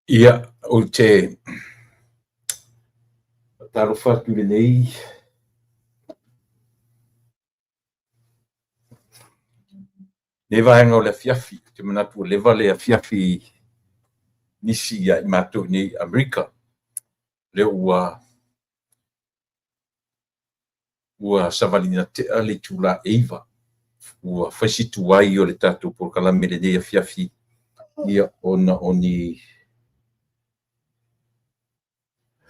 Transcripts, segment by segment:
Ia, ou te faatalofa atu i lenei vaega o le afiafi. Ou te manatu ua leva le afiafi nisi ia i matou i inei i Amerika. O lea ua savaliina tea le itula e 9, ua fai si tuai o le tatou polokalame i lenei afiafi, ia ona o ni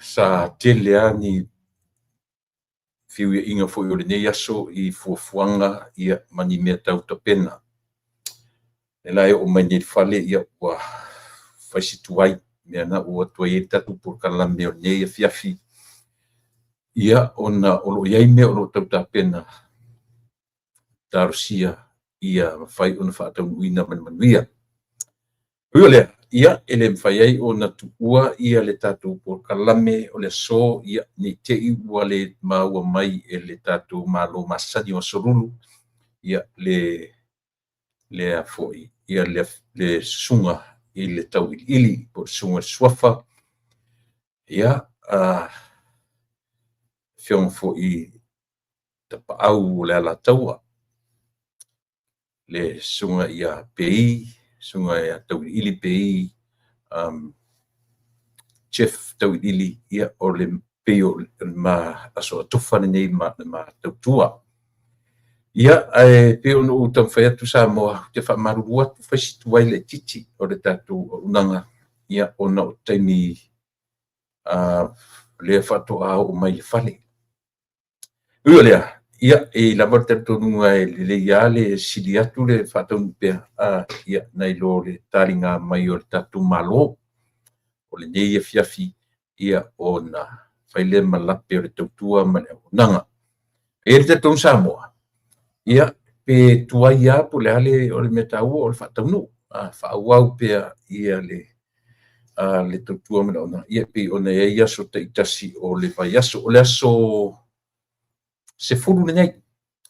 sa tele lava ni feuiaiga foi o lenei aso i fuafuaga ma ni mea tau tapena. O lea la e oo mai nei i le fale ua fai si tuai, lea na ua tuai ai le tatou polokalame o lenei afiafi, ia ona o lo o i ai mea o lo o tau tapena talosia ia mafai ona faataunuuina ma le manuia. Ui o lea, ia e le mafai ai ona tuua ia le tatou polokalame o le aso, ia ne i te i ua le maua mai e le tatou Malo masani o Aso Lulu ia le foi ia le susuga i le Tauiliili po o le susuga i le Suafa, ia afioga foi Tapaau o le Alataua, le susuga ia Pei, susuga ia Tauiliili Pei, Jeff Tauiliili, ia o le pei o le ma Aso Atofa lenei ma le ma tautua. Ia, ae pei ona ou taumafai atu Samoa, ou te faamalulu atu, fai si tuai laitiiti o le tatou auaunaga, ia ona o taimi lea faatoa oo mai i le fale. Ui o lea, ia e i ai lava le talitonuga e lelei lava le sili atu le faataunuu pea, ia nai lo le taliga mai o le tatou Malo. O lenei afiafi, ia ona fai lea ma lape o le tautua ma le auaunaga. E i ai le talitonuga Samoa, ia pe tuai lava po o le a le, o le mea taua o le faataunuu, faaauau pea ia le tautua ma le auaunaga, ia pei ona i ai aso taitasi o le vaiaso. O le aso 10 lenei,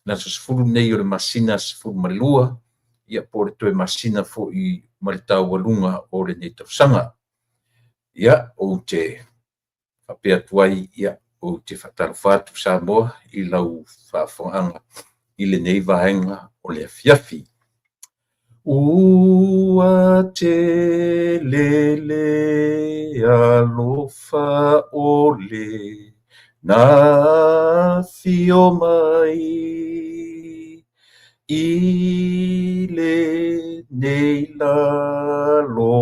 le aso 10 lenei o le masina 12, ia po o le toe masina foi ma le taualuga o lenei tausaga. Ia, ou te faapea atu ai, ia, ou te faatalofa atu Samoa i lau faafofogaaga i lenei vaega o le afiafi. Ua tele le alofa o le na afio mai i lenei lalolagi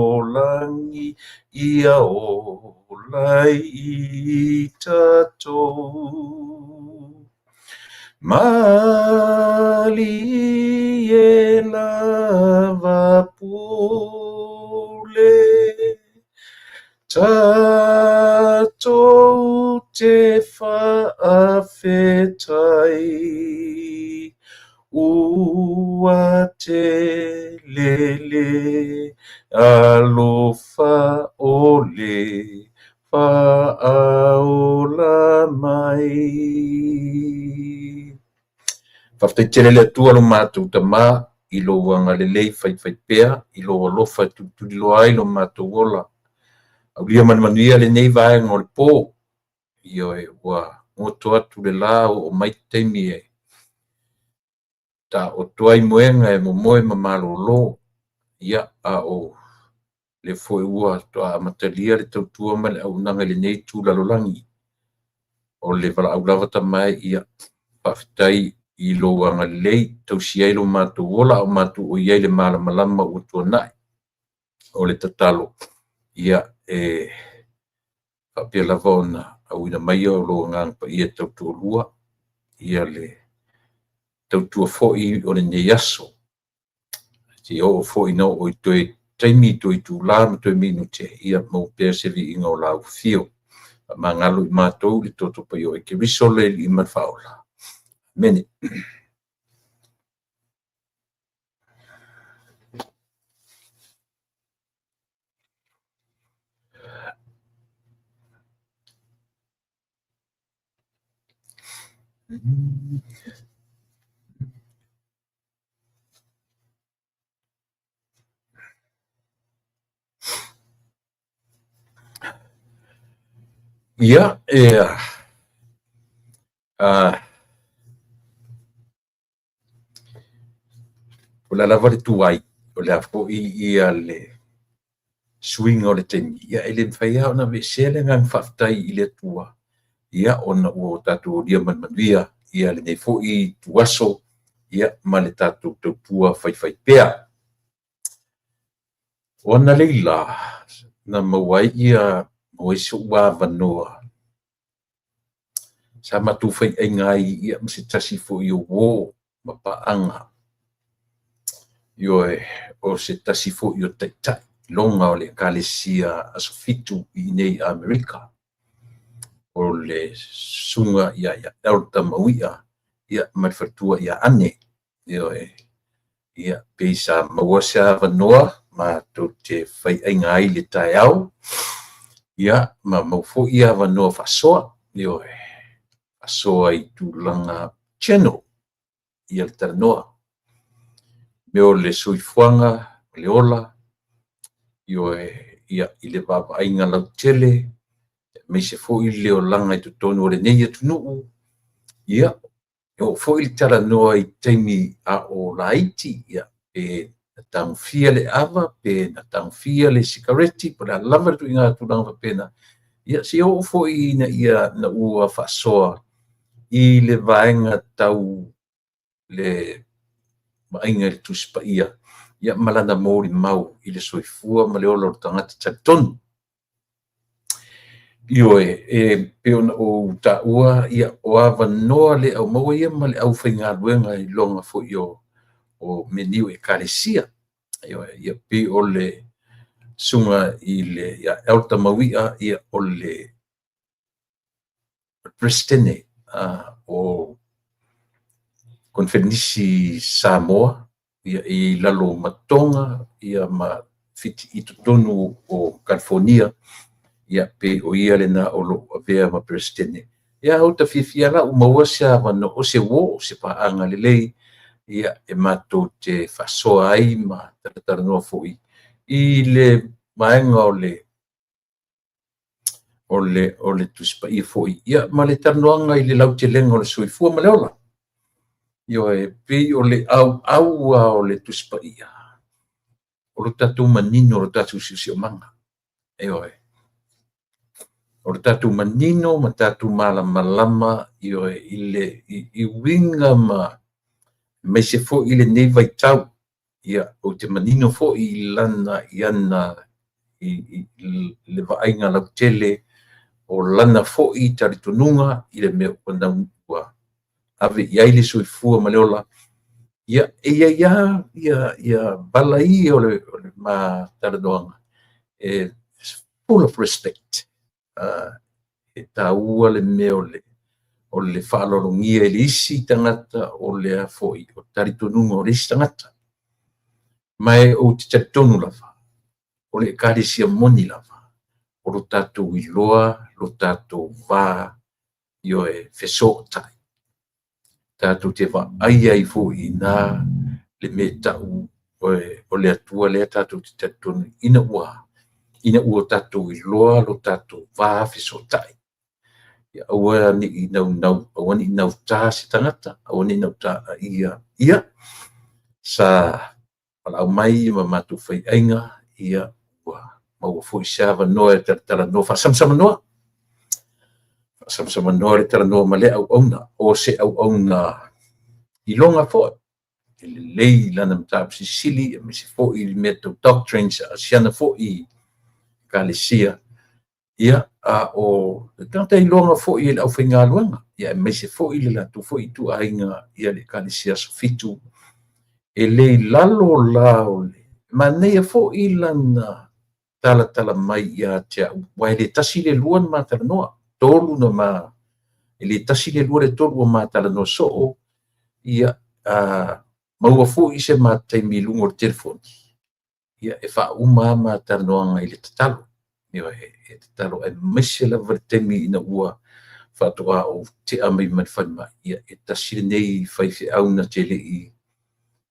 ia ola ai i tatou. Malie lava pule, tatou te faafetai, ua tele le alofa o le faaola mai. Faafetai tele le Atua lo matou Tama i lou agalelei faifaipea, i lou alofa e tulituliloa ai lo matou ola. Aulia ma le manuia lenei vaega o le po. Ioe, ua goto atu le la oo mai le taimi e taoto ai moega e momoe ma malolo. Ia, a o lea foi ua toa amatalia le tautua ma le auaunaga i lenei itu lalolagi. O le valaau lava tamae, ia faafetai i lou agalelei, tausi ai lo matou ola, a o matou o i ai le malamalama ua tuanai. O le tatalo, ia e faapea lava ona auina mai o lou agaga paia tautoalua, ia le tautua foi o lenei aso. Se oo foi na oo i toe taimi, toe itula ma toe minute, ia maua pea se viiga o lau afio. Faamagalo i matou le toto paia o Keriso le Alii ma le Faaola. Amene. Ia, e o le a lava le tuai, o le a foi ia le suiga o le taimi, ia e le mafai lava ona aveesea le agaga faafetai i le Atua, ia ona ua tatou aulia ma le manuia ia lenei foi ituaso, ia ma le tatou tautua faifaipea. O analeila na maua ai ia so'u avanoa sa matou faiaiga ai ia ma se tasi foi o uō ma paaga, ioe, o se tasi foi o taitai iloga o le Ekalesia Aso Fitu iinei i Amerika, o le susuga ia Elder Mauia ia ma le faletua ia Ane. Ioe, ia pei sa maua se avanoa matou te faiaiga ai i le taeao, ia ma maua foi avanoa faasoa, ioe, faasoa i tulaga general ia le talanoa, mea o le soifuaga ma le ola, ioe, ia i le vaavaaiga lautele, aemaise foi le olaga i totonu o lenei atunuu, ia, e oo foi le talanoa i taimi a o laiti, ia, pe na tagofia le ava, pe na tagofia le sikareti, po o le a lava le ituaiga tulaga faapena, ia seia oo foi ina ia na ua faasoa i le vaega tau le vaaiga i le Tusi Paia, ia ma lana molimau i le soifua ma le ola o le tagata talitonu. Ioe, e pei ona ou taua, ia, o avanoa le aumaua ia ma le aufaigaluega iloga foi o mea nei o Ekalesia. Ioe, ia pei o le susuga i le ia Elder Mauia, ia o le Peresetene o Koneferenisi Samoa, ia i lalo o Matoga, ia ma Fiti i totonu o Kalifonia, ia pei o ia lena o lo o avea ma Peresetene. Ia ua ta fiafia la ua maua se avanoa, o se uō, o se paaga lelei, ia e matou te faasoa ai ma talatalanoa foi i le vaega o le Tusi Paia foi, ia ma le talanoaga i le lautelega o le soifua ma le ola. Ioe, pei o le auau lava o le Tusi Paia, o lo tatou manino o lo tatou siosiomaga. Ioe, o le tatou manino ma tatou malamalama, ioe, i le i uiga ma aemaise foi i lenei vaitau, ia, ou te manino foi i lana i ana i le vaaiga lautele o lana foi talitonuga i le mea ua ave i ai le soifua ma le ola. Ia, e i ai lava ia vala ia o le ma talanoaga, e full of respect. E taua le mea o le faaaloalogia i le isi tagata o le a foi o talitonuga o le isi tagata. Ma e ou te talitonu lava, o le Ekalesia moni lava, o lo tatou iloa, lo tatou va, ioe, fesootai. Tatou te vaai ai foi i ina le mea e ta'u o le Atua lea tatou te talitonu ina ua tatou iloa lo tatou va fesootai. Ia aua ne i naunau, aua ne i nautā se tagata, aua ne i nautā ia, ia sa valaau mai ma matou faiaiga, ia ua maua foi se avanoa e talatalanoa faasamsamanoa. Faasamsamanoa le talanoa ma lea auauna, o se auauna iloga foi, e lelei lana mataupu silisili, aemaise foi i mea tau doctrines, asiana foi Ekalesia, ia, a o le tagata iloga foi e le aufaigaluega, ia aemaise foi le latou foi ituaiga, ia le Ekalesia Aso Fitu, e le i lalo la o le manaia foi lana talatala mai ia te au, aua e le tasi le lua na ma talanoa, tolu na ma, e le tasi le lua le tolu ua ma talanoa soo, ia, maua foi se ma taimi i luga o le telefoni, ia e faauma lava ma talanoaga i le tatalo. Ioe, e tatalo aemaise lava le taimi ina ua faatoa ou tea mai ma le falemai, ia e tasi lenei faifeau na te le i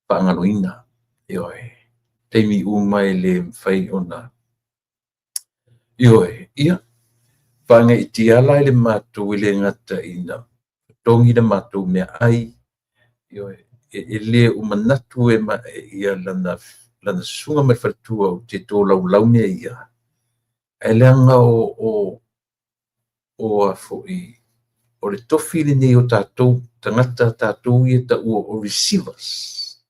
faagaloina. Ioe, taimi uma e le mafai ona. Ioe, ia Faagaeetia la i le matou e le gata ina totogi le matou meaai, ioe, e le o manatu e ia lana susuga ma le faletua ou te tolaulau mea ia, ae leaga o le tofi lenei o tatou tagata, tatou ia taua o receivers.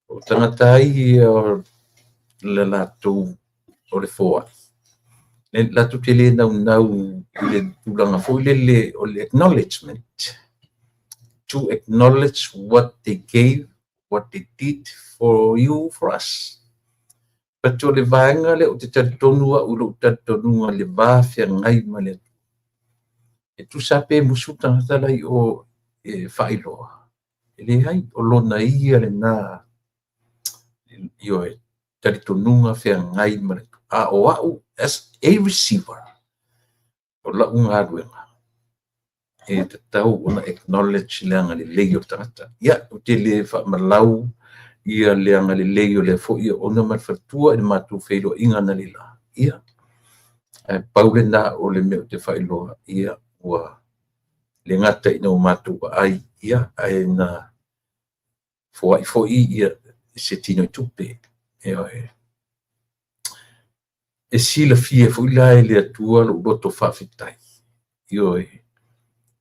O tagata ai ia le latou o le foai, latou te le naunau i le tulaga foi lele o le acknowledgement, to acknowledge what they gave, what they did for you, for us. But o le vaega lea ou te talitonu au i lou talitonuga i le va feagai ma le Atua. E tusa pe musu le tagata la i o e faailoa, e leai, o lona ia lena, ioe, talitonuga feagai ma le Atua. A o au as a receiver, o lau galuega e tatau ona acknowledge le agalelei o le tagata. Ia, ou te le faamalau ia le agalelei o lea foi auauna ma le faletua i le matou feiloaiga analeila. Ia, ae pau lena o le mea ou te faailoa, ia, ua le gata ina ua matou vaai, ia, ae na foai foi ia se tinoitupe. Ioe. E silafia foi la e le Atua lou loto faafetai. Ioe.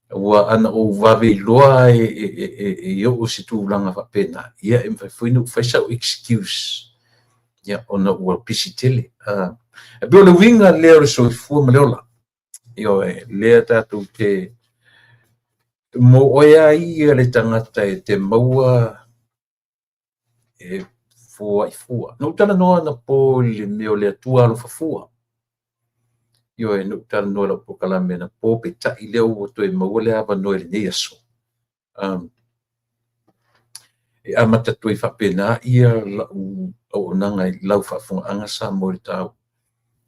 Aua ana ou vave iloa e oo i se tulaga faapena, ia e mafai foi ona ou fai sau excuse, ia, ona ua pisi tele. E pei o le uiga lea o le soifua ma le ola. Ioe, lea tatou te mo oe lava ia le tagata e te maua e foai fua. Na ou talanoa anapo i le mea o le Atua alofa fua. Ioe, na ou talanoa i lau polokalame anapo, peitai lea ua toe maua le avanoa i lenei aso. E amata atu ai faapena ia lau auaunaga i lau faafofogaaga Samoa i le taua.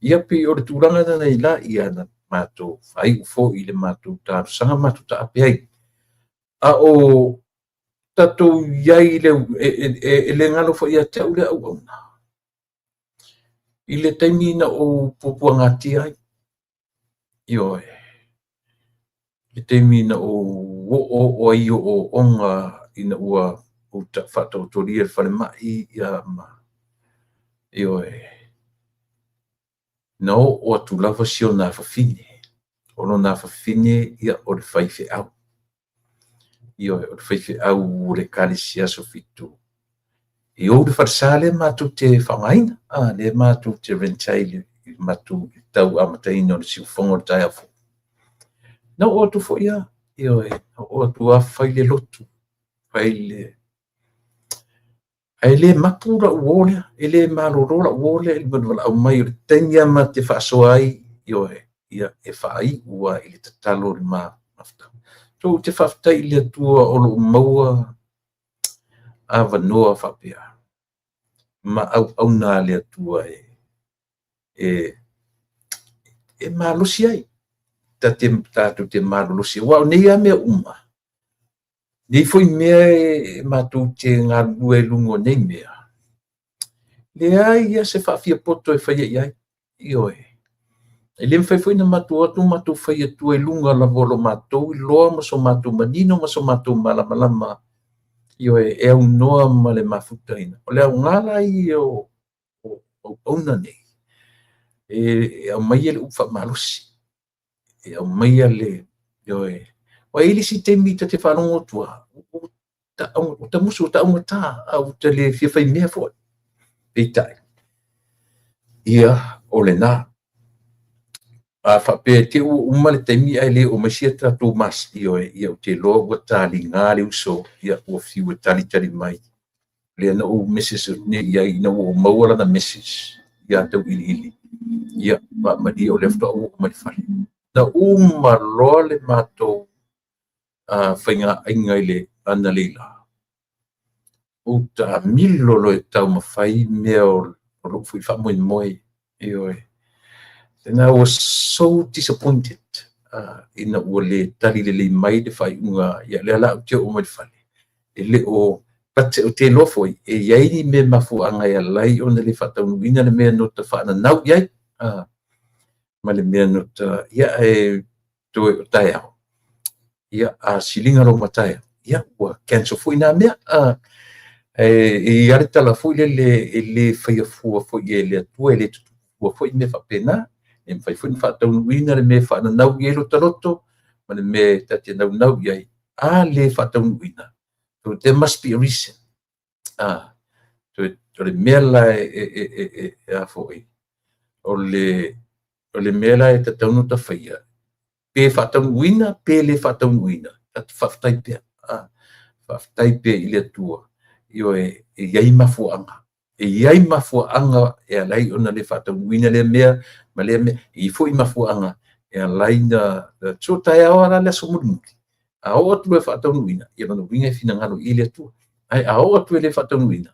Ia pei o le tulaga lena i la ia na matou faaiu foi i le matou talosaga matou taape ai. A o tatou i ai i le e le galo foi ia te au le auauna i le taimi na ou puapuagatia ai. Ioe, le taimi na ou oooo ai i ooooga ina ua ou faataotolia i le falemai, ia ma ioe, na oo atu lava si ona afafine. O lona afafine, ia, o le faifeau. Ioe, o le faifeau o le Ekalesia Aso Fitu. E ou le falesa lea matou te faaaogaina, lea matou te rent ai i le matou tau amataina o le siufofoga o le taeao fou. Na oo atu foi lava, ioe, na oo atu lava fai le lotu, fai le... Ae le mapu lau uo lea, e le malolo lau uo lea i le valaau mai o le taimi lava ma te faasoa ai, ioe, ia, e faaiu lava i le tatalo o le mafutaga. So ou te faafetai i le Atua o lo o maua avanoa faapea ma auauna a le Atua e malosi ai, tatou te malolosi ai. Aua o nei lava mea uma, nei foi mea e matou te galulue ai i luga o nei mea, leai lava se faafiapoto e faia i ai. Ioe. E le mafai foi ona matou o atu matou fai atua i luga lava o lo matou iloa ma so matou manino ma so matou malamalama, ioe, e aunoa ma le mafutaina. O le aoga la ia o auauna nei, e aumaia le upu faamalosi, e aumaia le, ioe. Ua i ai le isi taimi ta te faalogo atu lava, ua tamusu, ua taugata, a ua ta le fia faimea foi. Peitai, ia, o lena. A faapea te i ua uma le taimi ae le oo mai sia tatou mas, ioe, ia ou te iloa ua taliga le uso, ia ua fiu e talitali mai. Lea na ou message atu nei i ai ina ua ou maua lana message ia Tauiliili, ia faamalie o lea faatoa ou oo mai i le fale. Na uma loa le matou faigaaiga i le analeila, ou taamilo loa e taumafai mea o lou foi faamoemoe. Ioe. And I was so disappointed ina ua le tali lelei mai le faaiuga. Ia lea la ou te oo mai i le fale, e le o, but ou te iloa foi e i ai ni mea mafuaaga e ala ai ona le faataunuuina le mea na ota faananau i ai. Ma le mea na ta, ia, e toe o taeao, ia, a siliga lou mataeao, ia, ua cancel foi nā mea. E i ai le tala foi lele e le faia fua foi e le Atua, e le tutupu fua foi mea faapena. E mafai foi ona faataunuuina le mea e faananau i ai lota loto ma le mea e ta te naunau i ai. A le faataunuuina, so there must be a reason. O le mea la e a foi, o le mea la e tatau ona ta faia, pe faataunuuina, pe le faataunuuina, tatou faafetai pea. Faafetai pea i le Atua, ioe, e i ai mafuaaga. E i ai mafuaaga e ala ai ona le faataunuuina lea mea ma lea mea. E i ai foi mafuaaga e ala ai ona so taeao lava la le aso mulimuli, a oo atu loa e faataunuuina, ia lona uiga e finagalo i ai le Atua. Ae a oo atu e le faataunuuina,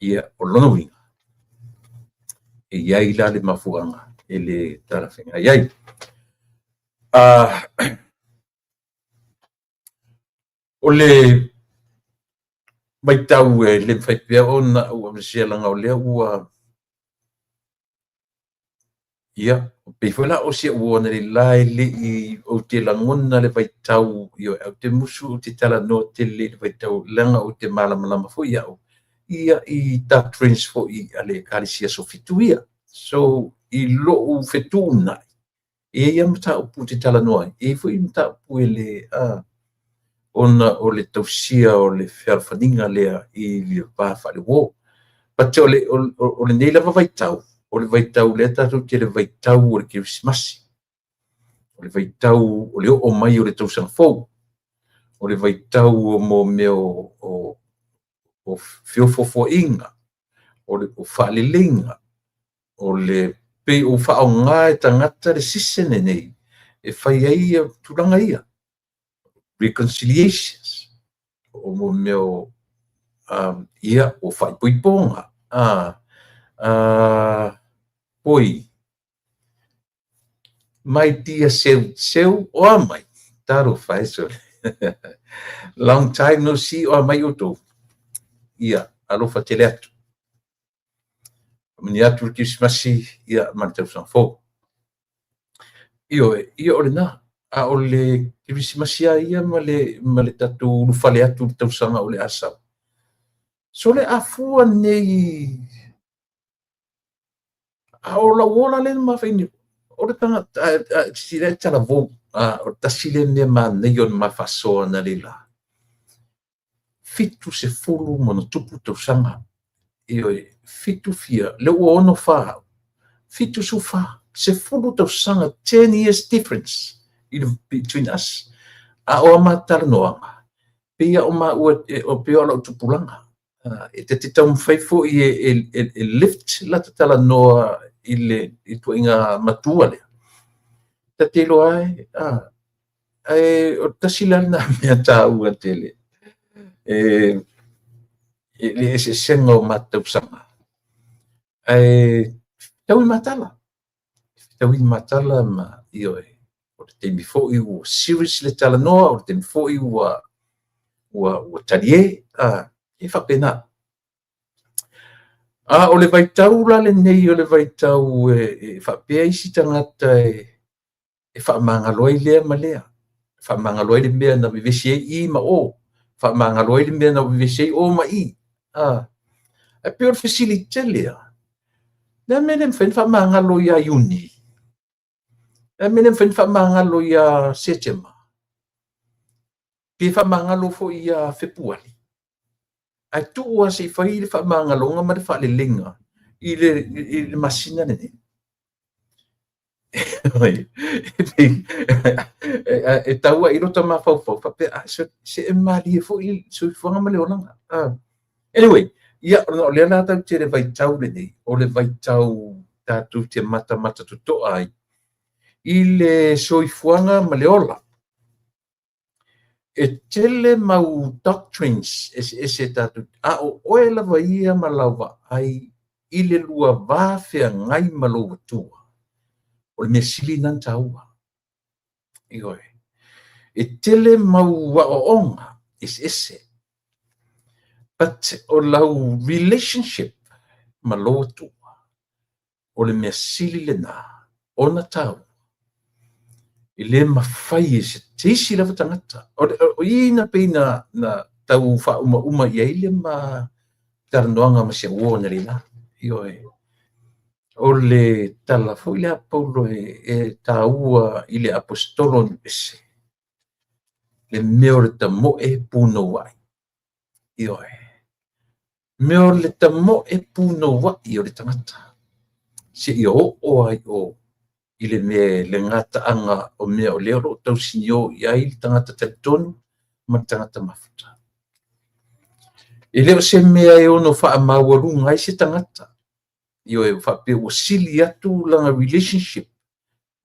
ia o lona uiga, e i ai la le mafuaaga e le talafeagai ai. O le vaitau e le mafai pea ona ou aveesea leaga o lea ua, ia, pei foi la o si au uo analeila e le i, ou te lagona le vaitau, ioe, ou te musu ou te talanoa tele i le vaitau, leaga ou te malamalama foi au, ia, i doctrines foi a le Ekalesia Aso Fitu ia. So, i lou fetuunai, e i ai lava mataupu ou te talanoa ai, e i ai foi mataupu e le, ona o le tausia o le fealofaniga lea i le va faale-uo. But o lenei lava vaitau, o le vaitau lea tatou te le vaitau o le Kerisimasi, o le vaitau o le oo mai o le tausaga fou, o le vaitau o mo mea o feofofoaiga, o le faaleleiga, o le pei o faaaoga e tagata le season lenei e fai ai tulaga ia, reconciliations, o mo mea o ia, o faaipoipoga, oi, my dear Seu, Seu, o a mai, talofa e sole. Long time no see, o a mai outou. Ia, alofa tele atu. Manuia atu le Kerisimasi, ia, ma le tausaga fou. Ioe, ia o lena. A o le Kerisimasi lava ia ma le tatou ulufale atu i le tausaga o le a sau. So le a fua nei, a o lau ola lea na mafai nei, o le tagata, sila e talavou, o le tasi lea mea manaia o le ma faasoa analeila. 70 ma ona tupu tausaga. Ioe, fitu fia, lea ua 64 au, 74, 10 tausaga, 10 years difference between us. A o a ma talanoaga, pei o maua, o pei o lau tupulaga. E te taumafai foi e lift la te talanoa i le ituaiga matua lea. Ta te iloa ai, ae o le tasi la lena mea taua tele. E le eseesega o ma tausaga. Ae fetaui matala. Fetaui matala ma, ioe, o le taimi foi ua serious le talanoa, o le taimi foi ua talie, e faapena. A o le vaitau la lenei o le vaitau e faapea isi tagata e faamagalo ai lea ma lea. Faamagalo ai le mea na vevesi ai I ma O. Faamagalo ai le mea na vevesi ai O ma I. Ae pei o le fesili tele lava, le a mea e le mafai ona faamagalo ia Iuni? Le a mea e le mafai ona faamagalo ia Setema? Pe faamagalo foi ia Fepuari? Ae tuu lava se i fai le faamagaloga ma le faaleleiga i le masina lenei. E tau ai i lota mafaufau faapea, se e malie foi le soifuaga ma le olaga. Anyway, ia, o lea la tatou te le vaitau lenei, o le vaitau tatou te matamata totoa ai i le soifuaga ma le ola. E tele mau doctrines eseese tatou, a o oe lava ia ma lau vaai i le lua va feagai ma lou Atua. O le mea sili lena ona taua. Ioe. E tele mau aoaoga eseese. But o lau relationship ma lou Atua, o le mea sili lena. ona taua, e le mafai e se isi lava tagata. O i na pei na tau faaumauma i ai le ma talanoaga ma si au uo analeila. Ioe. O le tala foi lea a Paulo e taua i le aposetolo o Epese, le mea o le tamoe punouai. Ioe. Mea o le tamoe punouai o le tagata seia oo ai o i le mea le gataaga o mea o lea o loo tausinio i ai le tagata talitonu ma le tagata mafuta. E le o se mea e ono faamaualuga ai se tagata. Ioe, faapea ua sili atu lana relationship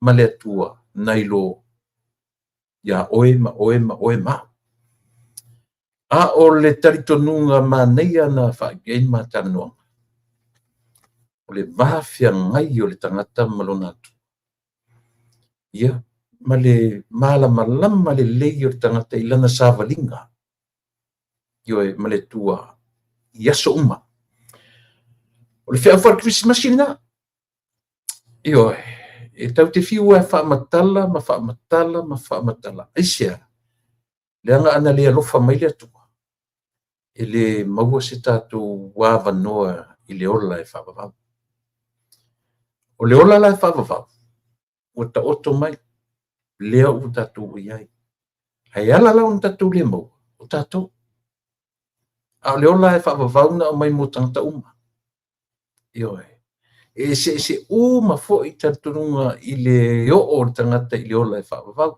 ma le Atua nai lo ia oe ma oe ma oe ma. A o le talitonuga manaia na faaiu ai ma talanoaga, o le va feagai o le tagata ma lona Atua. Ia, ma le malamalama lelei o le tagata i lana savaliga. Ioe, ma le Atua i aso uma. O le feau faale-Kerisimasi lena. Ioe, e tau te fiu e faamatala ma faamatala ma faamatala. Aisea, leaga ana le alofa mai le Atua, e le maua se tatou avanoa i le ola e faavavau. O le ola la e faavavau, ua taoto mai, lea ua tatou i ai. Ae ala la ona tatou le maua, o tatou. A o le ola e faavavau na aumai mo tagata uma. Ioe. E eseese uma foi talitonuga i le oo o le tagata i le ola e faavavau.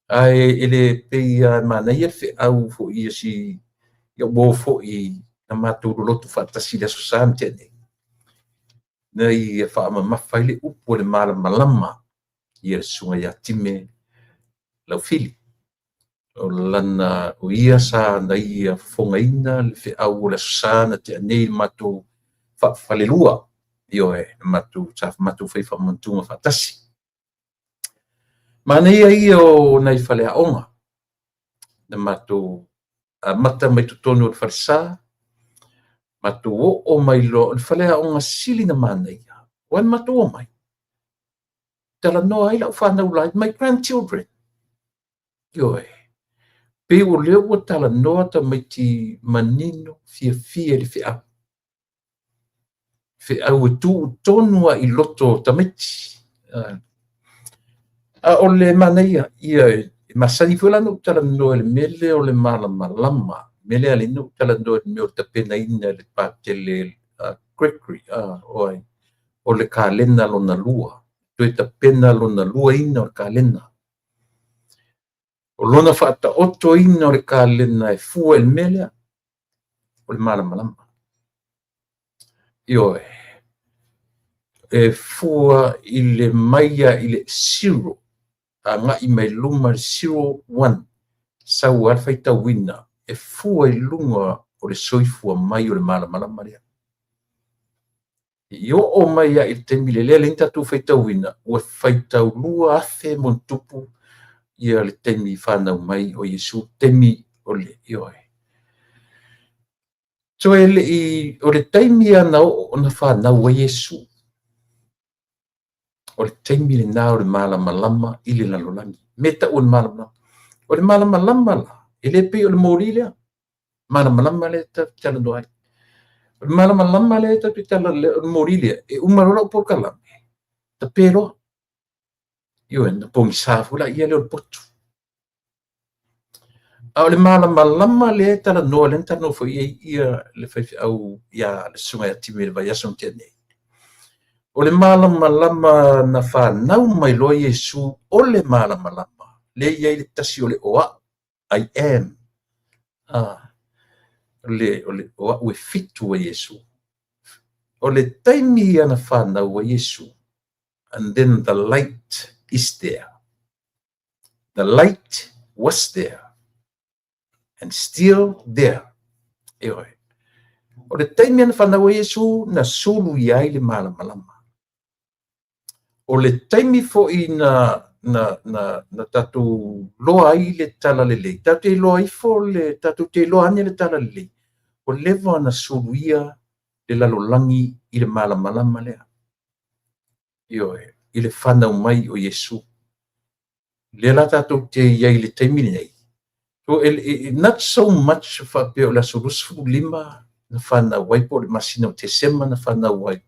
Ae e le pei a manaia le feau foi ia si ia uo foi na matou lolotu faatasi i le Aso Sa na tea nei. Na ia faamamafa ai le upu o le malamalama ia le susuga ia Time Laufili. O lana o ia sa na ia fofogaina le feau o le Aso Sa na tea nei i le matou faafalelua. Ioe, matou sa matou fai faamanatuga faatasi. Manaia ia o nai faleaoga na matou amata mai totonu o le falesa, matou oo mai loa o le faleaoga sili na manaia. Ua na matou omai, talanoa ai lau fanau lai, my grandchildren. Ioe, pei o lea ua talanoa tamaiti manino fiafia i le feau. Feau e tuu tonu lava i loto o tamaiti. A o le manaia, ia e masani foi la ona ou talanoa i le mea lea o le malamalama. Mea lea ala ai ona ou talanoa i le mea o le tapenaina e le Patele Gregory, o le kalena lona lua. Toe tapena lona luaina o le kalena. O lona faataotoina o le kalena e fua i le mea lea, o le malamalama. Ioe, e fua i le mai lava i le 0, agai mai luma le 0, 1, sau lava le faitauina, e fua i luga o le soifua mai o le malamalama lea. I oo mai lava i le taimi lea lea na tatou faitauina, ua faitau 2,000 ma ona tupu ia le taimi fanau mai o Iesu, taimi o le ioe. Toe le i, o le taimi na oo ona fanau ai Iesu, o le taimi lena o le malamalama i le lalolagi. Me tau o le malamalama. O le malamalama la, e le pei o le moli lea. Malamalama lea tatou te talanoa ai. O le malamalama lea tatou te talanoa, o le moli lea, e uma loa lau polokalame, tape loa. Ioe, na pogisa foi la ia lea o le potu. A o le malamalama lea e talanoa, lea na talanoa foi ai ia le faifeau ia le susuga ia Time i le vaiaso na tea nei. O le malamalama na fanau mai loa Iesu, o le malamalama lea i ai le tasi o le o au, I am. O le o au e 7 a Iesu. O le taimi ia na fanau ai Iesu, and then the light is there. The light was there and still there. Ioe. O le taimi na fanau ai Iesu, na sulu i ai le malamalama. O le taimi foi na tatou loa ai le tala lelei, tatou te iloa ifo le, tatou te iloa ane le tala lelei, o leva na suluia le lalolagi i le malamalama lea. Ioe. i le fanau mai o Iesu. Lea la tatou te i ai i le taimi lenei. So, not so much faapea o le aso 25 na fanau ai po o le masina o Tesema na fanau ai.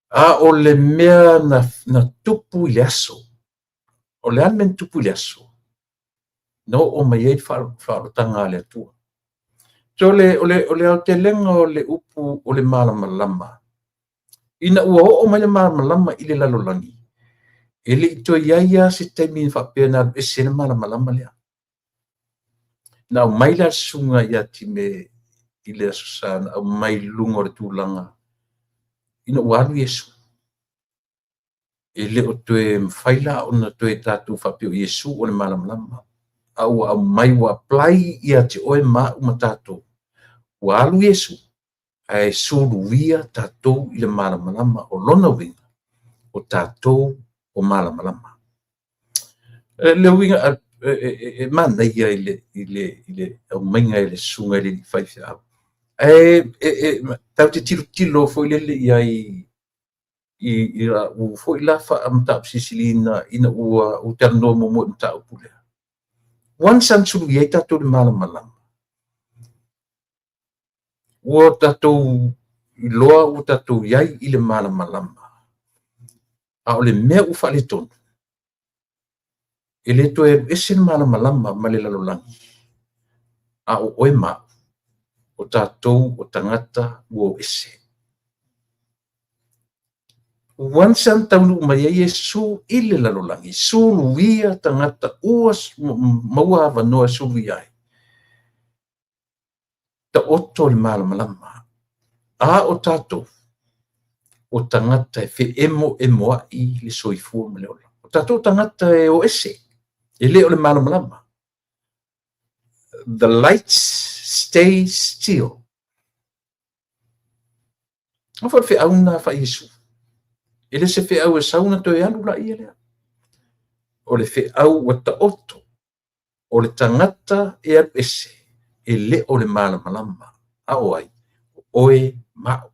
A o le mea na tupu i le aso. O le a le mea na tupu i le aso? Na oo mai ai le faaolataga a le Atua. So, o le aotelega o le upu o le malamalama, ina ua oo mai le malamalama i le lalolagi, e le i toe i ai lava se taimi faapea na alu ese ai le malamalama lea. Na aumai la le susuga ia Time i le Aso Sa, na aumai i luga o le tulaga ina ua alu Iesu. E le o toe mafai la ona toe tatou faapea o Iesu o le malamalama, a ua aumai ua apply ia te oe ma au ma tatou. Ua alu Iesu ae suluia tatou i le malamalama. O lona uiga, o tatou o malamalama. Le uiga e manaia i le aumaiga e le susuga i le alii faifeau. Ae tatou te tilotilo foi lele i ai i lau foi la mataupu silisiliina ina ua ou talanoa muamua i le mataupu lea. Once a suluia ai tatou i le malamalama, ua tatou iloa ua tatou i ai i le malamalama, a o le mea ua faaletonu, e le toe alu ese le malamalama ma le lalolagi, a o oe ma au, o tatou o tagata ua o ese. Once a taunuu mai ai Iesu i le lalolagi, suluia tagata ua maua avanoa e suluia ai, taoto le malamalama. A o tatou, o tagata e feemoemoai le soifua ma le ola. O tatou tagata e o ese, e le o le malamalama. The lights stay still. A foi le feau lena faa Iesu. E le se feau e sau ona toe alu laia lea. O le feau ua taoto, o le tagata e alu ese, e le o le malamalama. A o ai? O oe ma au.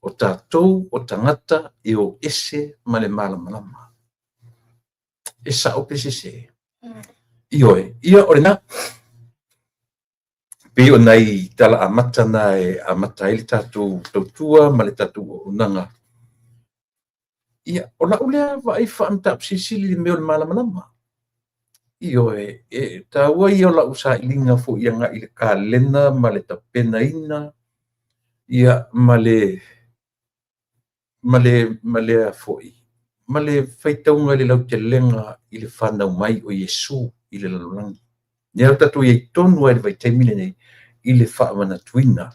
O tatou o tagata e o ese ma le malamalama. E sao pe sese? Ioe. Ia o lena. Pei o nai tala amata na e amata ai le tatou tautua ma le tatou auaunaga. Ia, o lau lea vaai faamataupu silisili i le mea o le malamalama. Ioe, e taua ia o lau sailiga foi agai i le kalena ma le tapenaina, ia, ma le foi, ma le faitauga i le lautelega i le fanau mai o Iesu i le lalolagi. Lea o tatou i ai tonu ai le vaitaimi lenei i le faamanatuina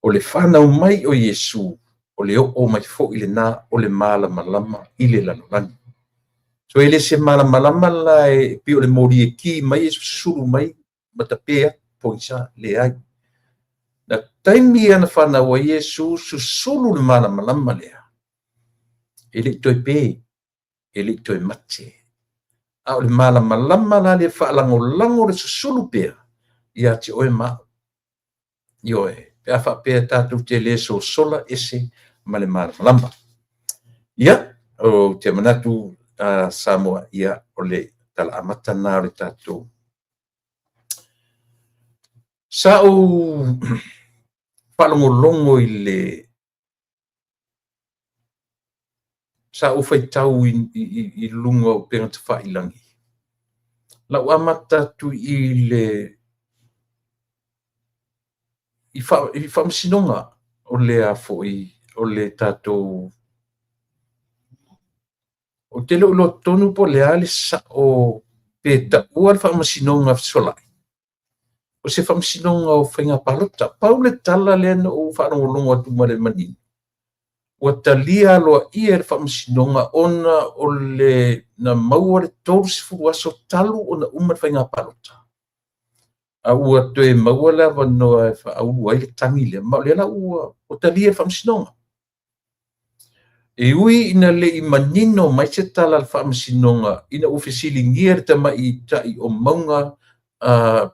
o le fanau mai o Iesu, o le oo mai foi lena o le malamalama i le lalolagi. So e le se malamalama la e pei o le moli e ki mai e susulu mai ma tape atu pogisa, leai. Na taimi ia na fanau ai Iesu, susulu le malamalama lea, e le i toe pe, e le i toe mate. A o le malamalama la le faalagolago le susulu pea ia te oe ma au. Ioe, pe a faapea tatou te le sosola ese ma le malamalama. Ia, ou te manatu Samoa, ia, o le tala amata na o le tatou. Sa ou faalogologo i le sa ou faitau i luga o upega tafailagi. Lau amata atu i le i faamasinoga o le a foi o le tatou. Ou te le o iloa tonu po o le a le sao pe taua le faamasinoga fesolai o se faamasinoga o faiga palota. Pau le tala lea na ou faalogologo atu ma le manino, ua talia aloaia e le faamasinoga ona o le na maua le 30 aso talu ona uma le faiga palota. A ua toe maua le avanoa e faaulu ai le tagi lea, ma o lea la ua talia e le faamasinoga. E ui ina le i manino mai se tala a le faamasinoga ina ua fesiligia le tamaitai o Mauga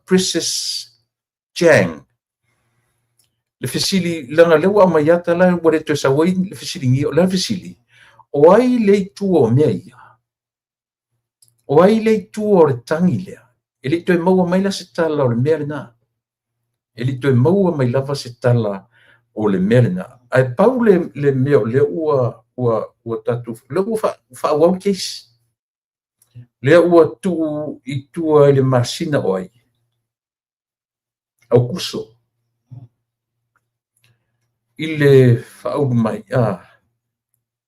Princess Chang. Le fesili, leaga lea ua aumai lava tala ua le toe sau ai le fesiligia, o le a le fesili? O ai le i tua o mea ia? O ai le i tua o le tagi lea? E le i toe maua mai la se tala o le mea lena. E le i toe maua mai lava se tala o le mea lena. Ae pau le mea o lea ua tatou, lea ua faaauau le case. Lea ua tuu i tua i le masina o ai? Aokuso. I le faaulu mai,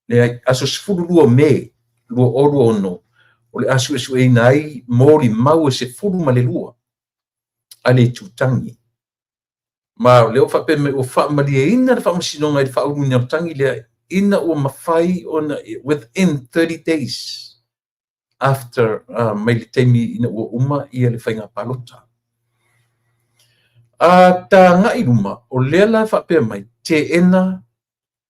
leai, aso 12 o Me 2026, o le a suesueina ai molimau e 12 a le itutagi. Ma o lea ua faapea mai ua faamalieina le faamasinoga i le faauluina o le tagi lea ina ua mafai ona within 30 days after mai le taimi ina ua uma ia le faiga palota. A tagai i luma, o lea la e faapea mai, teena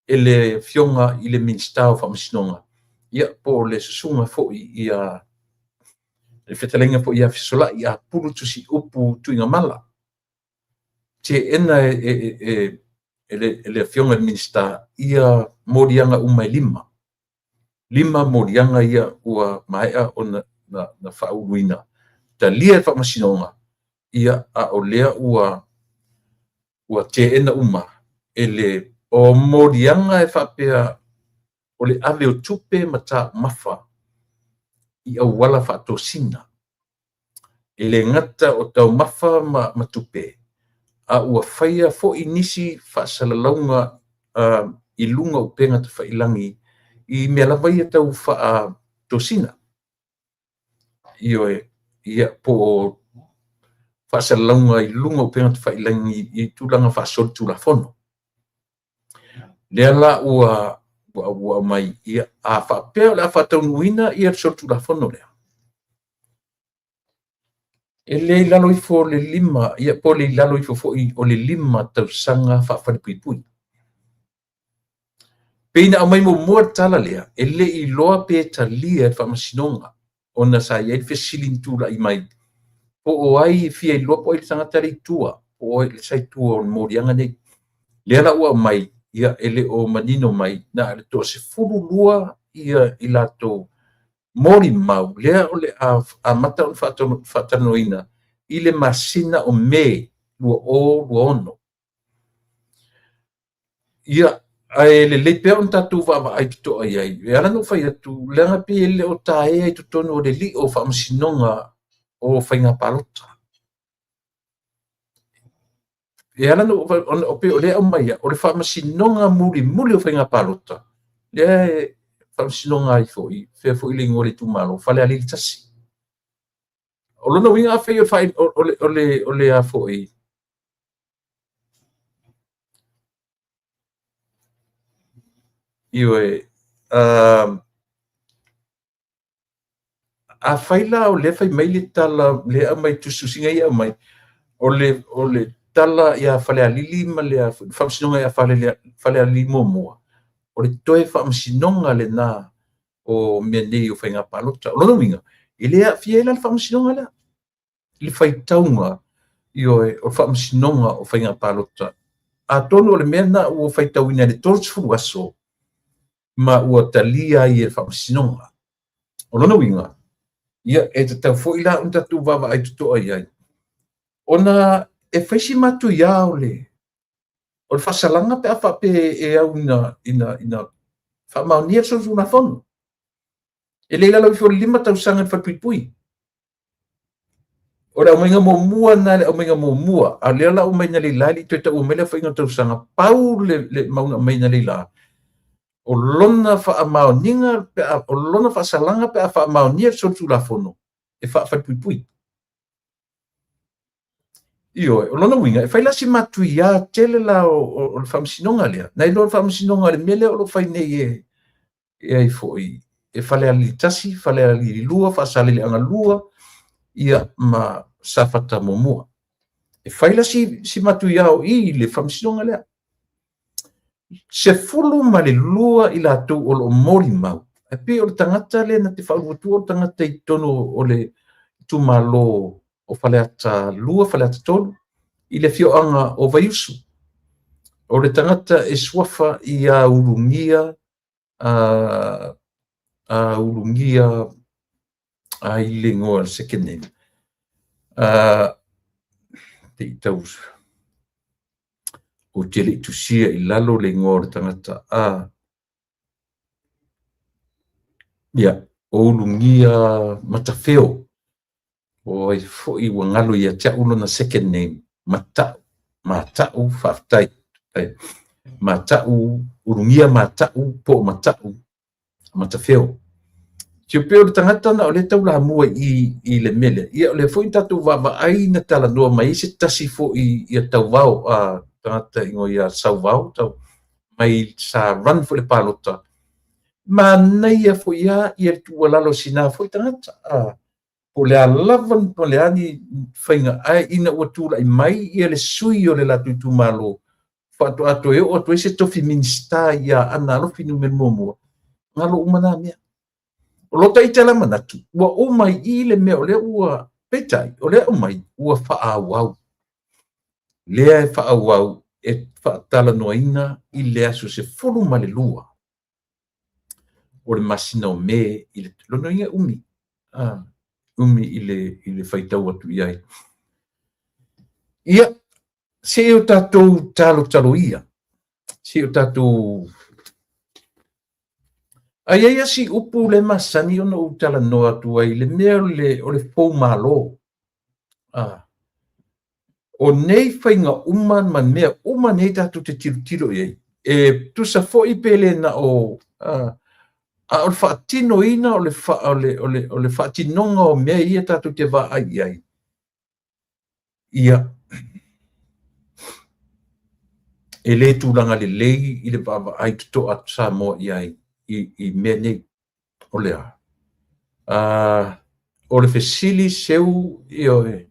e le afioga i le Minisita o Faamasinoga, ia po o le susuga foi ia le fetalaiga foi ia Fesolai Apulu Tusiupu Tuigamala. Teena e le afioga i le Minisita ia moliaga uma e lima. Lima moliaga ia ua maea ona na faauluina. Talia e le Faamasinoga, ia a o lea ua teena uma e le o moliaga e faapea o le ave o tupe ma taumafa i auala faatosina. E le gata o taumafa ma tupe, a ua faia foi nisi faasalalauga i luga o upega tafailagi i mea lava ia tau faatosina. Ioe, ia po o faasalalauga i luga o upega tafailagi i tulaga faasolitulafono. Lea la ua aumai, ia, a faapea o le a faataunuuina ia le solitulafono lea, e le i lalo ifo o le 5, ia po o le i lalo ifo foi o le 5 tausaga faafalepuipui. Pei na aumai muamua le tala lea, e le i iloa pe talia e le Faamasinoga, ona sa i ai le fesili na tulai mai, po o ai e fia iloa po o ai le tagata lea i tua, po o ai sa i tua o le moliaga nei. Lea la ua aumai, ia e le o manino mai, na o le toa-12 ia i latou molimau, lea o le a amata ona faatalanoaina i le masina o Me 2026. Ia, ae lelei pea ona tatou vaavaai totoa i ai. E ala ona ou fai atu, leaga pei e le o taea i totonu o le lio o Faamasinoga o Faiga Palota. E ala ona pei o lea e aumai o le Faamasinoga mulimuli o Faiga Palota, lea e faamasinoga ai foi, fea foi le igoa o le itumalo, Falealili 1. O lona uiga afai o le a foi, ioe, afai la o lea fai mai le tala lea aumai tusitusiga ia aumai, o le tala ia Falealili ma le Faamasinoga ia Falealili muamua, o le toe faamasinoga lena o mea nei o faiga palota. O lona uiga, e le aafia ai la le faamasinoga lea i le faitauga, ioe, o le faamasinoga o faiga palota. Atonu o le mea lena ua faitauina i le 30 aso ma ua talia ai e le faamasinoga. O lona uiga, ia e tatau foi la ona tatou vaavaai totoa i ai, ona e fai si matuia o le faasalaga pe a faapea e au ina faamaonia le solitulafono. E le i lalo ifo o le 5 tausaga i le falepuipui. O le aumaiga muamua lena, le aumaiga muamua, a o lea la ua aumai nei la, e le i toe taua mai le aofaiga o tausaga, pau le mau na aumai nei la, o lona faamaoniga, o lona faasalaga pe a faamaonia le solitulafono, e faafalepuipui. Ioe, o lona uiga, e fai la si matuia tele la o le faamasinoga lea, nai lo le faamasinoga o le mea lea o lo o fai nei e ai foi, e Falealili 1, Falealili 2, Faasaleleaga 2, ia ma Safata muamua. E fai la si matuia o i le faamasinoga lea. 12 i latou o lo o molimau, e pei o le tagata lea na te faauluatua o le tagata i totonu o le itumalo o Faleata 2, Faleata 3, i le afioaga o Vaiusu. O le tagata e suafa ia Ulugia A Ulugia ai le igoa le second name. Te i tau ou te le i tusia i lalo le igoa o le tagata. Ia, o Ulugia Matafeo. O ai foi ua galo ia te au lona second name, Mata'u, Mata'u, faafetai. Mata'u, Ulugia Mata'u, po o Mata'u Matafeo. Tio pei o le tagata na o lea taulamua i le mea lea. Ia o lea foi na tatou vaavaai na talanoa mai ai se tasi foi ia Tauvao, tagata igoa ia Sauvao, tau mai sa run foi le palota. Manaia foi lava ia le tuualalo a sina foi tagata. Po o le a lava po o le a ni faiga, ae ina ua tulai mai ia le sui o le latou itumalo, faatoa toe oo atu ai se tofi Minisita ia Aana Alofi Nu.1, galo uma na mea. O lo ta ita la manatu, ua uma i i le mea o lea ua, peitai, o lea aumai, ua faaauau. Lea e faaauau e faatalanoaina i le aso 12 o le masina o Me i le lona uiga e umi, umi i le faitau atu i ai. Ia, se i o tatou talotalo ia, se i o tatou. Ae i ai lava si upu lea e masani ona ou talanoa atu ai i le mea o le foumalo. O nei faiga uma ma mea uma nei tatou te tilotilo i ai, e tusa foi pe le na o, a o le faatinoina o le faatinoga o mea ia tatou te vaai i ai, ia, e le tulaga lelei i le vaavaai totoa a Samoa i ai i mea nei. O le a? O le fesili seu, ioe,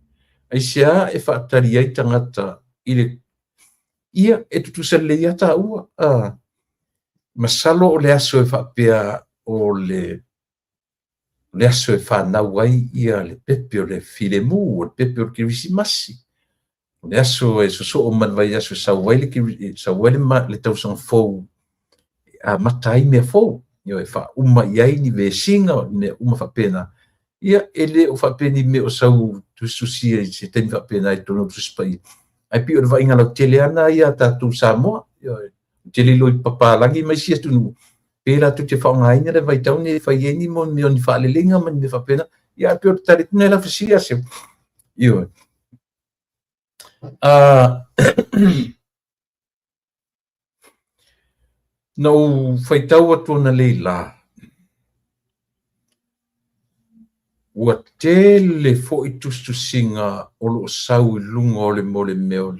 aisea e faatali ai tagata i le. Ia, e tutusa lelei lava taua. Masalo o le aso e faapea o le aso e fanau ai ia le pepe o le filemu, o le pepe o le Kerisimasi. O le aso e sosoo ma le vaiaso e sau ai le tausaga fou, e amata ai mea fou, e faauma i ai ni vesiga, o mea uma faapena. Ia, e le o faapea ni mea o sau tusitusia i se taimi faapena i totonu o le Tusi Paia. Ae pei o le vaaiga lautele lava lena ia a tatou Samoa. Ou te le iloa i papalagi ma isi atunuu, pe latou te faaaogaina le vaitau lenei e fai ai ni mea o ni faaleleiga ma ni mea faapena. Ia, ae pei o le tali atu lena i lau fesili ia Seu. Ioe. Na ou faitau atu analeila la, ua tele foi tusitusiga o lo o sau i luga o le mo le mea o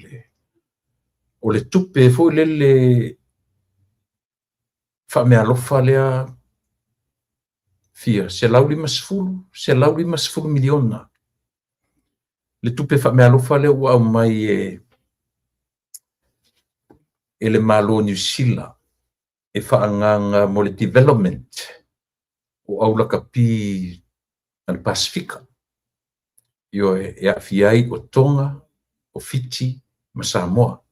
le tupe foi lele faameaalofa lea fia $150, $150 miliona le tupe faameaalofa lea ua aumai e le Malo o Niu Sila e faaagaaga mo le development o aulakapi a le Pasefika. Ioe, e aafia ai o Tonga, o Fiti ma Samoa.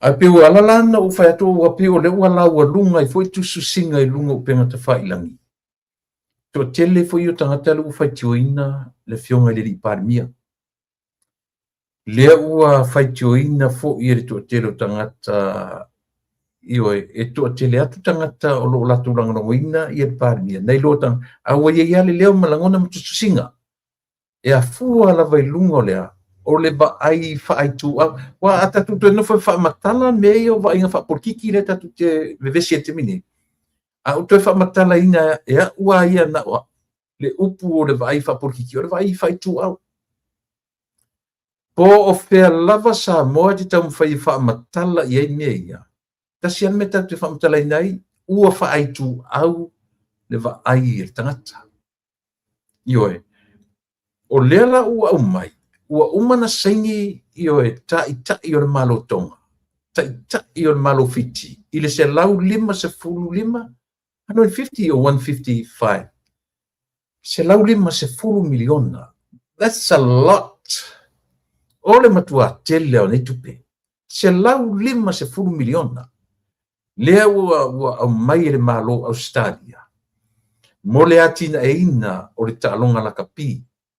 Ae pei ua ala la ona ou fai atu ua pei o lea ua laualuga ai foi tusitusiga i luga o upega tafailagi. Toatele foi o tagata lea ua faitioina le Afioga i le Alii Palemia. Lea ua faitioina foi e le toatele o tagata, ioe, e toatele atu tagata o lo o latou lagolagoina ia le Palemia, nai lo tagata, a ua i ai lava le leo ma lagona ma tusitusiga. E afua lava i luga o le a? O le vaai faaituau. Aua a tatou toe nofo e faamatala mea ia o vaaiga faapolokiki lea tatou te vevesi ai i le taimi nei, a ou toe faamatalaina e au lava ia na o au, le upu o le vaai faapolokiki, o le vaai faaituau. Po o fea lava Samoa e te taumafai e faamatala i ai mea ia, tasi lava le mea tatou te faamatalaina ai, ua faaituau le vaai a le tagata. Ioe, o lea la ua aumai, ua uma ona saini, ioe, taitai o le Malo Tonga, taitai o le Malo Fiti i le 155, 150 or 155, $150 miliona. That's a lot. O le matua tele o nei tupe. $150 miliona. Lea ua aumai e le Malo o Ausetalia mo le atinaeina o le taaloga lakapi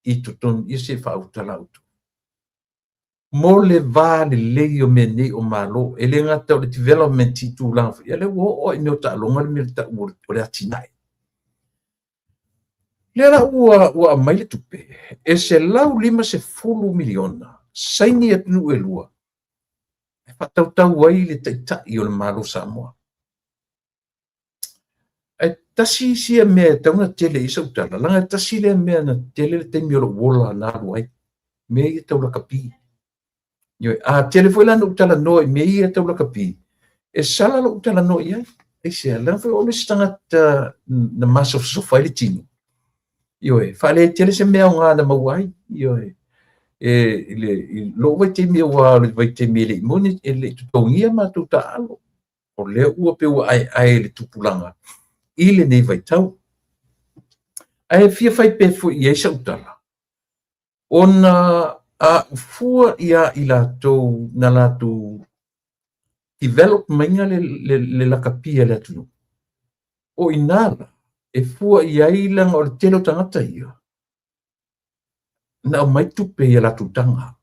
i totonu ia se faauta la outou. Mo le va lelei o mea nei o Malo, e le gata o le development i tulaga foi, ia lea ua oo lava i mea o taaloga le mea e tau o le atinae. Lea la ua aumai le tupe e $150 miliona, saini atunuu e lua, e faatautau ai le Taitai o le Malo o Samoa. Ae tasi sia mea e tatau ona tele i ai sau tala, leaga e tasi lea mea na tele le taimi o lou ola na alu ai, mea ia tau lakapi. Ioe, a tele foi la ona ou talanoa i mea ia tau lakapi, e sala lou talanoa i ai. Aisea? Leaga foi o au le isi tagata na masofasofa ai le tino. Ioe, faaletele se mea aoga na maua ai. Ioe, e, i, le, i lou vaitaimi aua o le vaitaimi e le i moni, e le i totogia matou taaalo. O lea ua pei ua aeae i le tupulaga i lenei vaitau. Ae fia fai pea foi i ai sau tala, ona a ou fua ia i latou na latou develop maiga le lakapi a le atunuu, o i ina la e fua i ai leaga o le tele o tagata ia na aumai tupe i a latou taga.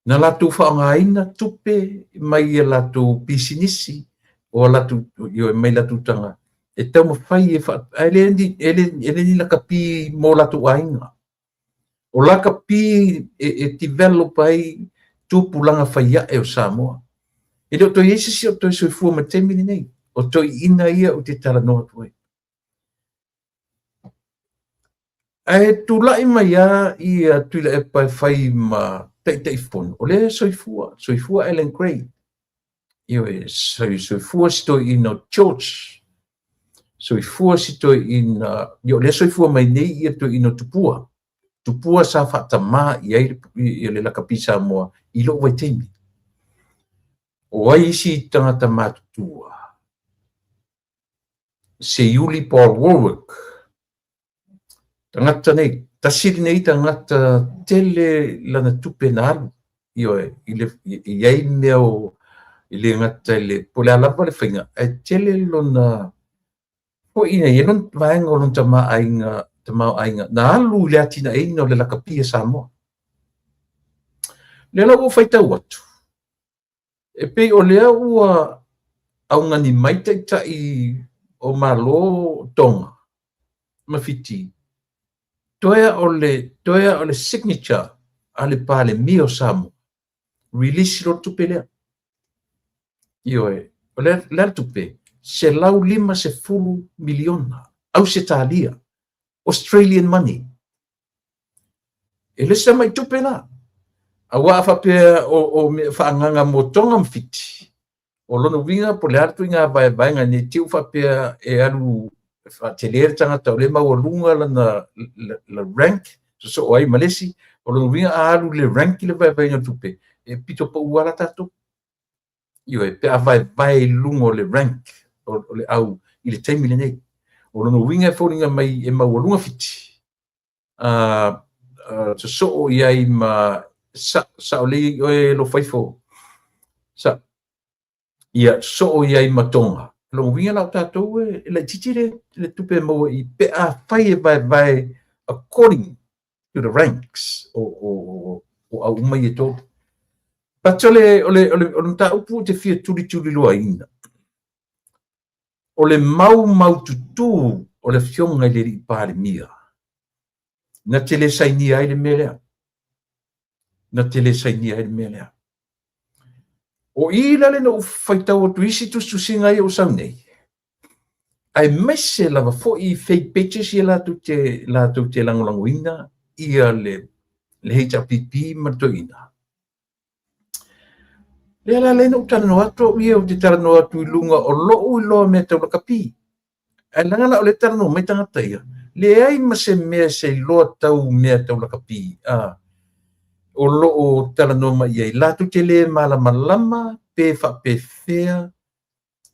Na latou faaaogaina tupe mai a latou pisinisi o a latou mai latou taga e taumafai e fa ae le ni e le e le ni lakapi mo latou aiga. O lakapi e develop ai tupulaga faiae o Samoa. E le o toe i ai se isi o toe soifua mai i le taimi lenei. O toeaiina ia ou te talanoa atu ai. Ae tulai mai lava ia Tuilaepa e fai ma Taitaifono, o lea e soifua, soifua Allan Gray, ioe, soifua si toeaina o George, soifua si toeaina, ia o lea e soifua mai nei ia toeaina o Tupua, Tupua sa faatamā i ai le lakapi Samoa i lou vaitaimi. O ai isi tagata matutua? Seiuli Paul Warwick, tagata nei, tasi lenei tagata tele lana tupe na alu, ioe, i le, i ai mea o, i le gata i le, po o le a lava le faiga, ae tele lona, foi ina i ai lona vaega o lona tamaaiga, tamaoaiga, na alu i le atinaeina o le lakapi a Samoa. Lea la ua ou faitau atu, E pei o lea ua augani mai taitai o Malo Tonga ma Fiti, toe o le, toe o le signature a le Palemia o Samoa, release loa le tupe lea. Ioe, o le a le tupe? $150 miliona Ausetalia, Australian money. E le se tamai tupe la. Aua a faapea o mea faaagaga mo Tonga ma Fiti, o lona uiga po o le a le ituaiga vaevaega ne i te i ua faapea e alu e faatele le tagata o lea e maualuga lana la rank sosoo ai ma le isi, o lona uiga a alu i le rank le vaevaega o tupe, e pito pau lava la tatou. Ioe, pe a vaevae i luga o le rank o le au i le taimi lenei. O lona uiga e foliga mai e maualuga Fiti, sosoo i ai ma saolei oe Lofaifo, sa, ia sosoo i ai ma Tonga. Lona uiga la o tatou e laitiiti le tupe e maua i pe afai e vaevae according to the ranks o au uma ia e tolu. But o le mataupu ou te fia tulituliloaina, o le maumaututu o le Afioga i le Alii Palemia, na te le sainia ai le mea lea. Na te le sainia ai le mea lea. O i la le na ou faitau atu i isi tusitusiga ia ua sau nei, aemaise lava foi i fake pages ia latou te lagolagoina ia le HRPP ma le toeaina. Lea la lea na ou talanoa atu au ia, ou te talanoa atu i luga o lou iloa mea tau lakapi. Ae leaga la o lea e talanoa mai tagata ia, leai ma se mea se iloa tau mea tau lakapi, o lo o talanoa mai i ai. Latou te le malamalama pe faapefea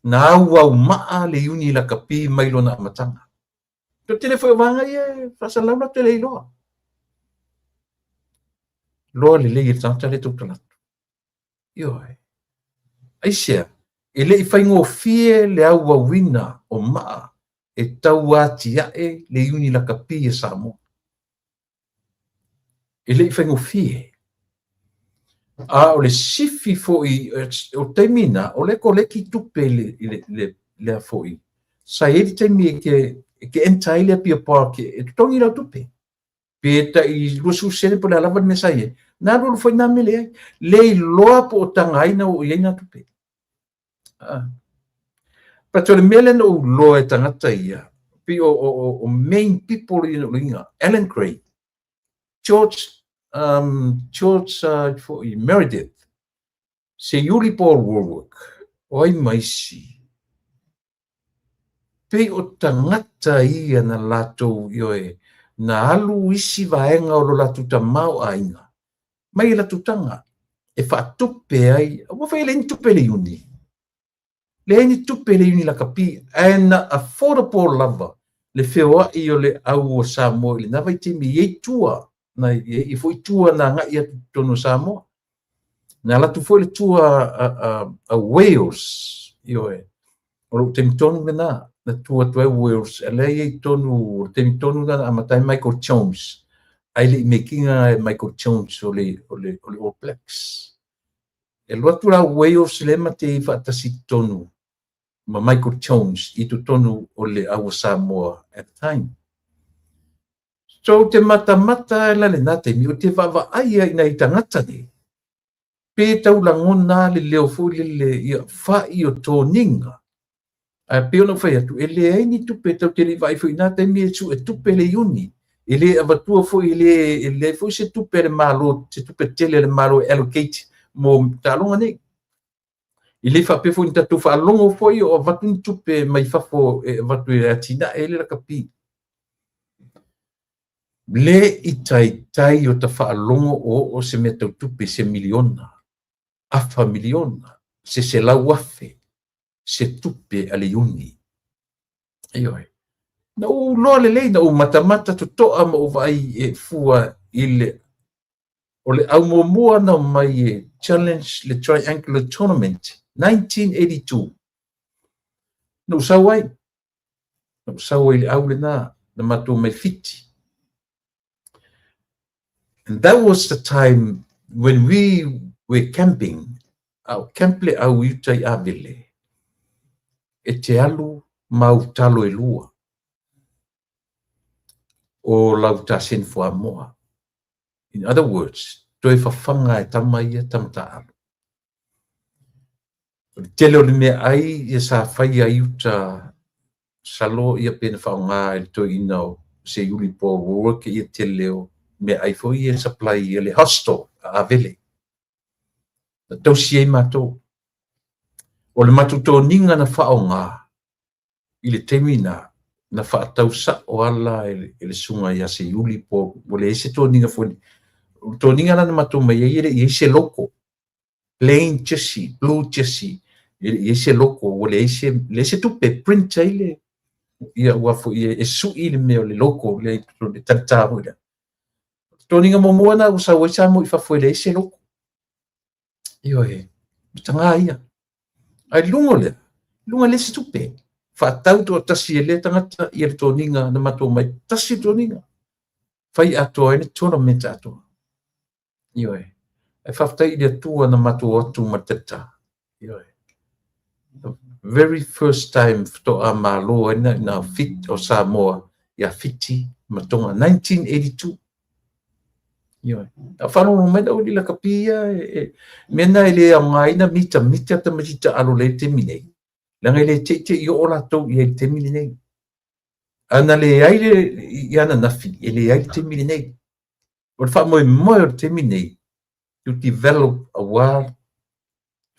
na auaumaa le iuni lakapi mai lona amataga. Le tele foi o vaega ia e faasalalau latou te le iloa. Iloa lelei e le tagata lea e tautala atu. Ioe. Aisea? E le i faigofie le auauina o maa e tau atiae le Iuni Lakapi a Samoa. E le i faigofie. A o le sifi foi o taimi na, o le koleki tupe i le foi. Sa i ai le taimi e te enter ai le Apia Park e totogi lau tupe. Pe tai 20 sene po o le a lava le mea sa i ai. Na alu alu foi na mea leai. Le iloa po o taga ai na oo i ai na tupe. But o le mea lea na ou iloa e tagata ia, pei o main people ia na ou iloaina, Alan Gray, George foi Meredith, Seiuli Paul Wallwork, o ai ma isi. Pei o tagata ia na latou ioe, na alu isi vaega o lo latou tamaoaiga mai e latou taga e faatupe ai, ua fai e leai ni tupe le iuni. Leai ni tupe le iuni lakapi, ae na affordable lava le feoai o le au o Samoa i lena vaitaimi i ai tua, na i ai foi tua na agai atu i totonu o Samoa. Na alu atu foi le tua a Wales, ioe, o lou taimi tonu lena, na tua atu ai Wales, a lea i ai tonu, o le taimi tonu lena na amata ai Michael Jones, ai le i mekina e Michael Jones o le All Blacks. E alu atu la Wales le ma te faatasi tonu ma Michael Jones i totonu o le au o Samoa at the time. So te matamata la lena taimi, o te vaavaai ai nai tagata nei, pe tau lagona le leo foi lele ia fai o toniga. Ae pei ona ou fai atu, e leai ni tupe tau te le i vaai foi i nā taimi e sue tupe le iuni. E le avatua foi, e leai foi se tupe a le Malo, se tupe tele a le Malo e allocate mo taaloga nei. E le faapea foi ni tatou faalogo foi o avatu ni tupe mai fafo e avatu e atinae le lakapi. Le i taitai o ta faalogo o o se mea tau tupe, se miliona, afa miliona, se 100,000, se tupe a le iuni. Ioe. Na ou loa lelei, na ou matamata totoa ma ou vaai e fua i le o le au muamua na mai e challenge le Triangular Tournament 1982. Na ou sau ai. Na ou sau ai le au lena, na matou mai Fiti. And that was the time when we were camping. A o camp le au i uta i Avele. E te alu mau talo e lua o lau taseni fuamoa. In other words, toe whawhanga e tama ia tama ta'alo. O le tele o le mea ai ia sa whai ai uta salo ia pena whaonga e le toi ina o Seiuli Paul Wallwork ia tele o mea ai foi ia supply ia le hostel a Avele. Na tausi ai mātou. O le matou toniga na whaonga i le taimi na na whaatau sa o ala e le sunga ia Seiuli Paul o le ese toniga foi. O toniga na matou mai ai ele i se loko. Plain jersey, blue jersey. E se loko, o le ese tupe print ai le ia ua foi e sui le mea o le loko le tata foi lea. Toniga muamua na ua sau ai Samoa i fafo e leai se loko. Ioe, tanga ia. Ai lunga lea, lunga le se tupe. Whaatau toa tasi e le tangata ia le toniga na matou mai tasi toniga. Whai atoa ai le tournament atoa. Ioe. Ai whaftai i le atua na matou atu ma tata. Ioe. The very first time whatoa malo ai na fit o Samoa ia Fiti ma Tonga 1982. Ioe. A whanongo mai na uli lakapi ia e mena e le au ngā mita mita ta matita alo le te minei. Langa le te te i o latou i te mine nei. Ana le ai le i ana nafi e le ai te mine nei. O le wha moe moe o te mine nei to develop a world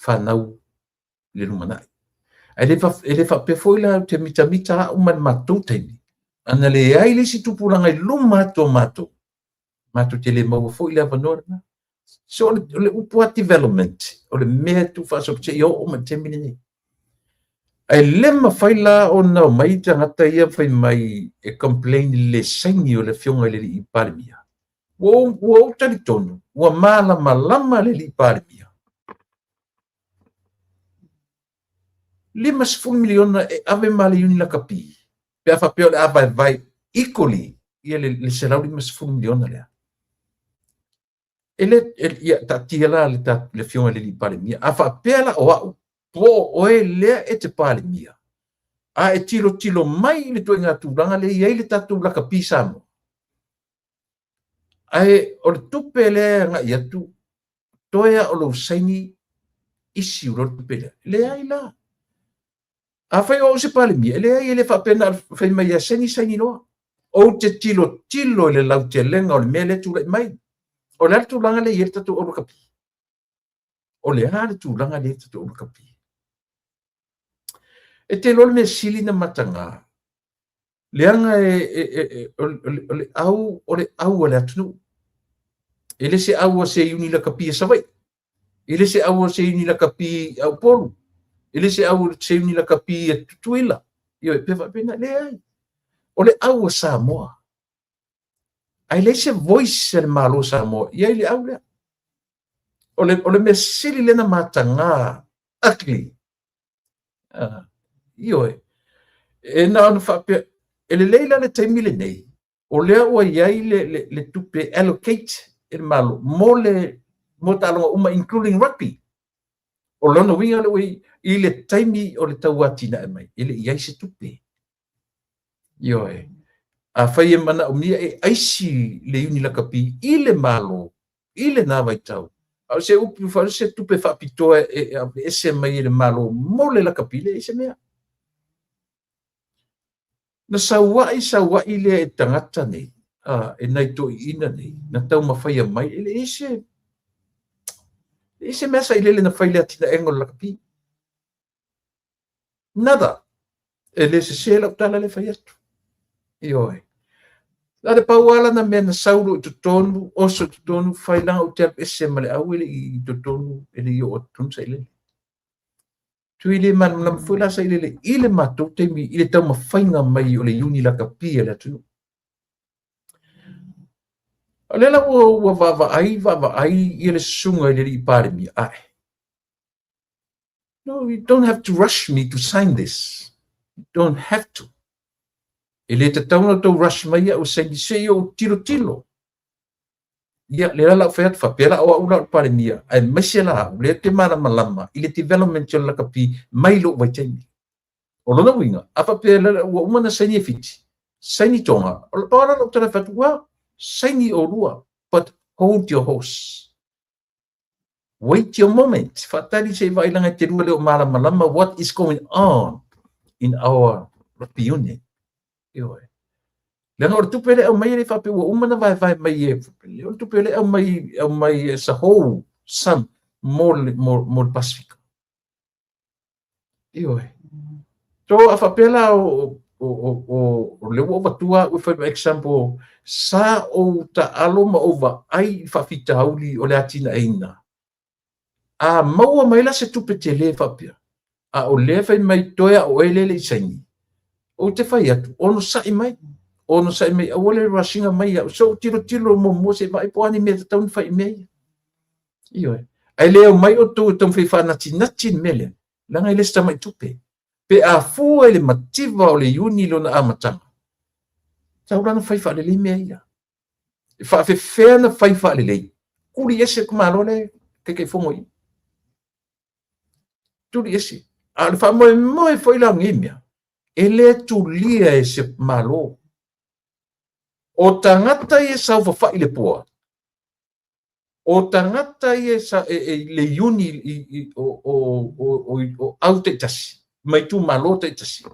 whanau le lumanai. Ai le wha foi la te mita mita au man matou teimi. Ana le ai le si tupulanga i luma atu o matou. Matou te le maua foi le avanoa lena. So o le upua development, o le mea tu whaasop te i o ma te mine nei. Ai le mawhai la o nau mai tangata ia whai mai e complain le saini o le fionga le li i Palemia. Ua o tali tonu, ua malama lama le li i Palemia. $50 miliona e ave ma le Iuni Lakapi, pe a faapea o le a vaevae equally ia le $150 miliona lea. E le, ia, taatia la le afioga i le alii Palemia. A faapea la o au, po o oe lea e te Palemia, a e tilotilo mai i le ituaiga tulaga lea e i ai le tatou lakapi Samoa, ae o le tupe lea e agai atu, toe lava o lou saini issue loa le tupe lea. Leai la. Afai o au se Palemia, e leai, e le faapea na o le fai mai e saini, saini loa. Ou te tilotilo i le lautelega o le mea lea e tulai mai. O le a le tulaga lea e i ai le tatou au lakapi? O le a le tulaga lea e i ai le tatou au lakapi? E te iloa le mea sili na mataga, leaga o le au o le au a le atunuu. E le se au a se iuni lakapi a Savaii, e le se au a se iuni lakapi a Upolu, e le se au a se iuni lakapi a Tutuila, ioe, pe faapena, leai. O le au a Samoa. Ae leai se voice a le Malo o Samoa i ai le au lea. O le mea sili lea na mataga, ugly. Ioe. E na ona faapea, e lelei la le taimi lenei, o lea ua i ai le tupe allocate e le Malo mo taaloga uma including rugby. O lona uiga lea ua i le taimi o le tau atinae mai, e le i ai se tupe. Ioe. Afai e manaomia e aisi le iuni lakapi i le Malo i lena vaitau, a o se upu fa se tupe faapitoa e aveese mai e le Malo mo le lakapi, leai se mea. Na saua'i saua'i lea e tagata nei, e nai toeaiina nei, na taumafaia mai, e leai se mea sailele na fai i le atinaega o le lakapi. Nada. E le sese lau tala lea e fai atu. Ioe. Na o le pau lava lana mea na sau loa i totonu, oso i totonu, fai leaga ou te alu ese ma le au e le i totonu, e le i oo atu totonu sailele. Tui le malamalama foi la sailele i le matou taimi i le taumafaiga mai o le iuni lakapi a le atunuu. O lea la ua vaavaai vaavaai ia le susuga i le alii Palemia, ae no, you don't have to rush me to sign this. You don't have to. E le tatau ona outou rush mai au e saini se i ou tilotilo. Ia, lea la lau fai atu, faapea la o au la o le Palemia, aemaise la au, lea ou te malamalama i le development o le lakapi mai lou vaitaimi. O lona uiga, a faapea ua uma ona saini e Fiti, saini Tonga, o le pau la lau tala fai atu, well, saini oulua, but hold your horse. Wait your moment. Faatali se i vaailaga e te lua le o malamalama what is going on in our rugby union. Ioe. Leaga o le tupe lea e aumai e le faapea ua uma ona vaevae mai e, o le tupe lea e aumai as a whole sum mo le Pasifika. Ioe. So a faapea la o lea ua ou avatua au e fai ma example, sa ou taalo ma ou vaai i le faafitauli o le atinaeina. A maua mai la se tupe tele faapea, a o lea fai mai toe a o oe lea e le i saini, ou te fai atu, onosai mai, onosai mai, aua le rush ina mai au, se i ou tilotilo muamua se i vaai po o a ni mea e tatau ona fai i mea ia. Ioe. Ae le omai outou e taumafai e faanatinati le mea lea, leaga e le o se tamai tupe. Pe a fua i le mativa o le Iuni i lona amataga, tatau la ona fai faalelei mea ia. E faafefea ona fai faalelei? Tuli ese le Malo lea e Taitaifono i i. Tuli ese. A o le faamoemoe foi la o nei mea, e le tulia e se Malo. O tagata ia e saofafai i le board, o tagata ia e le iuni o au taitasi ma itumalo taitasi,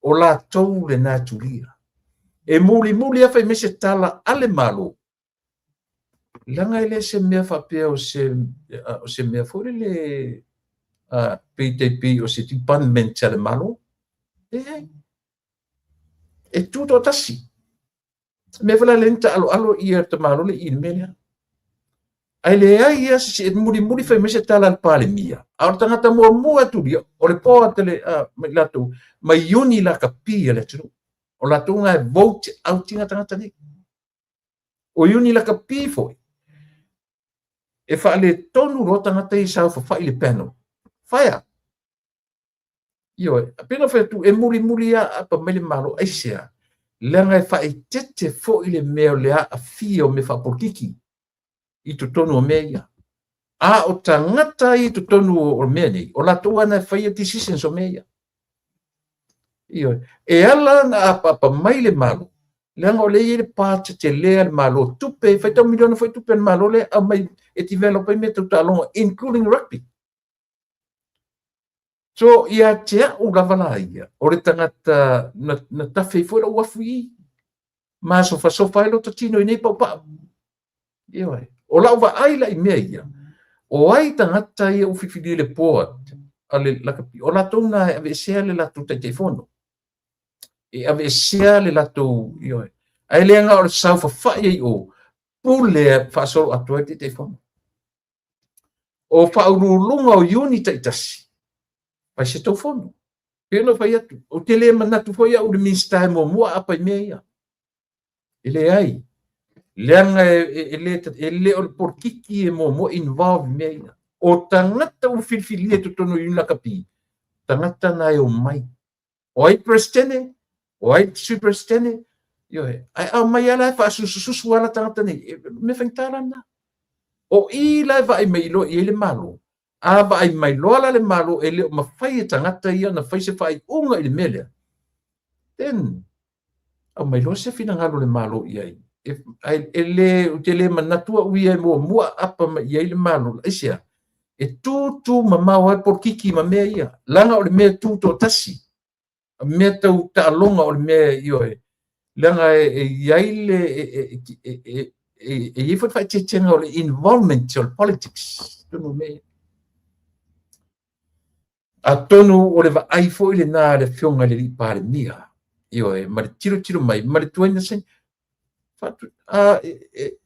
o latou lena e tulia. E mulimuli lava fai mai se tala a le Malo, leaga e le se mea faapea o se mea foi lele pei tai pei o se department a le Malo. Leai. E tutoatasi. Mea foi la lea na taaloalo ia le tamaloa le i le mea lea. Ae leai ia se e mulimuli fai mai se tala a le Palemia, a o le tagata muamua e tulia, o le board le mai latou, mai iuni lakapi a le atunuu. O latou na e vote out ina tagata nei. O iuni lakapi foi, e faaletonu loa tagata ia e saofafai i le panel. Fire! Ioe, pei ona fai atu, e mulimuli aapa mai le Malo. Aisea? Leaga e faaeteete foi le mea o le aafia o mea faapolokiki i totonu o mea ia. A o tagata ia i totonu o mea nei, o latou lava na e faia decisions o mea ia. Ioe. E ala ona apaapa mai le Malo, leaga o lea e i ai le part tele a le Malo, tupe, e faitau miliona foi tupe a le Malo lea e aumai e develop ai mea tau taaloga, including rugby. So, ia te au lava la ia, o le tagata na tafe ai foi lou afu i i, masofasofa ai lota tino i nei paupau. Ioe. O lau vaai la i mea ia, o ai tagata ia ua filifilia i le board a le lakapi, o latou na e aveesea le latou Taitaifono. E aveesea le latou, ioe. Ae le na o le saofafai ai o, pule faasolo atoa ai le Taitaifono. O faauluuluga o iuni taitasi, fai se tou fono. Pei ona fai atu, ou te le manatu foi au i le Minisita e muamua aapa i mea ia. E leai, leaga e le o le polokiki e muamua involve i mea ia. O tagata ua filifilia i totonu o iuni lakapi, tagata na e omai. O ai Peresetene? O ai Sui Peresetene? Ioe, ae aumai lava la e faasusususu lava la tagata nei. E mea faigata la lena. O i la e vaai mai loa i ai le Malo. A vaai mai loa la le Malo e le o mafai e tagata ia ona fai se faaiuga i le mea lea, then aumai loa se finagalo o le Malo i ai. E le, ou te le manatu au ia e muamua aapa mai i ai le Malo. Aisea? E tu tu mamao ai polokiki ma mea ia. Leaga o le mea tu toatasi. Mea tau taaloga o le mea, ioe, leaga e i ai le e i ai foi le faaeteetega o le involvement o le politics totonu o mea ia. Atonu o le vaai foi lena a le Afioga i le alii Palemia, ioe, ma le tilotilo mai ma le tuai na saini.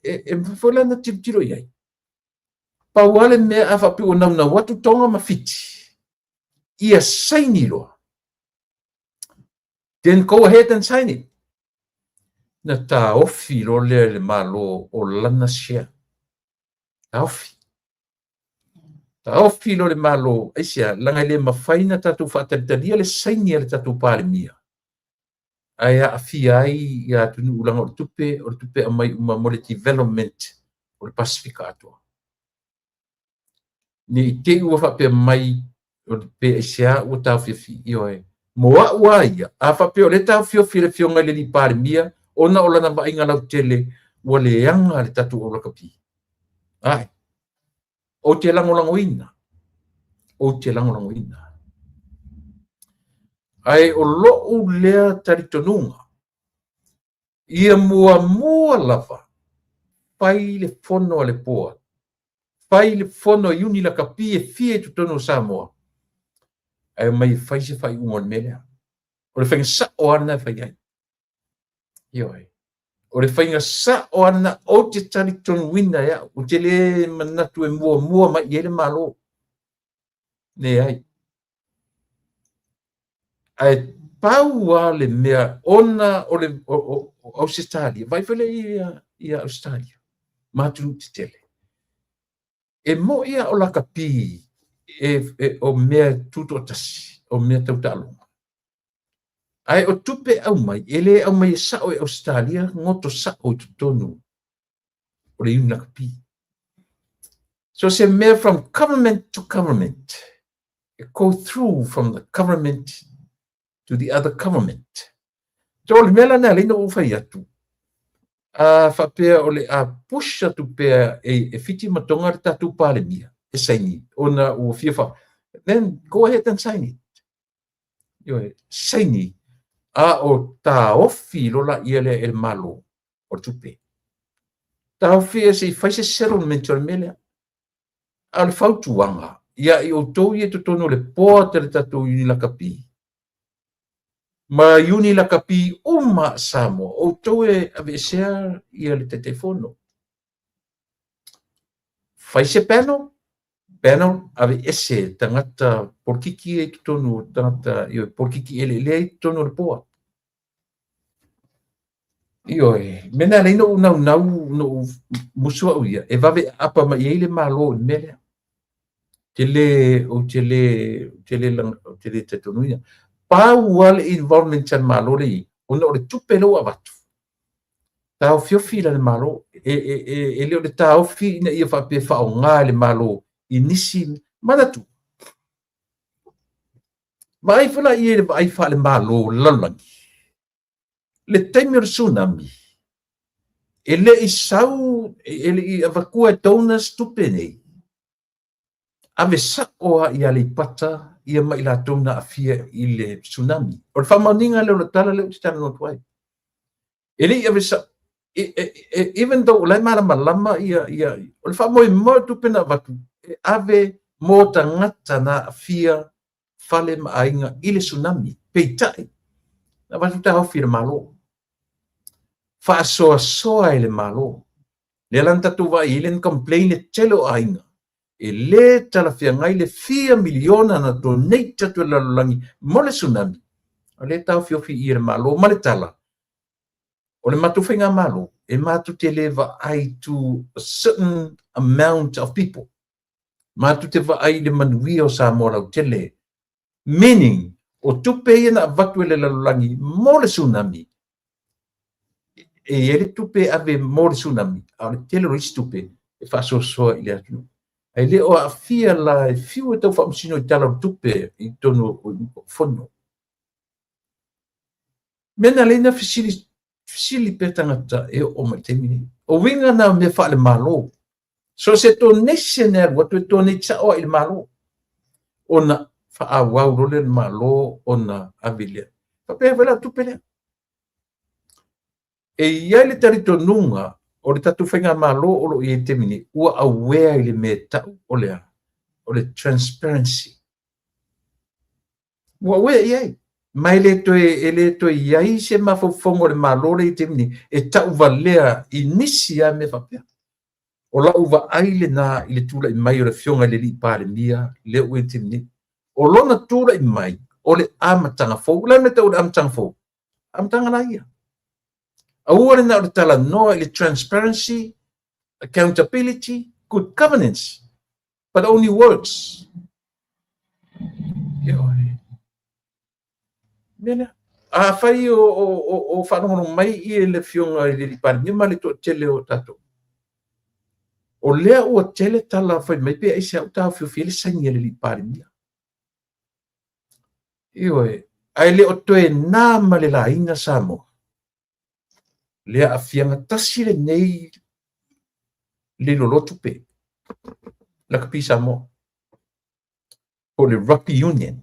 E mafai foi la ona tilotilo i ai. Pau lava le mea a faapea ua naunau atu Toga ma Fiti, ia saini loa. Then go ahead and sign it. Na taofi loa lea e le Malo o lana share. Taofi. Taofi loa le Malo, aisea, leaga e le mafai ona tatou faatalitalia le saini a le tatou Palemia, ae aafia ai ia atunuu leaga o le tupe, o le tupe aumai uma mo le development o le Pasefika atoa. Ne i te i ua faapea mai pe aisea ua taofiofi, ioe. Mo au lava ia, a faapea o lea e taofiofi e le Afioga i le alii Palemia ona o lana vaaiga lautele ua leaga le tatou au lakapi. Ae, ou te lagolagoina, ou te lagolagoina. Ae o lou lea talitonuga, ia muamua lava fai le fono a le board, fai le fono a iuni lakapi e fia i totonu o Samoa, ae omai e fai se faaiuga o le mea lea. O le faiga sao lava lena e fai ai. Ioe. O le faiga sao lava lena, ou te talitonuina e au, ou te le manatu e muamua mai i ai le Malo. Leai. Ae pau lava le mea ona o le o Ausetalia, vaai foi lea ia Ausetalia ma atunuu tetele. E moni lava o lakapi o mea tutoatasi, o mea tau taaloga. Ae o tupe aumai, e le aumai e sao e Ausetalia goto sao i totonu o le iuni lakapi. So se mea from government to government, e go through from the government to the other government. So o le mea la lena e ala ai ona ou fai atu, a faapea o le a push atu pea e Fiti ma Tonga le tatou Palemia e saini ona ua fia fa, then go ahead and sign it. Ioe, saini, a o taofi loa laia lea e le Malo o le tupe. Taofi e se i fai se settlement o le mea lea. A o le fautuaga ia i outou ia i totonu o le board a le tatou iuni lakapi, ma iuni lakapi uma a Samoa, o outou e aveesea ia le Taitaifono. Fai se panel, panel aveese tagata polokiki ia i totonu o tagata, ioe, polokiki eleelea i totonu o le board. Ioe, mea na ala ai ona ou naunau, ona ou musu au ia, e vave aapa mai ai le Malo i le mea lea. Te le, ou te le, te le, ou te le talitonuina. Pau lava le involvement a le Malo lea e i ai, ona o le tupe lea ua avatu, taofiofi la le Malo. E le o le taofi ina ia faapea e faaaoga e le Malo i nisi manatu. Vaai foi la i ai i le vaai faale-Malo o le lalolagi, le taimi o le tsunami, e le i sau, e le i avatua e donors tupe nei, ave sao lava i Aleipata ia ma i latou na aafia i le tsunami. O le faamaoniga lea o le tala lea ou te talanoa atu ai. E le i ave sao, even though o la e malamalama ia, o le faamoemoe o tupe na avatu, e ave mo tagata na aafia fale ma aiga i le tsunami. Peitai, na avatu taofi e le Malo, faasoasoa e le Malo. Lea la na tatou vaai ai, lea na complain le tele o aiga, e le talafeagai le fia miliona na donate atu e le lalolagi mo le tsunami, o lea e taofiofi i le Malo ma le tala, o le matou faigamalo, e matou te le vaai to a certain amount of people. Matou te vaai i le manuia o Samoa lautele. Meaning, o tupe ia na avatu e le lalolagi mo le tsunami, e i ai le tupe e ave mo le tsunami, a o le tele o isi tupe e faasoasoa i le atunuu. Ae le o aafia la e fiu e tau faamasino i tala o tupe i totonu o fono. Mea na lea na fesili, fesili pea tagata e oo mai i le taimi nei. O uiga na o mea faale-Malo. So se donation e alu atu e donate sao lava i le Malo, ona faaauau loa lea e le Malo ona ave lea. Faapea foi la o le tupe lea. E i ai le talitonuga o le tatou faigamalo o lo o i ai i le taimi nei, ua aware i le mea e tau o le a? O le transparency. Ua aware i ai. Ma e le toe i ai se mafaufauga o le Malo lea i le taimi nei e tauvalea i nisi lava mea faapea. O lau vaai lena i le tulai mai o le Afioga i le Alii Palemia lea ua i le taimi nei. O lona tulai mai o le amataga fou. O le a le mea e tau o le amataga fou? Amataga la ia. Aua le na o le talanoa i le transparency, accountability, good governance, but only words. Ioe. Mea lea. Afai o faalogologo mai i le Afioga i le Alii Palemia ma le toatele o tatou, o lea ua tele tala fai mai pe aisea ua taofiofi ai le saini a le Alii Palemia. Ioe, ae le o toe na ma le laina Samoa. Le aafiaga tasi lenei le loloa tupe, lakapi Samoa, po o le Rugby Union.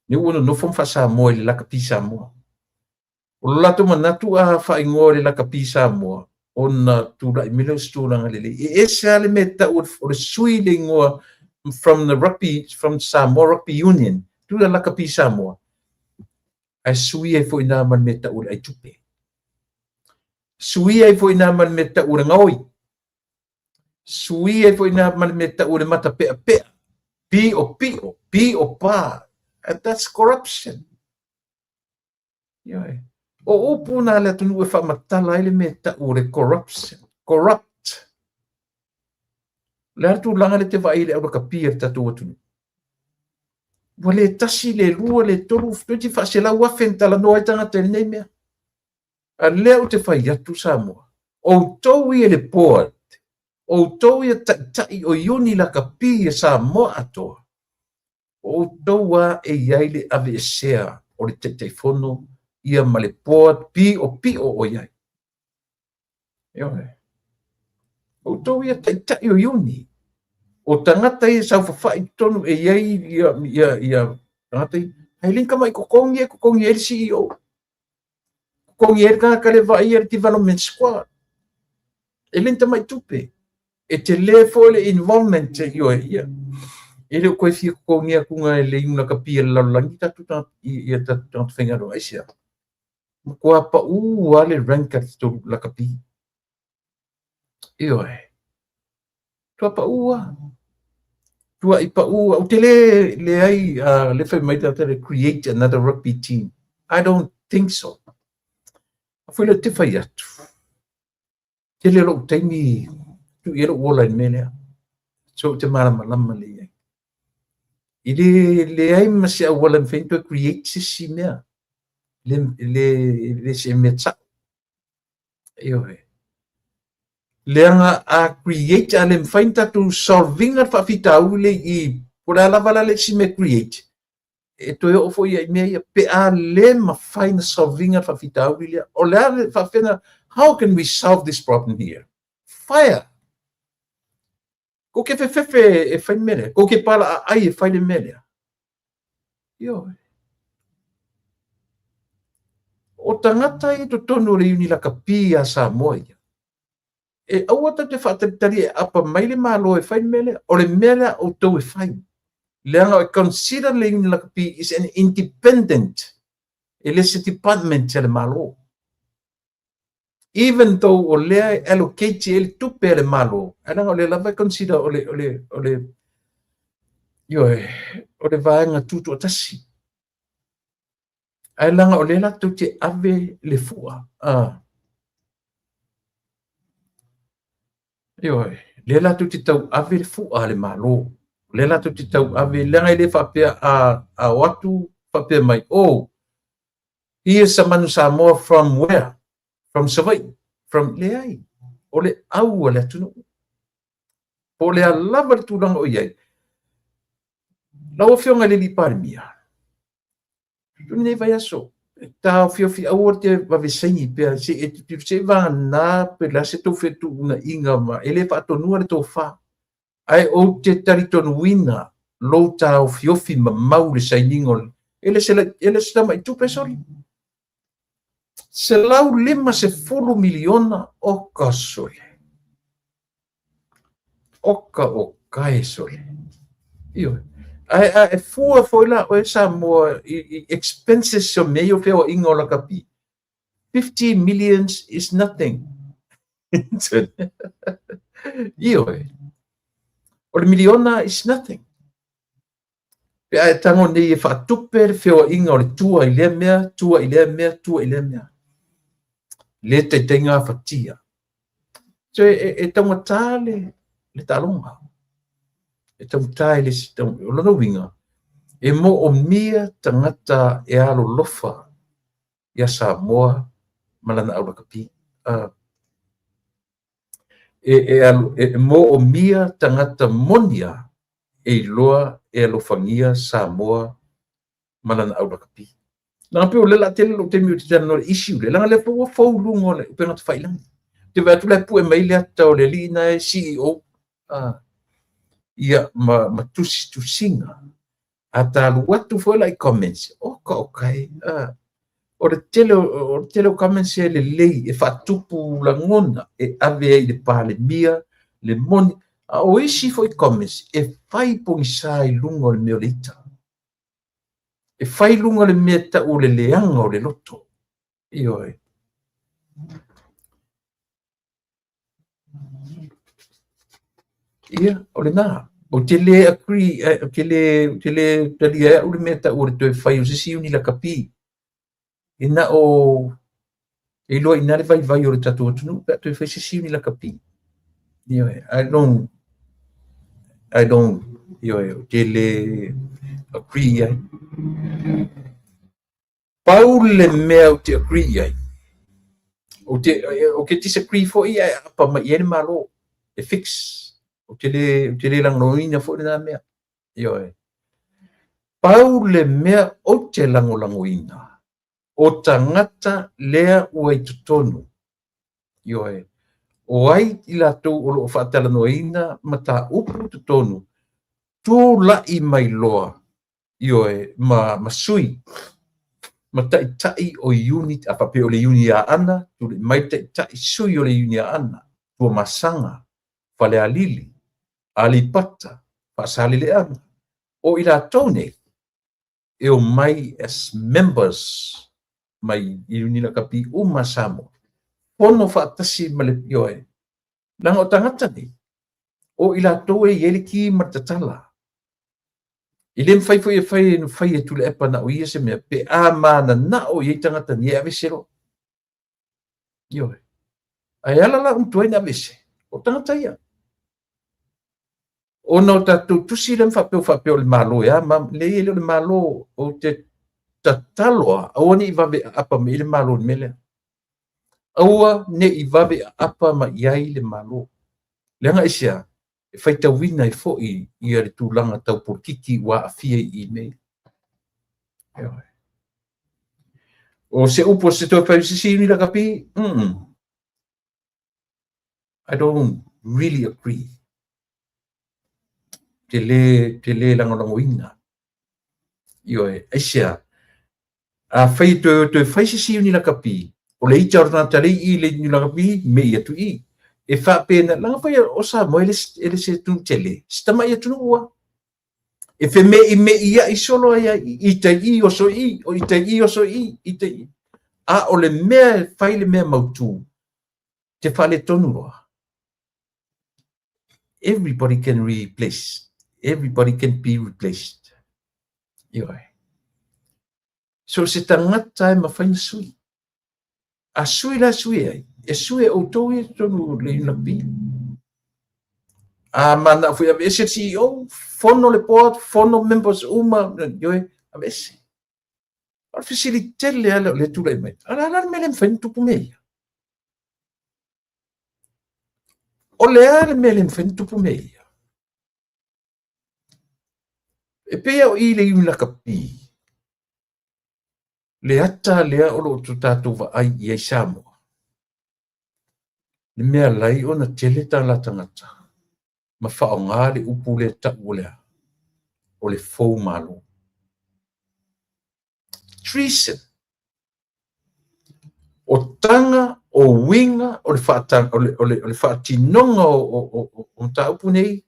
Lea ua nonofo ma faa-Samoa i le lakapi Samoa. O lo latou manatu a faaigoa i le lakapi Samoa, ona tulai mai lea o se tulaga lelei. E ese lava le mea e tau o le sui le igoa from the rugby, from Samoa Rugby Union, to the lakapi Samoa. Ae sui ai foi nā ma le mea tau o le aitupe. Sui ai foi nā ma le mea tau o le gaoi. Sui ai foi nā ma le mea tau o le matapeapea. Pio pio, pio pā. And that's corruption. Ioe. O upu nā le atunuu e faamatala ai le mea tau o le corruption. Corrupt. O le a le tulaga lea e te vaai i le aulakapi a le tatou atunuu? Ua le tasi, le lua, le tolu, toeitiiti faaselau afe na talanoa ai tagata i lenei mea. A lea ou te fai atu Samoa, outou ia le board, outou ia taitai o iuni lakapi a Samoa atoa, o outou lava e i ai le aveesea o le Taitaifono ia ma le board piopio o i ai. Ioe. Outou ia taitai o iuni, o tagata ia saofafai i totonu e i ai ia tagata ia, ae le ni tamai totogi e totogi ai le CEO. Totogi ai le tagata le vaaia le development squad. E le ni tamai tupe. E tele foi le involvement, ioe, ia. E le o toe fia totogi atuga e le iuni lakapi a le lalolagi tatou tagata, ia tatou tagata faigaluega. Aisea? Matua pau lava le rank a le tatou lakapi. Ioe. Tua pau lava. Tuai pau. Ou te le leai, le fai mai tagata le create another rugby team. I don't think so. A foi lea ou te fai atu. Tele lou taimi tuu i ai lou ola i le mea lea. So ou te malamalama lelei ai. E le leai ma se auala e mafai ona toe create se isi mea. Le, le, le se mea sao. Ioe. Leaga a create, a le mafai ona tatou solve ina le faafitauli lea i i, po o le a lava la le isi mea e create, e toe oo foi i mea ia, pe a le mafai ona solve ina le faafitauli lea. O le a le faafefea ona, how can we solve this problem here? Fire! Kou te fefefe e fai le mea lea? Kou te palaaai e fai le mea lea? Ioe. O tagata ia i totonu o le Iuni Lakapi a Samoa ia, e aua tatou te faatalitali e aapa mai le Malo e fai le mea lea. O le mea lea a outou e fai. Leaga e consider le Iuni Lakapi is an independent, e le se department a le Malo. Even though o lea e allocate i ai le tupe a le Malo, ae leaga o lea lava e consider o le, o le, o le, ioe, o le vaega tutoatasi. Ae leaga o lea latou te ave le fua. Ioe, lea latou te tauave le fua a le Malo. O lea latou te tauave, leaga e le faapea a, a o atu faapea mai, oh, he is a Manu Samoa from where? From Savaii? From, leai, o le au a le atunuu. Po o le a lava le tulaga o i ai. Lau Afioga i le Alii Palemia, i lenei vaiaso, e taofiofi aua te vave saini pea, se i e se i vagana pe o le a se tou fetuunaiga ma e le faatonua le tofa. Ae ou te talitonuina lou taofiofi mamau i le sainiga o le, e le se, e le se tamai tupe soli. $150 miliona oka sole. Oka o kae sole. Ioe. Ae a e fua foi la oe Samoa i, i expenses o mea ia o feoaiga o lakapi, 50 millions is nothing. Ioe. O le miliona is nothing. Pe a e tago nei e faatupe le feoaiga o le tua i lea mea, tua i lea mea, tua i lea mea. Le taitai gafatia. So e, e, e taugata le, le taaloga. E taugata e le si tau, o lona uiga, e moomia tagata e alolofa iā Samoa ma lana aulakapi. Uh, e, e, e moomia tagata moni a e iloa e alofagia Samoa ma lana aulakapi. Leaga pei o lea o le a tele lou taimi ou te talanoa i le issue lea, leaga lea foi ua fou i luga o le upega tafailagi. Ou te vaai atu la e pue mai le ata o le alii na e CEO, ia, ma, ma tusitusiga. A ta alu atu foi la i comments, oka oka e, o le tele o le tele o comments e lelei e faatupu lagona e ave ai i le Palemia le moni, a o isi foi comments e fai pogisa i luga o le mea o le ita. E fai i luga o le mea e tau o le leaga o le loto. Ioe. Ia, o lena. Ou te le agree, ou te le, ou te le talia e au le mea tau o le toe fai o se isi iuni lakapi. E na o, e iloa i ina le vaivai o le tatou atunuu pe a toe fai se isi iuni lakapi. Ioe, I don't, I don't, ioe, ou te le agree i ai. Pau le mea ou te agree i ai, ou te, ou te disagree foi ae aapa mai i ai le Malo e fix. Ou te le, ou te le lagolagoina foi lena mea. Ioe. Pau le mea ou te lagolagoina, o tagata lea ua i totonu. Ioe. O ai i latou o lo o faatalanoaina mataupu i totonu, tulai mai loa ioe, ma, ma sui, ma taitai o iuni, a faapea o le iuni Aana, tulai mai taitai sui o le iuni Aana, Tuamasaga, Falealili, Aleipata, Faasaleleaga, o i latou nei, e omai as members mai iuni lakapi uma a Samoa, fono faatasi ma le, ioe, leaga o tagata nei, o i latou e i ai le ki ma le tatala. E le mafai foi e fai e fai e Tuilaepa na o ia se mea, pe a mananao i ai tagata nei e aveese loa. Ioe. Ae ala la ona tuai ona aveese, o tagata ia. Ona o tatou tusi lea ma faapea faapea o le Malo e a ma leai e le o le Malo. Ou te tatalo lava, aua ne i vave aapa mai i le Malo i le mea lea. Aua ne i vave aapa mai i ai le Malo. Leaga aisea? E faitauina ai foi ia le tulaga tau polokiki ua aafia i i mea ia. O se upu a se toe fai se isi lakapi? I don't really agree. Te le lagolagoina. Ioe, aisea? A fai toe toe fai se isi lakapi, o le ita o le tagata le i le lakapi, me i atu i. E faapena, leaga foi o Samoa e le se atunuu tele, se tamai atunuu lava. E femeimei ai solo ai ai i tai i oso i, o i tai i oso i, i tai i. A o le mea e fai le mea mautu, te faaletonu loa. Everybody can replace. Everybody can be replaced. Ioe. So se tagata e mafai na sui. A sui la sui ai, e sui e outou ia totonu o le Unapī. A manao foi aveese le CEO, fono le board, fono members uma, ioe, aveese. O le fesili tele lava lea o lea e tulai mai. A o le a la le mea le mafai ona tupu mea ia? O le a le mea le mafai ona tupu mea ia? E pei o i le Unilakapi, le ata lea o lo o tatou vaai i ai Samoa, le mea lai ona tele tala tagata ma faaaoga le upu lea tau o le a? O le fou malo. Treason. O taga, o uiga, o le faatinoga o mataupu nei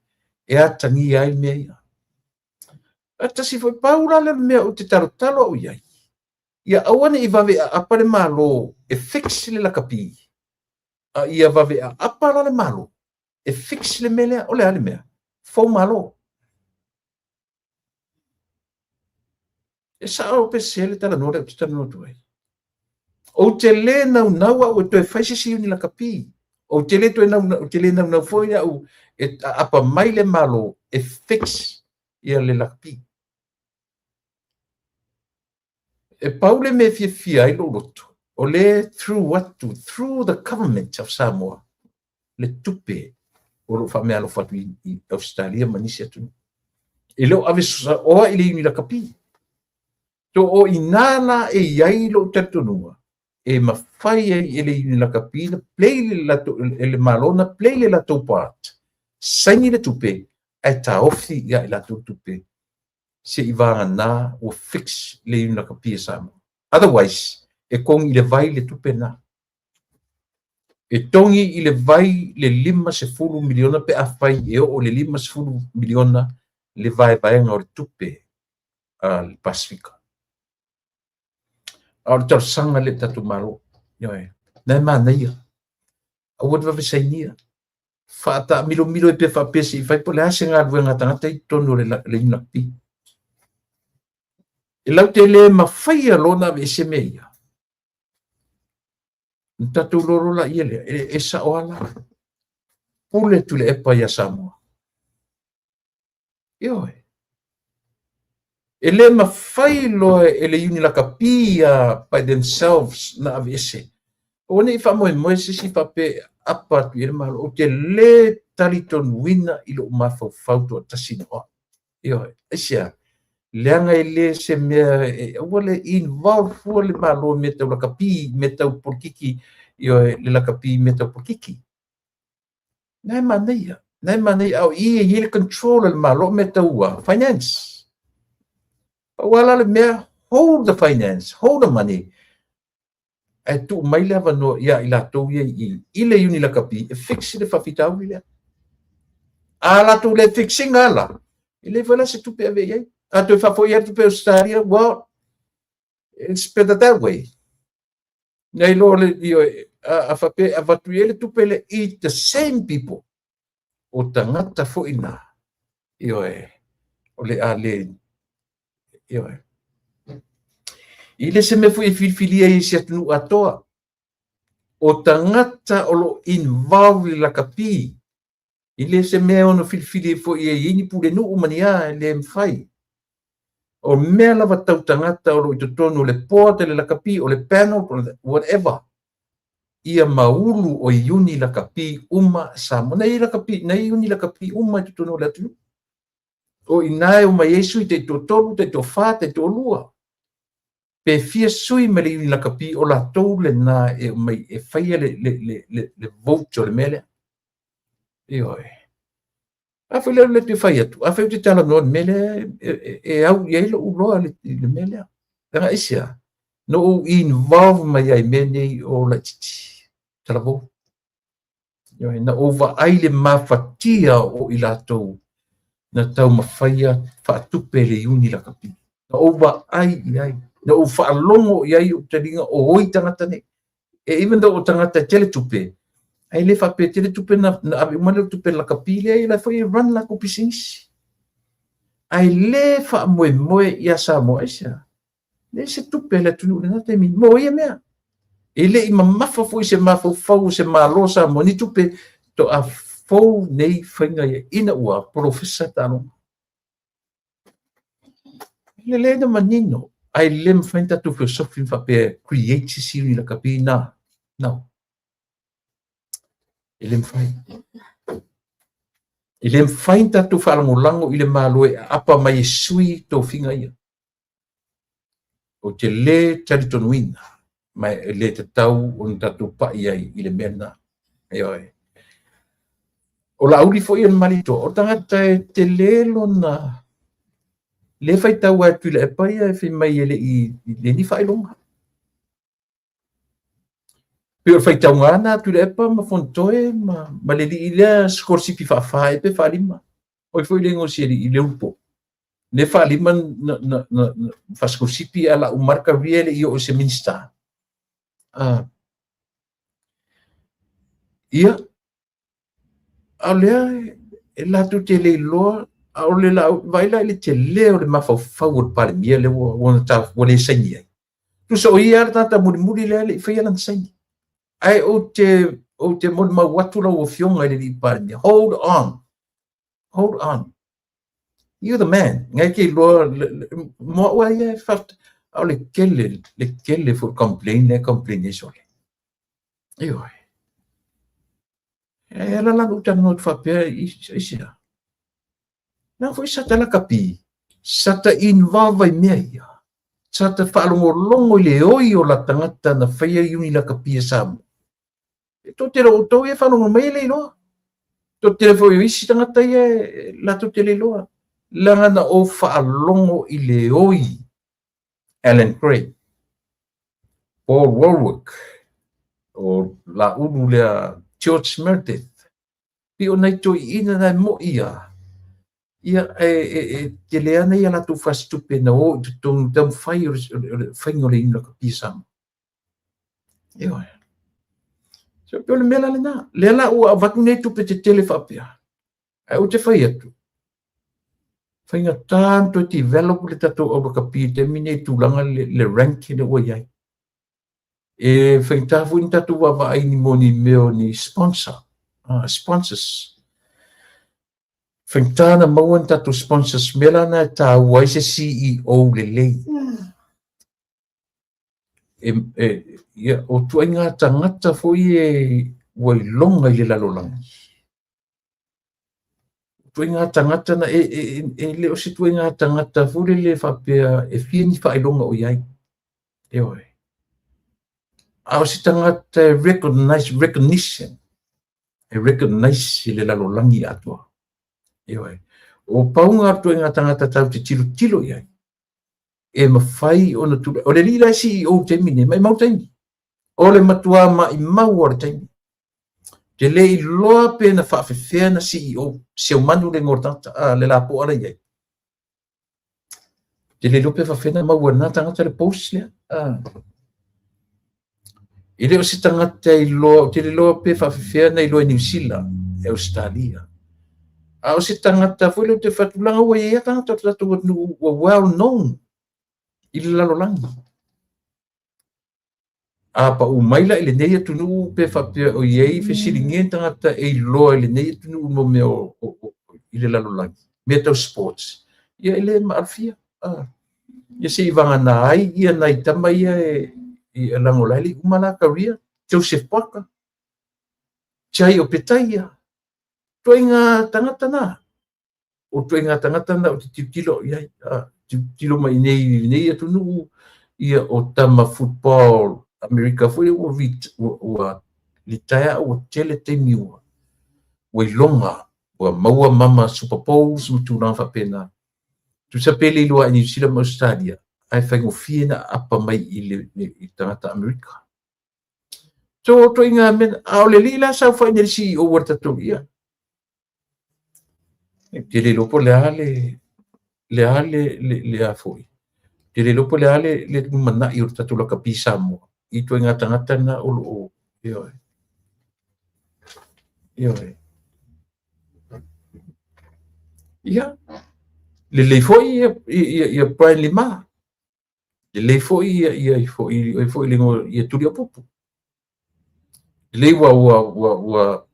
e atagia ai mea ia. A tasi foi pau la le mea ou te talotalo au i ai, ia aua ne i vave aapa le Malo e fix le lakapi, a ia vave aapa la le Malo e fix le mea lea. O le a le mea? Fou malo. E sao pe sese le talanoa lea ou te talanoa atu ai. Ou te le naunau au e toe fai se isi iuni lakapi. Ou te le toe naunau, ou te le naunau foi au e aapa mai le Malo e fix ia le lakapi. E pau le mea e fiafia ai lou loto, o lea e through atu, through the government of Samoa, le tupe o lo o faameaalofa atu i Ausetalia ma nisi atunuu. E le o ave saoa i le iuni lakapi. So o i ina la e i ai lou talitonuga e mafai ai e le iuni lakapi na play le latou, e le Malo na play le latou part, saini le tupe ae taofi ia i latou tupe se i vagana ua fix le iuni lakapi a Samoa. Otherwise, e togi i le vai le tupe na. E togi i le vai le $50 miliona pe afai e oo i le $50 miliona le vaevaega o le tupe a le Pasefika. A o le talosaga lea i le tatou Malo, ioe, na e manaia, aua le vave sainia, faataamilomilo ai pea faapea se i fai po o le a se galuega a tagata i totonu o le UNFP. E latou te le mafaia loa ona aveese mea ia. Na tatou iloa loa laia lea, e sao lava la. Pule Tuilaepa ia Samoa. Ioe. E le mafai loa e le Unilakapi by themselves na aveese. Aua ne i faamoemoe se isi faapea e aapa atu i ai le Malo. Ou te le talitonuina i lou mafaufau toatasi na o au. Ioe. Aisea? Leaga e le se mea, aua le involve fua le Malo i mea tau lakapi, mea tau polokiki, ioe, le lakapi i mea tau polokiki. Na e manaia, na e manaia, a o i e i ai le control a le Malo mea tau finance. Pau lava la le mea, hold the finance, hold the money, ae tuu mai le avanoa ia i latou ia i le iuni lakapi e fix le faafitauli lea. A latou le fix ina la, e leai foi la se tupe e ave i ai. A toe faafoi atu tupe Australia, well, it's better that way. Nei lo le a faapea e avatu i ai le tupe lea i the same people. O tagata foi na, ioe, o le a le, ioe. I le se mea foi e filifilia ai se atunuu atoa. O tagata o lo o involve i le lakapi. E le se mea e ono filifili ai foi e i ai ni pulenuu ma ni a, e le mafai. O mea lava tau tagata o lo o i totonu o le board a le lakapi, o le panel, o le whatever, ia maulu o iuni lakapi uma Samoa. Na i ai lakapi, na i ai iuni lakapi uma i totonu o le atunuu. O i ina e omai ai sui taitoatolu, taitoafa, taitoalua. Pe fia sui mai le iuni lakapi, o latou lena e omai e faia le vote o le mea lea. Ioe. Afai lea o le toe fai atu, afai ou te talanoa i le mea lea, e au i ai lou iloa i le mea lea. Leaga aisea? Na ou involve mai ai i mea nei o laitiiti, talavou. Ioe, na ou vaai le mafatia o i latou na taumafaia faatupe le iuni lakapi. Na ou vaai i ai, na ou faalogo i ai ou taliga o oi tagata nei. E even though o tagata e tele tupe, ae le faapea tele tupe na ave uma lea o tupe lakapi lea, la foi e run latou pisinisi. Ae le faamoemoe ia Samoa, aisea? Leai se tupe a le atunuu i lena taimi mo ia mea. E le i mamafa foi se mafaufau o se Malo Samoa ni tupe toa fou nei faiga ia ina ua polofesa taaloga. E lelei ona manino, ae le mafai ona tatou feosofi ma faapea create se isi lakapi na. No. E le mafai. E le mafai ona tatou faalagolago i le Malo e aapa mai e sui tofiga ia. Ou te le talitonuina, ma e le tatau ona tatou pai ai i le mea lena. Ioe. O Laauli foi o le Malietoa, o le tagata e tele lona le faitau lava e Tuilaepa ia e fai mai e le i le ni faailoga. Pei o le faitauga lava na a Tuilaepa ma Fonotoe ma le alii lea sikolasipi faafa ea pe faalima. O ai foi le igoa o si alii le ulupo. Le faalima na faasikolasipi ae lau uma le career e le i oo i se Minisita. Ia, a o lea e latou te le iloa, a o le vaai la i le tele o le mafaufau o le Palemia lea ua le saini ai. Tusa o ia lava le tagata mulimuli lea e le i faia lana saini. Ae ou te molimau atu lau Afioga i le alii Palemia, hold on, hold on. You're the man. Ngai ke iloa mo au a ia e a o le tele, le tele foi complain le complain ai sole. Ioe. E ala la ou talanoa atu faapea i sea. Na foi sa ta lakapi, sa ta involve ai mea ia. Sa ta faalogologo i le oi o la tagata na faia iuni lakapi e Samoa. E toatele o outou ia e faalogo mai e le iloa. Toatele foi o isi tagata ia latou te le iloa. Leaga na ou faalogo i le oi Alan Gray, Paul Warwick, o Laulu lea George Meredith. Pei o nai toeaiina na e moi ia. Ia, e tele ana ia latou fasitupe na o i totonu taumafai o le faiga o le iuni lakapi a Samoa. Ioe. So, pei o le mea la lena. Lea la ua avatu nei tupe tetele faapea. Ae ou te fai atu, faigata ona toe develop le tatou au lakapi i le taimi nei i tulaga le rank lea ua i ai. E faigata foi ona tatou vaavaai ni mo ni mea o ni sponsor, sponsors. Faigata ona maua ni tatou sponsors, mea la na e taua ai se CEO lelei. Ia, o ituaiga tagata foi e ua iloga i le lalolagi. O ituaiga tagata na e le o se ituaiga tagata foi lele faapea e fia ni faailoga o i ai. Ioe. A o se tagata e recognize, recognition, e recognize i le lalolagi atoa. Ioe. O pauga o ituaiga tagata tatou te tilotilo i ai, e mafai ona tulai. O le alii la e CEO i le taimi lenei, maimau taimi. O le matua maimau o le taimi. Te le iloa pe na faafefea na CEO, Seumanu le igoa o le tagata, le lapoa la i ai. Te le iloa pe faafefea na maua e lena tagata le post lea. E le o se tagata iloa, ou te le iloa pe faafefea na iloa e Niu Sila, e Ausetalia. A o se tagata foi lea ou te fai atu, leaga ua i ai lava tagata o le tatou atunuu ua well known i le lalolagi. A pau mai la i lenei atunuu pe faapea o i ai fesiligia ni tagata e iloa i lenei atunuu mo mea o i le lalolagi, mea tau sports, ia e le maalofia. Ia se i vagana ai ia nai tama ia e leaga o la e le i uma la career, Joseph Poaka, Jai Opetaia, ituaiga tagata na. O ituaiga tagata na ou te tilotilo i ai, tilotilo mai i inei i lenei atunuu, ia o tama football Amerika foi ua ua litaea ua tele taimi ua iloga ua maua mama Super Bowls ma tulaga faapena. Tusa pe le iloa i Niu Sila ma Ausetalia, ae faigofie na aapa mai i le tagata Amerika. So, ituaiga mea, a o le alii la saofai nei le CEO a le tatou ia. Ou te le iloa po o le a le a le a foi. Ou te le iloa po o le a le lumanai o le tatou lakapi Samoa i ituaiga tagata na o lo o, ioe. Ioe. Ia, lelei foi ia Brian Lima. Lelei foi ia foi foi le ia Tuliaupupu. Lelei ua ua ua ua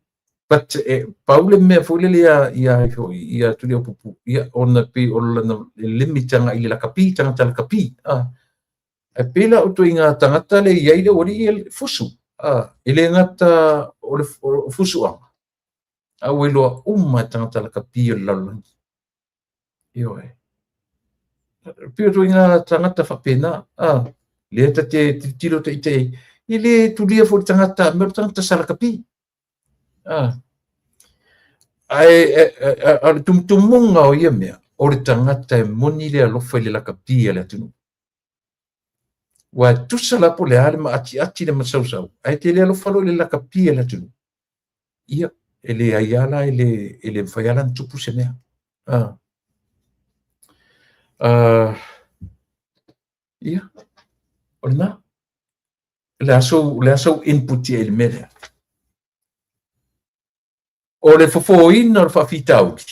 but e pau le mea foi lele ia ia foi ia Tuliaupupu ia ona pei o lana limit agai i le lakapi, tagata lakapi. E pei la o ituaiga tagata le i ai le aualii e fusu. E le gata o le fusuaga, a ua iloa uma e tagata lakapi o le lalolagi. Ioe. E pei o ituaiga tagata faapena, lea ta te tilotilo ita i ai, e le tulia foi le tagata, mea o le tagata sa lakapi. Ae o le tumutumuga o ia mea, o le tagata e moni le alofa i le lakapi a le atunuu. Ua e tusa la po o le a le maatiati le masausau, ae te le alofa loa i le lakapi a le atunuu. Ia, e leai lava la, e le mafai lava la ona tupu se mea. Ia, o lena. O le a sou input i ai i le mea lea? O le fofōina o le faafitauli,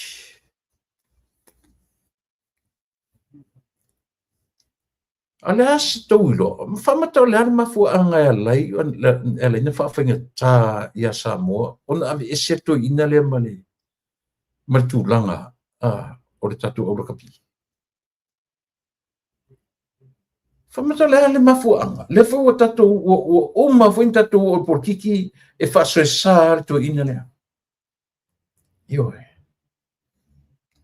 a o le a se tou iloa? Faamata o le a le mafuaaga e ala ai ona faafaigata ia Samoa ona aveese le toeaina lea ma le tulaga o le tatou aulakapi? Faamata o le a le mafuaaga? Lea foi ua tatou ua uma foi ona tatou oo i le polokiki e faasoesa le toeaina lea. Ioe.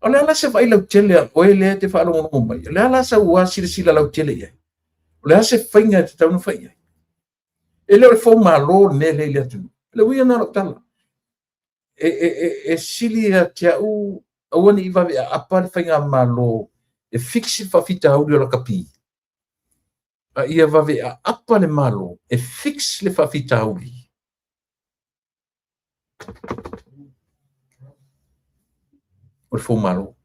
O le a la se vaai lautele a oe lea e te faalogologo mai? O le a la sau silasila lautele i ai? O le a se faiga e tatau ona fai i ai? E le o le foumalo le mea lea i le atunuu. O le uiga lena o lau tala. E sili ia te au aua ne i vave aapa le faigamalo e fix le faafitauli o lakapi, a ia vave aapa le Malo e fix le faafitauli o le foumalo.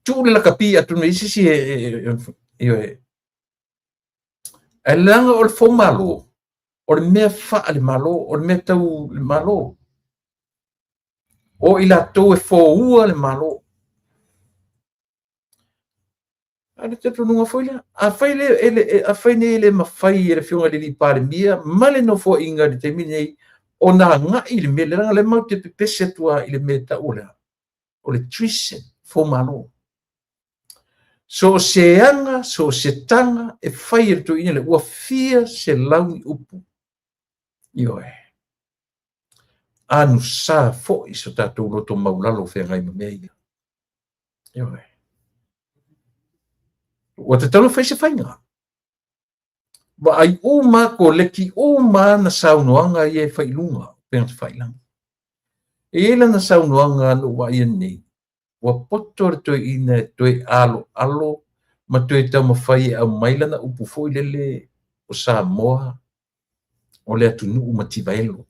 Tuu le lakapi atonu e i ai se isi e, ae leaga o le foumalo, o le mea faale-Malo, o le mea tau le Malo. O i latou e foua le Malo. A o le talitonuga foi lea, afai nei e le mafai e le Afioga i le Palemia ma le Nofoaiga i le taimi lenei ona agai i le mea lea, leaga o lea matou te pepese atu lava i le mea e tau o le a? O le treason, foumalo. So o se aga, so o se taga e fai e le toeaina lea, ua fia selau ni upu. Ioe. Anusa foi so tatou loto maulalo feagai ma mea ia. Ioe. Ua tatau ona fai se faiga. Vaai uma, koleki uma ana saunoaga ia e fai i luga o upega tafailagi. E i ai lana saunoaga na ou vaaia nei, ua poto le toeaina e toe aloalo ma toe taumafai e aumai lana upu foi lele o Samoa o le atunuu mativaelo.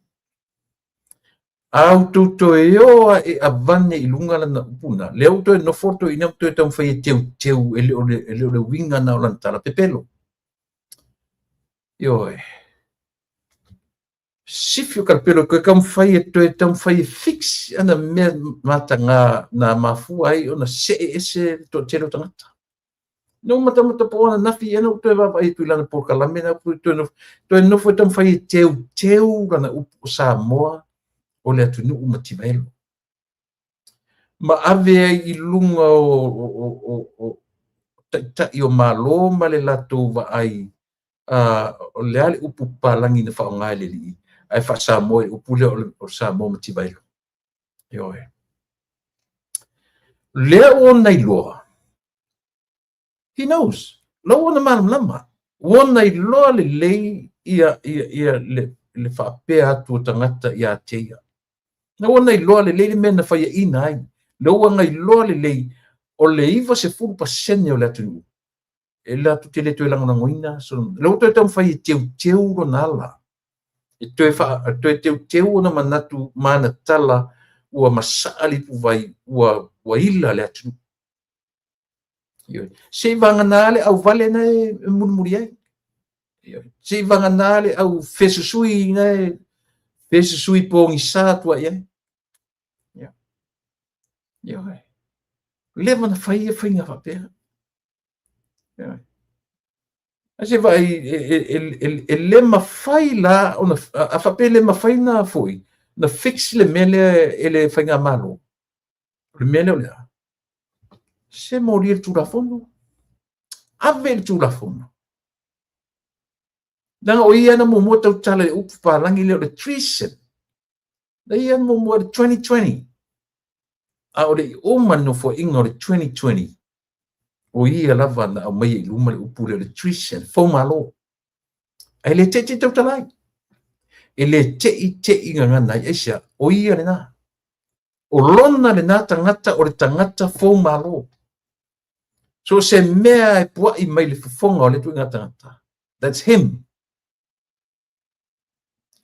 A outou toe o lava e avane i luga lana upu lena, lea ua toe nofo le toeaina ma toe taumafai e teuteu, e le o le uiga lena o lana tala pepelo. Ioe. Sifi o kalapelo e toe taumafai e toe taumafai e fix ana mea mataga na mafua ai ona see ese le toatele o tagata. Na ou matamata po o ananafi ea na ou toe vaavaai atu i lana polokalame na toe nofo, toe nofo e taumafai e teuteu lana upu o Samoa o le atunuu mativaelo. Ma ave ai i luga o taitai o Malo ma le latou vaai, o le a le upu papalagi na faaaoga e le alii, ae faa-Samoa i le upu lea o Samoa mativaelo. Ioe. Lea ua ona iloa, he knows, la ua ona malamalama, ua ona iloa lelei ia le faapea atu o tagata ia te ia. Na ua ona iloa lelei le mea na faiaina ai, lea ua ona iloa lelei o le 90% o le atunuu, e latou te le toe lagolagoina Solomon. Lea ua toe taumafai e teuteu lona ala, e toe teuteu ona manatu ma ana tala ua masaa le ipuvai, ua ila le atunuu. Se i vagana le auvale na e mulimuli ai. Se i vagana le au fesusui na e fesusui pogisa atu ai ai. Ioe. Leva na fai ia faiga faapea. Ae se vaai, e le mafai la ona, a faapea e le mafai na foi, na fix le mea lea e le faigamalo. O le mea lea o le a? Se molia le Tulafono. Ave le Tulafono. Leaga o ia na muamua tautala i le upu papalagi lea o le treason. Na ia na muamua i le 2020. A o le i uma le nofoaiga o le 2020, o ia lava na aumaia i luma le upu lea o le treason, foumalo. Ae le te i te i tautala ai. E le te i te i gagana ai. Aisea? O ia lena. O lona lena tagata o le tagata foumalo. So se mea e puai mai le fofoga o le ituaiga tagata. That's him.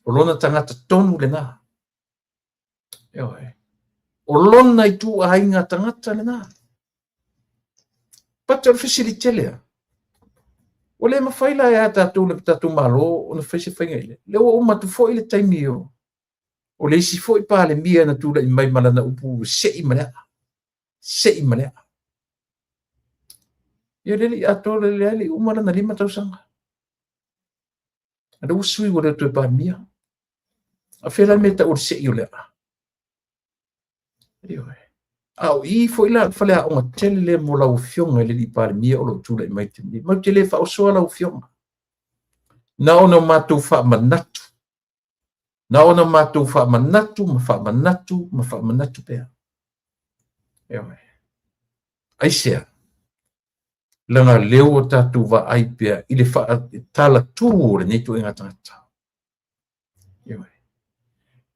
O lona tagata tonu lena. Ioe. O lona ituaiga tagata lena. But o le fesili tele lava. Ua le mafai la e a tatou le tatou Malo ona fai se faiga i le. Lea ua uma atu foi le taimi o le isi foi Palemia na tulai mai ma lana upu sei ma le aa. Sei ma le aa. Ia le le atoa le le le uma lana 5 tausaga. A lea ua sui ua le toe Palemia. A fea la le mea e tau o le sei o le aa? Ioe. A o i foi la le faleaoga tele lea mo lau Afioga i le alii Palemia o lo o tulai mai te lenei. Matou te le faaosoa lau Afioga. Na ona matou faamanatu. Na ona matou faamanatu ma faamanatu ma faamanatu pea. Ioe. Aisea? Leaga lea ua tatou vaai pea i le faatalatu o lenei ituaiga tagata. Ioe.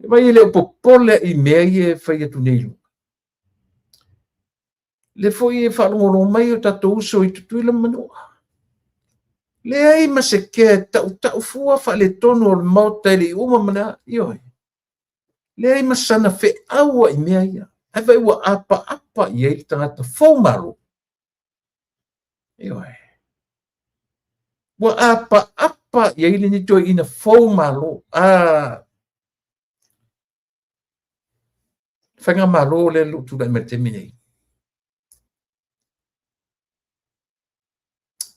Vai e le o popole i mea ia e fai atu nei i luga. Le foi e faalogologo mai o tatou uso i Tutuila ma Manua. Leai ma se kea e tautau fua faaletonu o le Maota e le i uma ma le a. Ioe. Leai ma sana feaua i mea ia. Ae vaai ua apaapa i ai le tagata fou malo. Ioe. Ua apaapa i ai lenei toeaina fou malo. A faigamalo lea o lo o tulai mai i le taimi nei.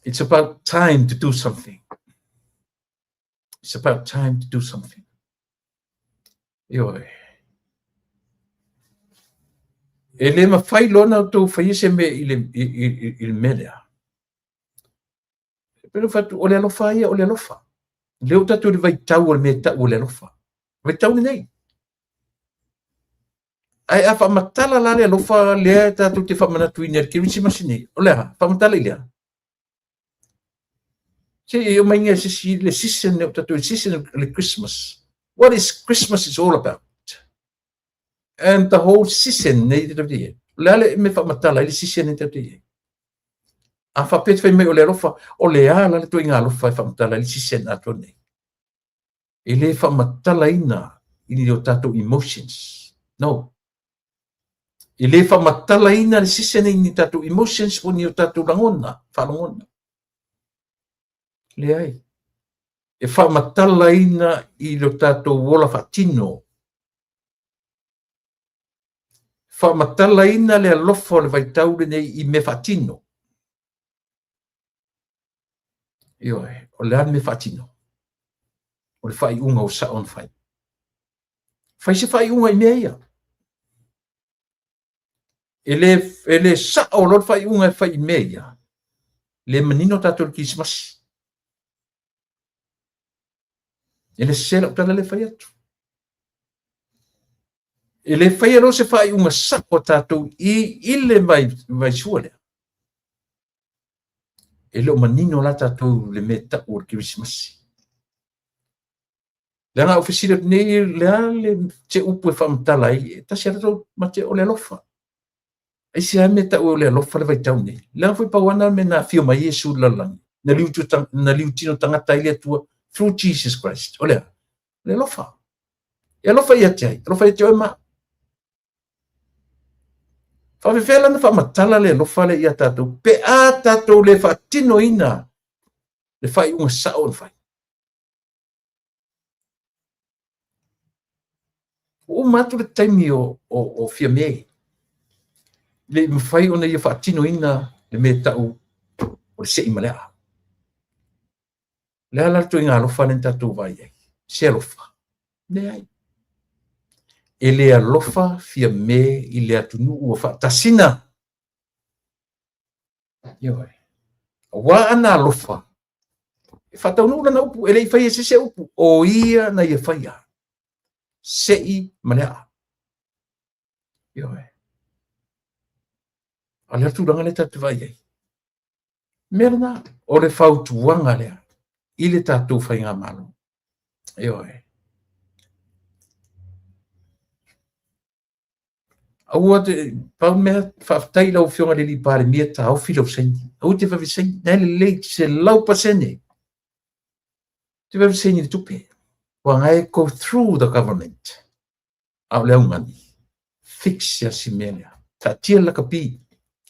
It's about time to do something. It's about time to do something. Ioe. E le mafai loa ona outou faia se mea i le mea lea. E pei ona fai atu, o le alofa ia, o le alofa. Lea ua tatou i le vaitau o le mea e tau o le alofa. Vaitau lenei. Ae a faamatala la le alofa lea e tatou te faamanatuina i le Kerisimasi nei, o le a? Faamatala i le a? Se i omai nei se isi le season lea ua tatou i le season o le Christmas. What is Christmas is all about? And the whole season nei tatou te i ai. O le a le mea faamatala ai le season nei tatou te i ai? A faapea te fai mai o le alofa, o le a la le ituaiga alofa e faamatala ai le season atoa nei? E le faamatalaina i ni o tatou emotions. No. E le faamatalaina le season i ni tatou emotions po o ni o tatou lagona, faalogona. Leai. E faamatalaina i lo tatou ola faatino. Faamatalaina le alofa o le vaitau lenei i mea faatino. Ioe, o le a le mea faatino? O le faaiuga ua sao ona fai. Fai se faaiuga i mea ia. E le sao loa le faaiuga e fai i mea ia, le manino tatou i le Kerisimasi. E le sese lau tala lea e fai atu. E le faia loa se faaiuga sao a tatou i le vaisua lea, e le o manino la tatou le mea tau o le Kerisimasi. Leaga a ou fesili atu nei, le a le se upu e faamatala ai, e tasi lava tou mate o le alofa. Aisea mea tau o le alofa le vaitau nei? Leaga foi pau lava mea na afio mai Iesu i le lalolagi, na liutino tagata ai le Atua through Jesus Christ. O le a? Le alofa. E alofa ia te ai, alofa ia te oe ma au. Faafefea la ona faamatala le alofa lea ia tatou pe a tatou le faatinoina le faaiuga sao na fai? Ua uma atu le taimi o Fiame, le i mafai ona ia faatinoina le mea tau o le sei ma le aa. Le a la le ituaiga alofa lea na tatou vaai ai? Se alofa? Leai. E le alofa Fiame i le atunuu ua faatasina. Ioe. Aua ana alofa, e faataunuu lana upu, e le i faia e se isi upu, o ia na ia faia. Sei ma le aa. Ioe. A o le tulaga lea tatou te vaai ai. Mea lena, o le fautuaga lea i le tatou faigamalo. Ioe. Aua te, pau mea, faafetai i lau Afioga i le Palemia, taofi lau saini. Aua te vave saini, na e lelei, 100%. Te vave saini i le tupe. Ua ngai go through the government. A o le augani, fix ia si mea lea. Taatia le lakapi,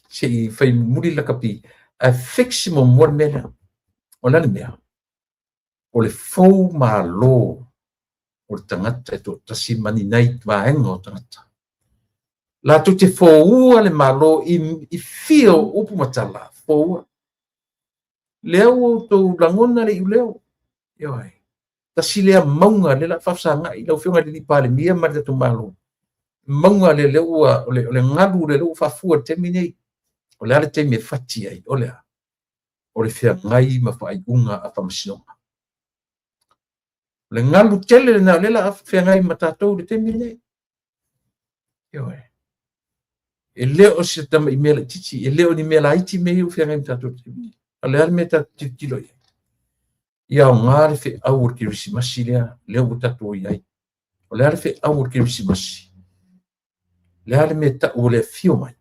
se i fai mulimuli le lakapi, ae fix muamua le mea lea. O le a le mea? O le fou malo o le tagata e toatasi ma ni nai vaega o tagata. Latou te foua le Malo i fia o upu ma tala, foua. Lea ua outou lagona le iuleo. Ioe. Tasi lea mauga lea la faafesagai lau Afioga i le Palemia ma le tatou Malo. Mauga lea lea ua o le galu lea ua faafua i le taimi nei. O le a le taimi e fati ai? O le a? O le feagai ma faaiuga a faamasinoga. O le galu tele lena o lea la a feagai ma tatou i le taimi lenei. Ioe. E le o se tamai mea laitiiti, e le o ni mea laiti mea ia ua feagai ma tatou i le taimi lenei. O le a le mea tatou tilotilo i ai? Ia aoga le feau o le Kerisimasi lea ua tatou i ai. O le a le feau o le Kerisimasi? Le a le mea tau o le afio mai?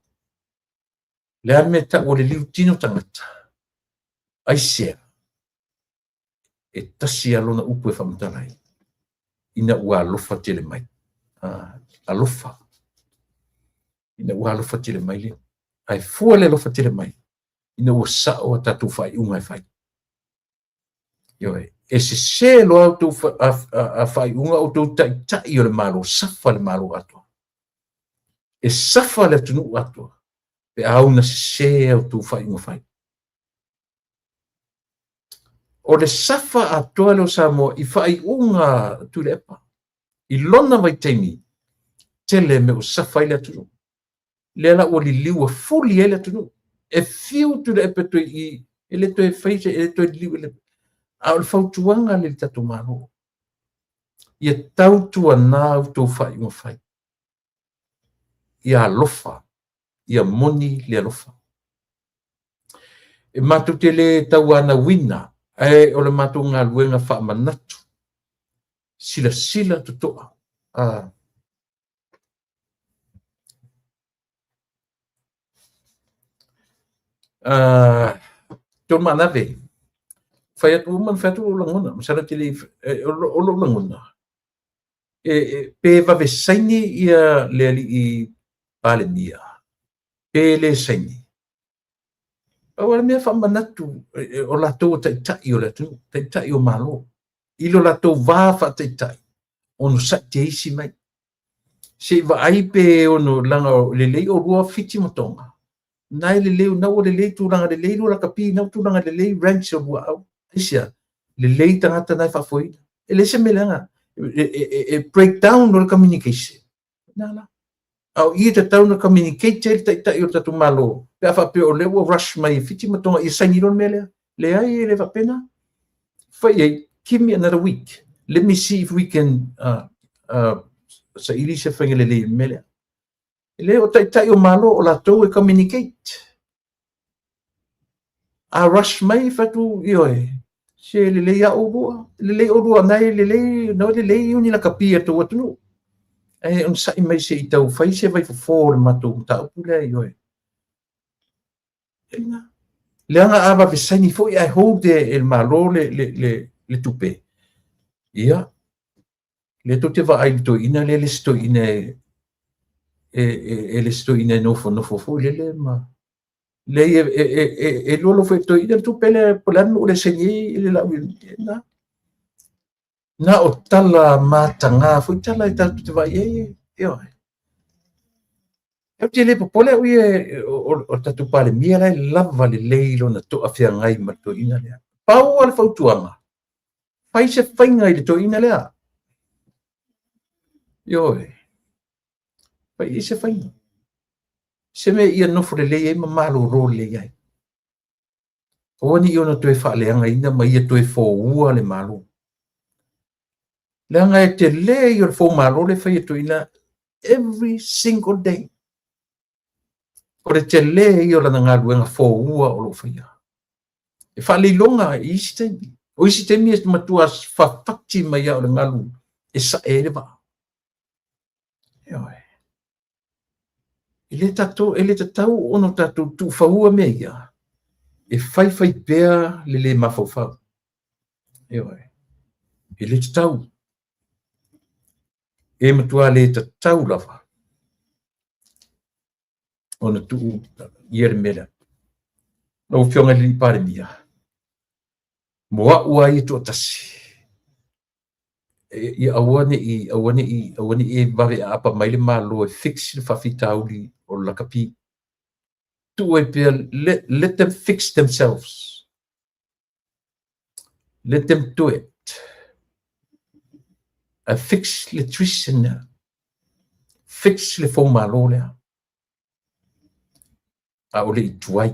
Le a le mea tau o le liutino tagata? Aisea? E tasi lava lona upu e faamatala ai, ina ua alofa tele mai. Alofa. Ina ua alofa tele mai le. Ae fua le alofa tele mai, ina ua sao a tatou faaiuga e fai. Ioe, e sese loa outou a faaiuga outou taitai o le Malo, safa le Malo atoa. E safa le atunuu atoa, pe a una sese a outou faaiuga fai. O le safa atoa lea o Samoa i faaiuga Tuilaepa. I lona vaitaimi, tele mea ua safa ai le atunuu. Lea la ua liliu ua fuli ai le atunuu. E fiu Tuilaepa toe i, e le toe fai se, e le toe liliu. E le... A o le fautuaga lea i le tatou Malo, ia tautuana outou faaiuga fai. Ia alofa, ia moni le alofa. E matou te le tauanauina, ae o le matou galuega faamanatu, silasila totoa. Tolumaanave, fai atu uma, fai atu lou lagona, masalo te le, o lou lagona, pe vave saini ia le alii Palemia, pe le saini. Pau lava le mea faamanatu o latou o taitai o le atunuu, taitai o Malo, i lo latou va faataitai, onosai te isi mai. Se i vaai pe ono, leaga lelei oulua Fiti ma Toga, na e lelei, na ua lelei tulaga lelei lua lakapi, na ua tulaga lelei ranks o lua au. Aisea? Lelei tagata na e faafoeina. E leai se mea leaga. E break down loa le communication. Na la. A o i e tatau ona communicate ai le Taitai o le tatou Malo pe a faapea o lea ua rush mai e Fiti ma Tonga ia saini loa le mea lea. Leai, e le faapena. Fai i ai, give me another week. Let me see if we can saili se faiga lelei i le mea lea. E le o Taitai o Malo o latou e communicate. A rush mai fai atu, ioe, se lelei a oulua, lelei oulua na e lelei, na lelei ni lakapi a tou atunuu. Ae onosai mai se i tau fai se vaifofo o le matou mataupu lea, ioe. Ina. Leaga a vave saini foi ae hold e le Malo le tupe. Ia, lea tou te vaai i le toeaina lea le isi toeaina e le isi toeaina e nofonofo foi lele ma leai e lua lofo e toeaina le tupe lea po o le a le mea ua le saini ai le lau na na o tala mataga foi tala e tatou te vaai ai, ioe. Ou te le popole au ia o le tatou Palemia la e lava lelei lona toafeagai ma le toeaina lea. Pau lava le fautuaga, fai se faiga i le toeaina lea. Ioe, fai i se faiga. Se mea ia nofo lelei ai ma malolo lelei ai. Aua ne i ona toe faaleagaina ma ia toe foua le Malo. Leaga e tele ia o le foumalo le fai e toeaina every single day. O le tele ia o lana galuega foua o lo o faia. E faaleiloga i isi taimi. O isi taimi e matua fafati mai lava o le galu e sae ai le vaa. Ioe. E le tatou, e le tatau ona tatou tuufaua mea ia. E faifai pea le le mafaufau. Ioe. E le tatau. E matua le tatau lava ona tuu ia le mea lea. Lau Afioga i le Palemia, mo au lava ia toatasi, ia aua ne i, aua ne i, aua ne i e vave aapa mai le Malo e fix le faafitauli o le lakapi. Tuu ai pea, let them fix themselves. Let them do it. Ae fix le treason lea. Fix le foumalo lea. A o le i tuai.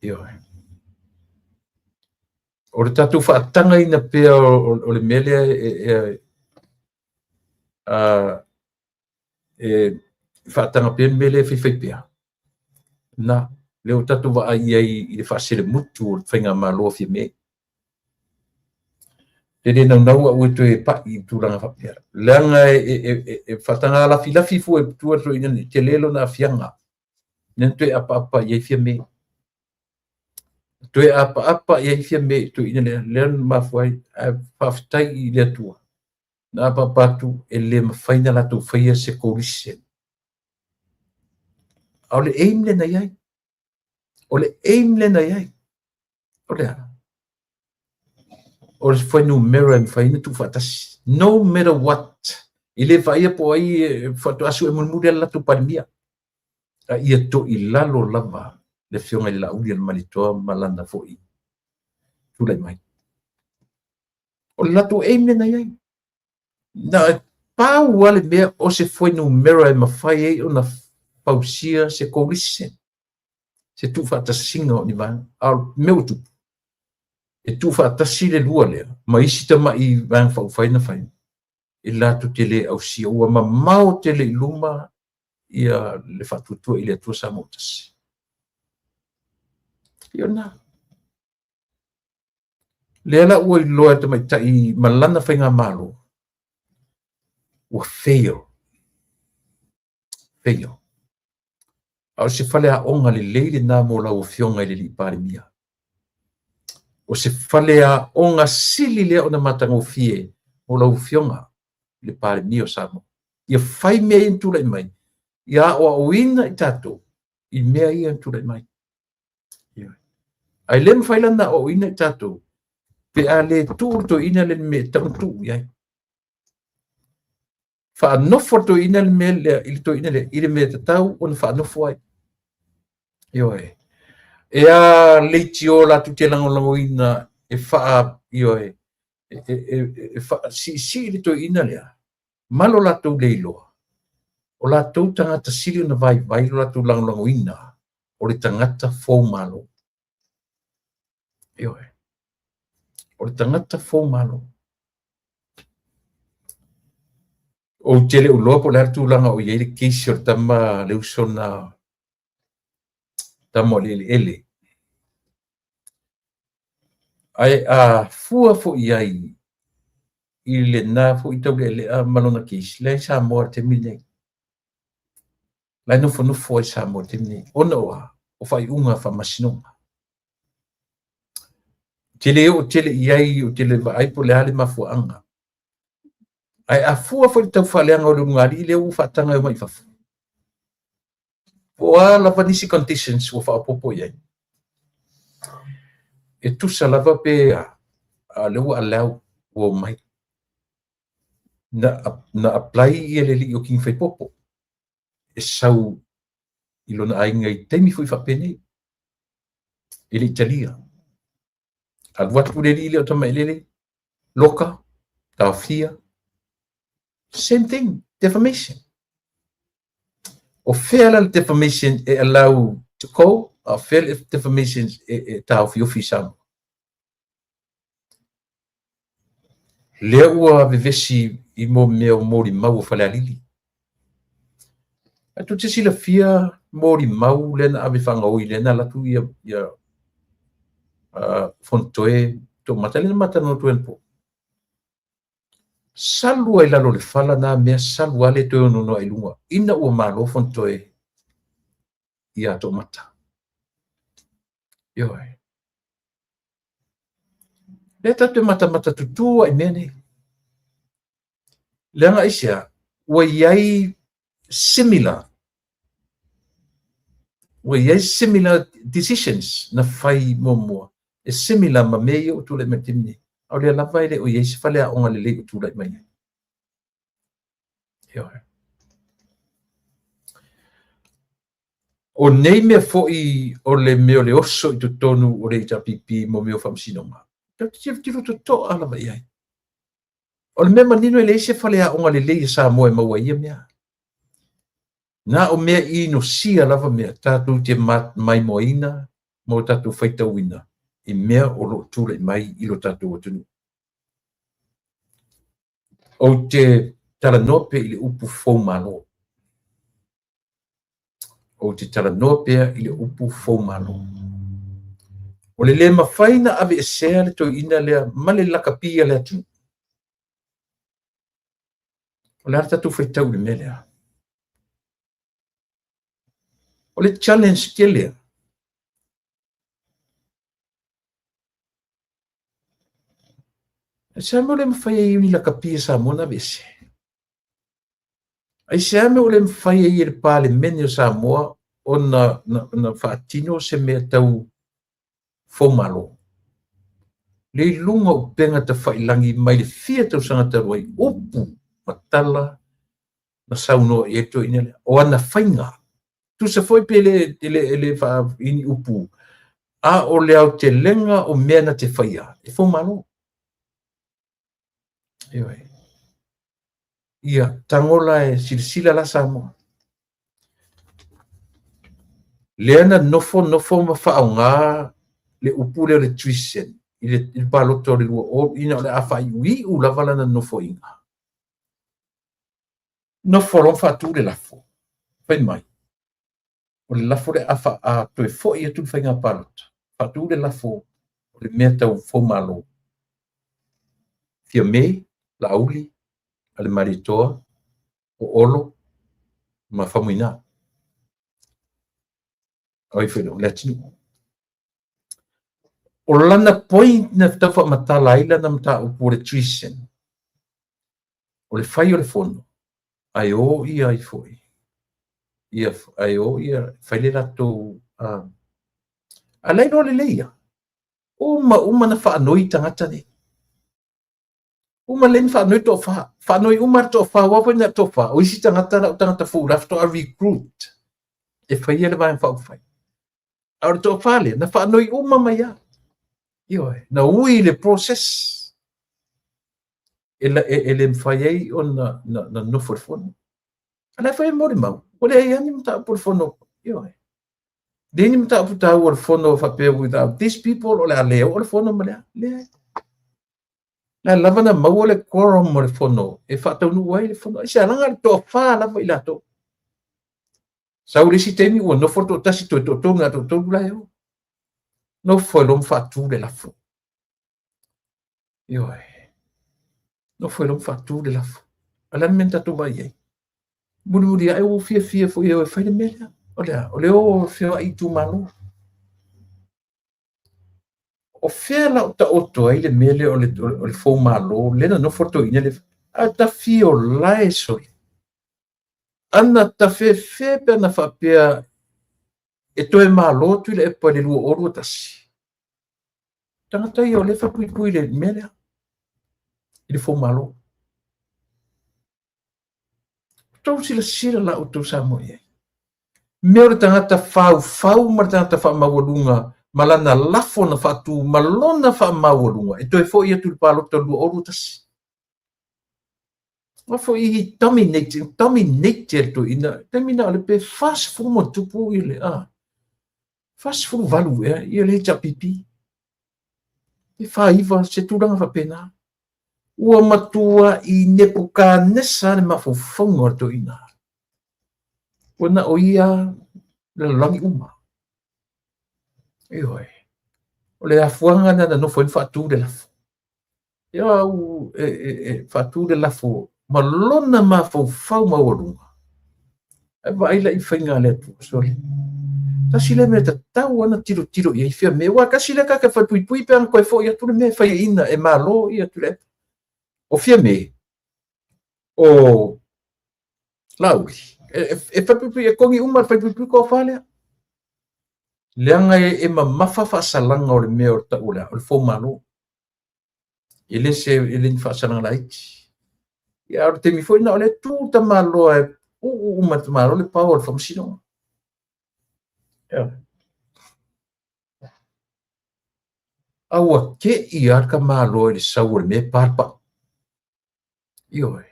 Ioe. O le tatou faatagaina pea o le mea lea e faataga pea le mea lea e faifai pea. Na, lea ua tatou vaai i ai i le faaselemutu o le faigamalo a Fiame. E le naunau au e toe pai i tulaga faapea. Leaga e faataga lafilafi fua i tua toeaina nei, tele lona aafiaga. Lea na toe apaapa i ai Fiame. Toe apaapa i ai Fiame i toeaina lea, lea na mafua ai. Ae faafetai i le Atua. Na apaapa atu e le mafai ona latou faia se coalition. A o le aim lea na i ai. O le aim lea na i ai. O le a? O le fuainumera e mafai ona tuufaatasi. No matter what. E le vaaia po o ai e faatoa sue mulimuli lava le latou Palemia. A ia toilalo lava le Afioga i le Laaulialemalietoa ma lana foi tulai mai. O le latou aim lea na i ai. Na pau lava le mea o se fuainumera e mafai ai ona fausia se coalition, se tuufaatasiga o ni vaega. A o le mea ua tupu, e tuufaatasi le lua lea ma isi tamai vaega faaupufai na fai, e latou te le ausia. Ua mamao tele i luma ia le Faatuatua i le Atua Samoa Tasi. Ia lena. Lea la ua iloa e tamaitai ma lana faigamalo, ua fail. Fail. A o se faleaoga lelei lena mo lau Afioga i le Alii Palemia. O se faleaoga sili lea ona matagofie mo lau Afioga i le Palemia o Samoa. Ia fai mea ia na tulai mai, ia aoaoina i tatou i mea ia na tulai mai. Ae le mafai la ona aoaoina i tatou pe a le tuu le toeaina lea i le mea e tatau ona tuu i ai. Faanofo le toeaina le mea lea i le toeaina lea i le mea e tatau ona faanofo ai. Ioe. E a leitio latou te lagolagoina e faa, ioe, e faasiisii le toeaina lea ma lo latou le iloa, o latou tagata sili ona vaivai lo latou lagolagoina o le tagata foumalo. Ioe. O le tagata foumalo. Ou te le o iloa po o le a le tulaga o i ai le case o le tama le uso lena tama o le eleele. Ae a fua foi i ai i lena foi taulealea ma lona case, lea i Samoa i le taimi lenei. La e nofonofo ai i Samoa i le taimi lenei, ona o a? O faaiuga a faamasinoga. Ou te le oo tele i ai, ou te le vaai po o le a le mafuaaga. Ae a fua foi i le taufaaleaga o le ulugalii lea ua faataga e omai i fafo, po o a lava nisi conditions ua faaopoopo i ai, e tusa lava pe a, a o lea ua allow ua omai. Na apply ia le alii o King Faipopo e sau i lona aiga i taimi foi faapenei, e le i talia. Alu atu le alii lea o Tamaelele, loka, taofia, same thing, defamation. O fea la le defamation e allow to go, a o fea le defamation e taofiofi i Samoa? Lea ua vevesi i mo mea o molimau o Falealili. Ae tou te silafia molimau lea na ave faagaoi lea na alu atu ia Fonotoe Toomata lea na ma talanoa atu ai anapo. Salu ai lalo o le fala na mea salu lava le toe onono ai i luga ina ua malo Fonotoe ia Toomata. Ioe. Lea tatou te matamata tutū ai i mea nei. Leaga aisea, ua i ai similar, ua i ai similar decisions na fai muamua e similar ma mea ia ua tulai mai i le taimi nei. A o lea lava e le o i ai se faleaoga lelei o tulai mai ai. Ioe. O nei mea foi o le mea o le oso i totonu o le HRPP mo mea o faamasinoga, tatou te tilotilo totoa lava i ai. O le mea manino e leai se faleaoga lelei a Samoa e maua ai ia mea. Na o mea inosia lava mea tatou te maimoaina ma o tatou faitauina i mea o lo o tulai mai i lo tatou atunuu. Ou te talanoa pea i le upu foumalo. Ou te talanoa pea i le upu foumalo. O le le mafai na aveesea le toeaina lea ma le lakapi a le atunuu. O le a le tatou faitau i le mea lea? O le challenge tele lea. Aisea mea ua le mafai ai e ni lakapi a Samoa ona aveese? Aisea mea ua le mafai ai e le Palemene o Samoa ona na faatino se mea tau foumalo? Le i luga o upega tafailagi mai le fia tausaga talu ai, upu ma tala na saunoa i ai le toeaina lea. O ana faiga, tusa foi pe le faaini upu, a o le aotelega o mea na te faia, e foumalo. Ioe. Ia, tago la e silasila la Samoa. Lea na nofo nofo ma faaaoga le upu lea o le treason i le palota o le 20 ina o le a faaiuiu lava lana nofoaiga. Nofo loa ma faatu le lafo. Fai mai, o le lafo lea a toe foi atu le faiga palota, faatu le lafo o le mea tau foumalo. Fiame, Laauli, Alemalietoa, o Olo ma Faumuina. O ai foi o Leatinuu. O lana point na tau faamatala ai lana mataupu o le treason, o le fai o le fono, ae o ia ai foi, ia, ae o ia fai le latou, a la e iloa lelei ia. Uma uma na faanoi tagata nei. Uma lelei na faanoi toafa. Faanoi uma le toafa, aua foi na toafa. O isi tagata la o tagata fou la faatoa recruit e faia le Vaega Faaupufai. A o le toafa lea, na faanoi uma mai lava. Ioe, na ui le process e, e, e le mafai ai ona na, na nofo le fono. A la e foi e molimau, ua leai lava ni mataupu o le fono. Ioe. Leai ni mataupu taua o le fono faapea without these people o le a le oo le fono ma le a. Leai. La lava na maua le quorum o le fono e faataunuu ai le fono. Ai se alaga le toafa lava i latou. Sau le isi taimi ua nofo le toatasi toe toatolu na toatolu la e o. Nofo ai loa ma faatu le lafo. Ioe. Nofo ai loa ma faatu le lafo. A o le a le mea na tatou vaai ai? Mulimuli ae ua fiafia foi e o e fai le mea lea. O le a? O le o feoai i itumalo. O fea la o taoto ai le mea lea o le foumalo, lea na nofo le toeaina lea, a tafiolae e sole. Ana tafefe pe ana faapea e toe malo Tuilaepa i le 2021. Tagata ia o lea e faapuipui i le mea lea, i le foumalo. Outou silasila la outou Samoa i ai. Mea o le tagata faufau ma le tagata faamaualuga ma lana lafo na faatu ma lona faamaualuga e toe foi atu i le palota 2021. Aua foi he dominated, dominate le toeaina. Taimi na o le pe 40 ma tupu i le, a, 48 ea, ia le HRPP. Pe 49, se tulaga faapena. Ua matuai Nepukanesa le mafaufauga o le toeaina. Ua na o ia le lalolagi uma. Ioe. O le afuaga lena na nofo ai ma faatu le lafo. Ia au e, e, e faatu le lafo ma lona mafaufau maualuga. Ae vaai la i faiga a le Atua, sole. Tasi lea mea tatau ona tilotilo i ai Fiame, aua tasi lea tagata e falepuipui pe ana toe foi atu le mea e faiaina e malo ia Tuilaepa. O Fiame, o Laauli, e, e, e falepuipui, e togi uma le falepuipui toafa lea. Leaga e, e mamafa faasalaga o le mea o le tau o le a, o le foumalo. E le se e le ni faasalaga laiti. Ia a o le taimi foi lena o lea e tu le tamaloa e uu uma e le tamaloa le power o le faamasinoga. Ia. A ua te'i lava le tamaloa i le sau o le mea e pa le pau. Ioe.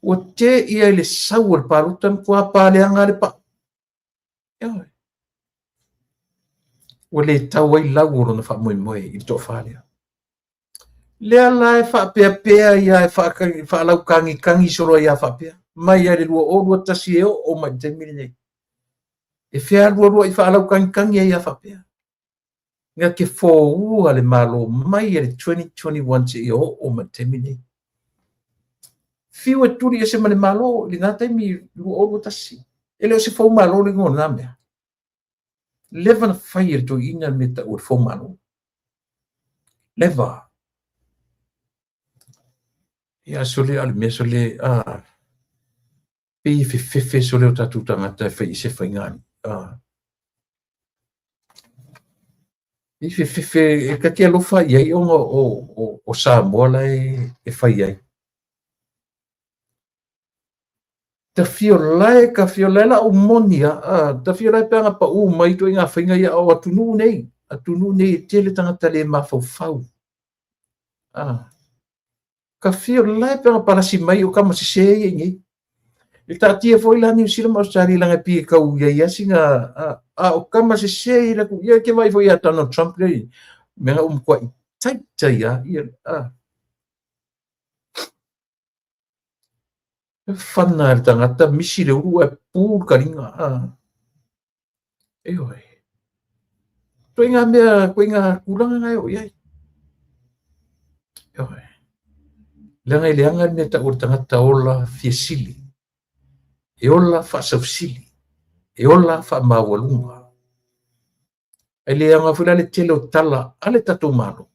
Ua te'i lava i le sau o le palota matua pa leaga lava le pau. Ioe. Ua le tau ai lau o lona faamoemoe i le toafa lea. Lea la e faapeapea ia e faalaukagikagi solo ai a faapea. Mai lava i le 2021 e oo mai i le taimi lenei. E fealualuai faalaukagikagi ai a faapea. Na te foua le Malo mai i le 2021 seia oo mai i le taimi lenei. Fiu e tuli ese ma le Malo i lena taimi 2021. E le o se foumalo le igoa o lena mea. Leva na fai e le toeaina le mea tau o le foumalo. Leva. Ia sole a o le mea sole a pei e fefefe sole o tatou tagata e fai i se faiga alii. A e fefefe e ta te alofa i ai ona o Samoa la e fai ai. Tafiolae, tafiolae la ou moni a, a tafiolae pe ana paʻū mai ituaiga faiga ia o atunuu nei, atunuu nei e tele tagata le mafaufau. A tafiolae pe ana palasi mai o tama sesē ia i inei. E taatia foi la Niu Sila ma Ausetalia leaga e pei e tau i ai lava sina a o tama sesē ia le atunuu. Ia e te vaai foi ia Donald Trump lea, mea na ua matuai itaita ia, ia a. E fana e le tagata misi le ulu ae pu le kaliga. Ioe. Ituaiga mea, ituaiga tulaga na e oo i ai. Ioe. Leaga e leaga le mea e tau o le tagata ola fiasili. E ola faasausili. E ola faamaualuga. Ae le aoga foi la le tele o tala a le tatou Malo,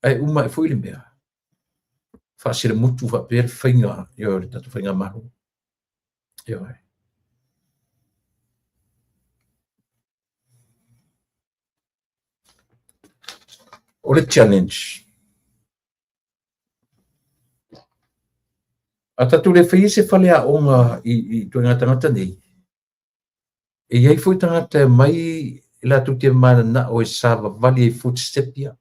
ae uma ae foi le mea, faaselemutu faapea le faiga o le tatou faigamalo. Ioe. O le challenge, a tatou le faia se faleaoga i ituaiga tagata nei, E i ai foi tagata e omai latou te mananao e savavali ai footstep ia.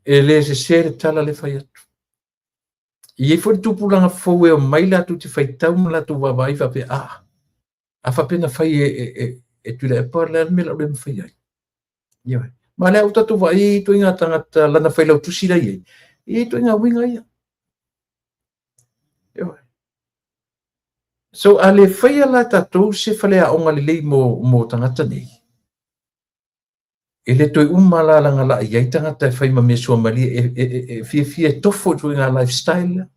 E le sese le tala lea e fai atu. E i ai foi le tupulaga fou e omai latou te faitau ma latou vaavaai faapea, a, a faapea na fai e, e, e, e Tuilaepa, o le a le mea o le a ou le mafaia ai? Ioe. Ma o lea ua tatou vaai i ituaiga tagata lana failautusi la e i ai, e i ai ituaiga uiga ia. Ioe. So, a le faia la e tatou se faleaoga lelei mo, mo tagata nei, e le toe uma la lagalaai ai tagata e fai ma mea suamalie e, e, e, e fiafia e tofo i ituaiga lifestyle lea.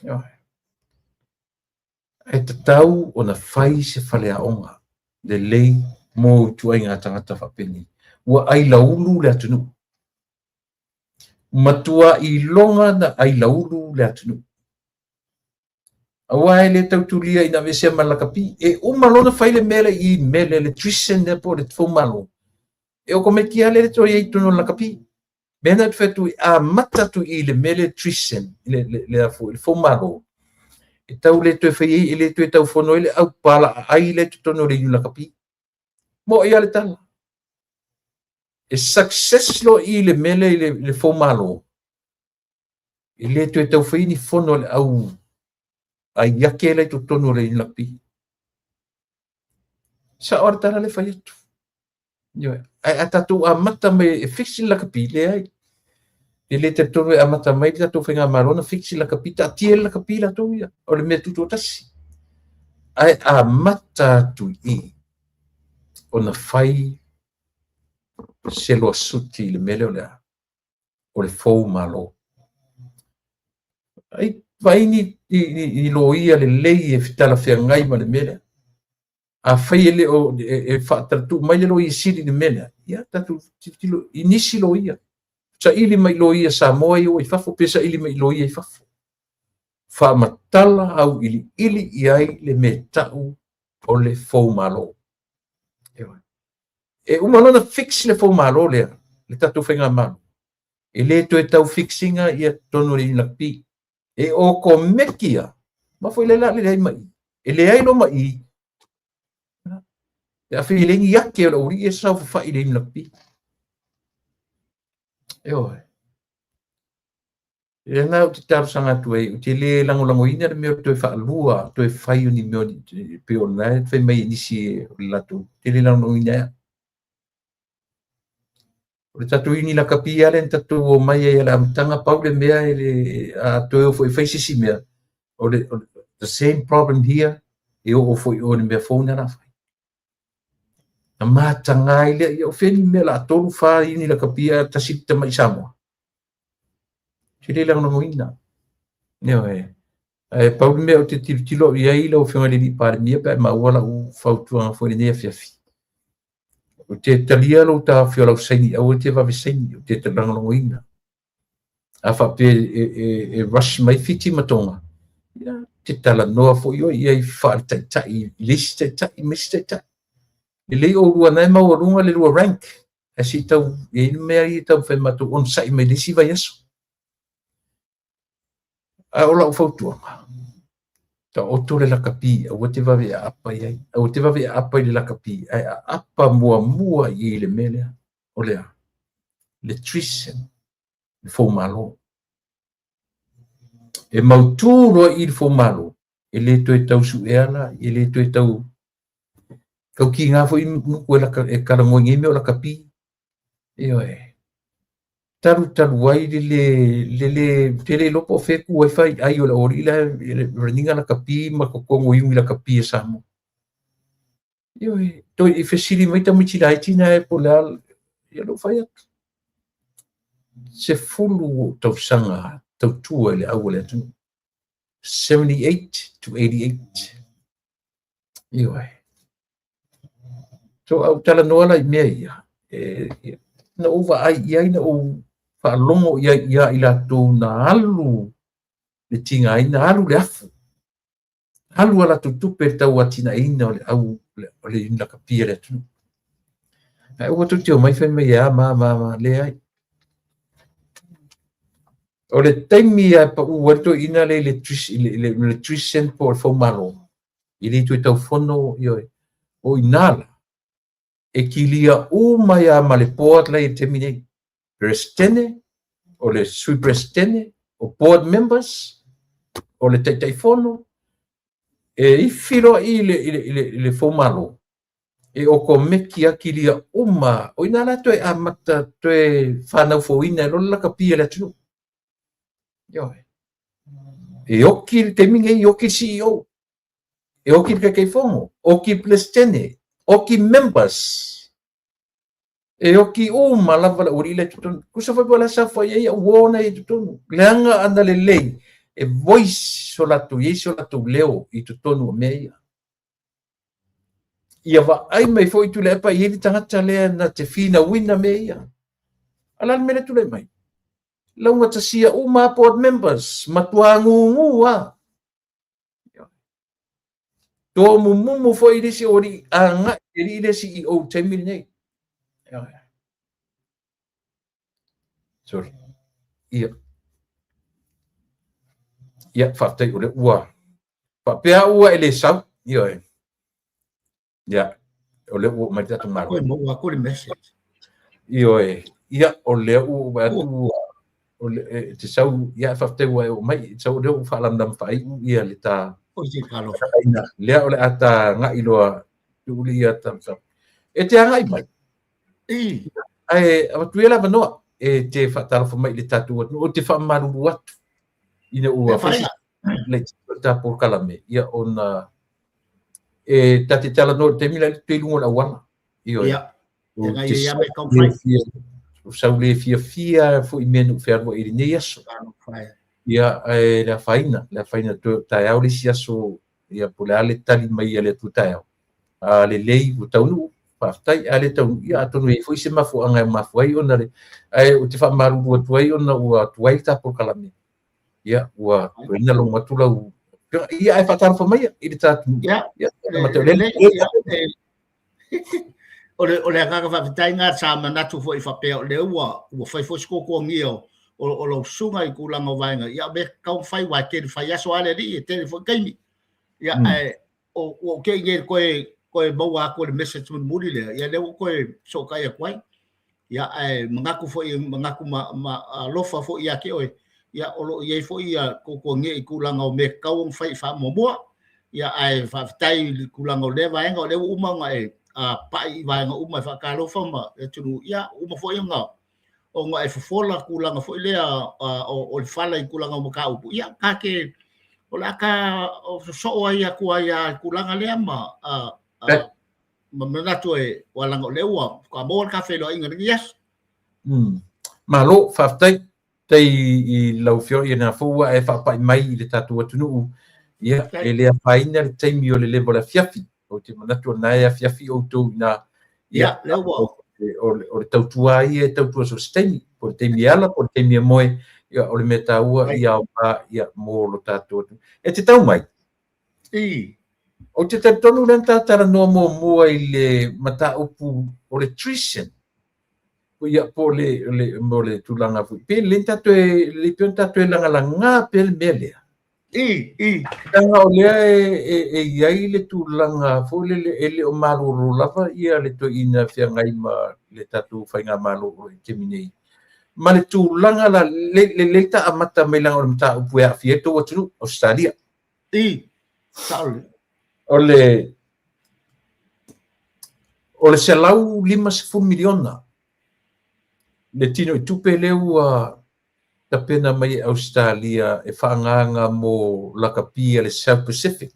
Ioe. E tatau ona fai se faleaoga lelei mo ituaiga tagata faapenei. Ua ailaulu le atunuu. Matua iloga na ailaulu le atunuu. Aua e le tau tulia ina aveesea ma le lakapi. E uma loa ona fai le mea lea i mea le electrician lea po o le foumalo. E okomeki lava lea le toe i ai i totonu o le lakapi. Mea na ou te fai atu ai, amata atu i le mea lea treason, le, le, le, le, le foumalo, e tau le toe fai ai, e le toe tau fono ai le au palaaai lea i totonu o le inu lakapi. Mo'i lava le tala. E success loa i le mea lea i le, le foumalo, e le toe tau fai ni fono a le au ai ake la i totonu o le inu lakapi. Sao lava le tala lea e fai atu. Ioe. Ae a tatou amata mai e fix le lakapi, leai. E le talitonu e amata mai le tatou faigamalo na fix le lakapi, taatia le lakapi latou ia, o le mea tutoatasi. Ae amata atu i i ona fai se loasuti i le mea lea o le a? O le fou malo. Ai, vaai ni, ni, ni, ni loia lelei e talafeagai ma le mea lea. Afai e le o e, e faatalatuu mai le Loia Sili i le mea lea, ia tatou tilotilo i nisi loia. Saili mai i loia Samoa ia ua i fafo, pe saili mai i loia i fafo. Faamatala auiliili i ai le mea tau o le foumalo. E uma loa ona fix le foumalo lea, le tatou faigamalo, e le toe tau fix ina ia totonu o le UNAP. E okomeki lava, ma foi le la le leai ma i. E leai loa ma i, pe afai e leai ni ake o le aualii e saofafai i le UNAP. Ioe. Lea na ou te talosaga atu ai, ou te le lagolagoina le mea o le toe faalua, toe fai o ni mea e pei o lena e fai mai e nisi o le latou, ou te le lagolagoina ai au. O le tatou ini lakapi lava lea na tatou omai ai i le amataga, pau le mea e le, a toe o foi e fai se isi mea, o le, o le the same problem here, e oo foi i o i le mea fou lena o le a fai. Na mataga ai lea, ia o fea ni mea o le a tolu, fa ini lakapi ae tasi le tamai Samoa. Ou te le lagolagoina. Ioe. Ae pau le mea ou te tilotilo i ai lau Afioga i le Alii Palemia pe a e maua lau fautuaga foi i lenei afiafi, Ou te talia lou taofi o lau saini, aua e te vave saini, ou te lagolagoina. A faapea e, e, e rush mai Fiti ma Tonga, ia, te talanoa foi oe i ai faaletaitai i le isi taitai ma isi taitai. Lelei oulua na e maualuga le lua rank, ae se i tau, e i ai le mea ia e taumafai matou onosai mai le isi vaiaso. A o lau fautuaga, taoto le lakapi, aua te vave aapa i ai. Aua te vave aapa i le lakapi, ae aapa muamua i le mea lea, o le a? Le treason, le foumalo. E mautū loa i le foumalo, e le toe tau suea la, e le toe tau tau kiga foi nuku e, laka, e talanoa i nei mea o lakapi. Ioe. Talutalu ai le le le le te le iloa po o fea e ku ai faiai o le aualii la e raniga lakapi ma totogo i umi lakapi a Samoa. Ioe, toe i fesili mai tamaiti laiti na e po o le a, ia lou fai atu. 10 tausaga tautua i le au a le atunuu. 78 to 88. Ioe. So, a ou talanoa la i mea ia, e, na ou vaai i ai, na ou faalogo i ai ia i latou na alu le tigaina, alu le afu, alu a latou tupe i le tauatinaeina o le au o le lakapi a le atunuu. Ae aua tou te omai fai mai e a ma ma ma, leai. O le taimi lava e pau ai le toeaina lea i le 3 cent po o le foumalo, E le toe taufono, ioe. O i ina la, e kilia uma ai lava ma le board la e i ai i le taimi nei. Peresetene, o le Sui Peresetene, o board members, o le Taitaifono, e ifi loa i i le, i le, i le, i le foumalo, e okomeki lava kilia uma. O i ina la toe amata toe fanau fouina ai loa le lakapi a le atunuu. Ioe. E oki le taimi nei, e oki le CEO, e oki le Taitaifono, oki le Peresetene, oki members. E oki uma lava le aualii lea i totonu. Tusa foi po o le a saofai ai au uo na i totonu. Leaga ana lelei e voice so latou i ai so latou leo i totonu o mea ia. Ia vaai mai foi Tuilaepa e i ai le tagata lea na te finauina mea ia. A o le a le mea lea e tulai mai? Laugatasia uma lava board members, matua gugu lava. Tomumumu foi le isi aualii agai i le alii lea CEO i le taimi lenei. Sorry. Ia. Ia, faafetai o lea ua faapea au ua e le sau. Ioe. Ia, o lea ua oo mai le tatou Malo. Koe maua atu le message. Ioe, ia, o lea ua ou vaai atu ua, o le, e te sau, ia, faafetai ua e oo mai, e te sau o lea ua faalamalama faaiu ia le ta Oi te talofa. Lea o le a ta agai loa, tuu le ia thumbs up. E te agai mai. I. Ae avatu ia le avanoa e te faatalofa mai i le tatou atunuu, ou te faamalulu atu ina ua fai le ta polokalame, ia ona e ta te talanoa i le taimi la e i luga o le auala. Ioe. Ia. Ia ia ia me kau fai. O sau le fiafia foi i mea na ou fealuai i lenei aso. Ia, ae le afaina, le afaina toe o taeao le isi aso, ia po o le a le tali mai a le Atua taeao. A lelei ua taunuu, faafetai, a le taunuu, ia atonu e i ai foi se mafuaaga e mafua ai ona le, ae ou te faamalulu atu ai ona ua tuai le ta polokalame. Ia, ua tuai ona logo atu lau Ia, ae faatalofa maia i le ta atunuu. Ia, Ia, lelei, ia, o le, o le agaga faafetai lena sa manatu foi faapea o lea ua, ua fai foi se tuatuagia o, o, o lau susuga i tulaga o vaega, ia o mea tatau ona fai, aua e tele fai aso lava le alii, e tele foi taimi. Ia, ae o, ua ou te i nei toe, toe maua atu o le message mulimuli lea, ia lea ua toe fesootai atu ai. Ia, ae manatu foi, manatu ma, ma alofa foi ia te oe, ia, o lo o i ai foi ia tuatuagia i tulaga o mea tatau ona fai faamuamua. Ia, ae faafetai i le tulaga o lea vaega, o lea ua uma ona e pai i vaega uma e faatalofa ma le atunuu, ia, uma foi ona ona e fofola tulaga foi lea o le fala i tulaga o mataupu, ia, ta te, o le a ta sosoo ai atu ai lava i le tulaga lea ma ma manatu e, ua leaga o lea ua faatoa maua le ta feiloaiga i lenei aso. Malo, faafetai. Faafetai i lau Afioga, ia lena foi ua e faapai mai i le tatou atunuu. Ia, e le afaina le taimi o le leva o le afiafi. Ou te manatu o lena e afiafi outou i ina. Ia, lea ua. O le tautua lava ia e tautua so o se taimi. Po o le taimi e ala, po o le taimi e moe, ia, o le mea taua ia aoga ia, mo lo tatou atunuu. E te tau mai? I. Ou te talitonu lea na ta talanoa muamua i le mataupu o le treason. Ia, po o le, le, mo le tulaga foi. Pe le ta toe, le pei ona ta toe lagalaga pea le mea lea. I, i. Leaga o lea e, e, e i ai le tulaga foi lele e le o malolo lava ia le toeaina feagai ma le tatou faigamalo o lo o i le taimi nei. Ma le tulaga la, le, le, le ta amata mai leaga o le mataupu e aafia ai le tou atunuu, Ausetalia. I, sao lelei. O le, o le $150 miliona le tinoitupe lea ua tapena mai e Ausetalia e faaagaaga mo lakapi a le South Pacific.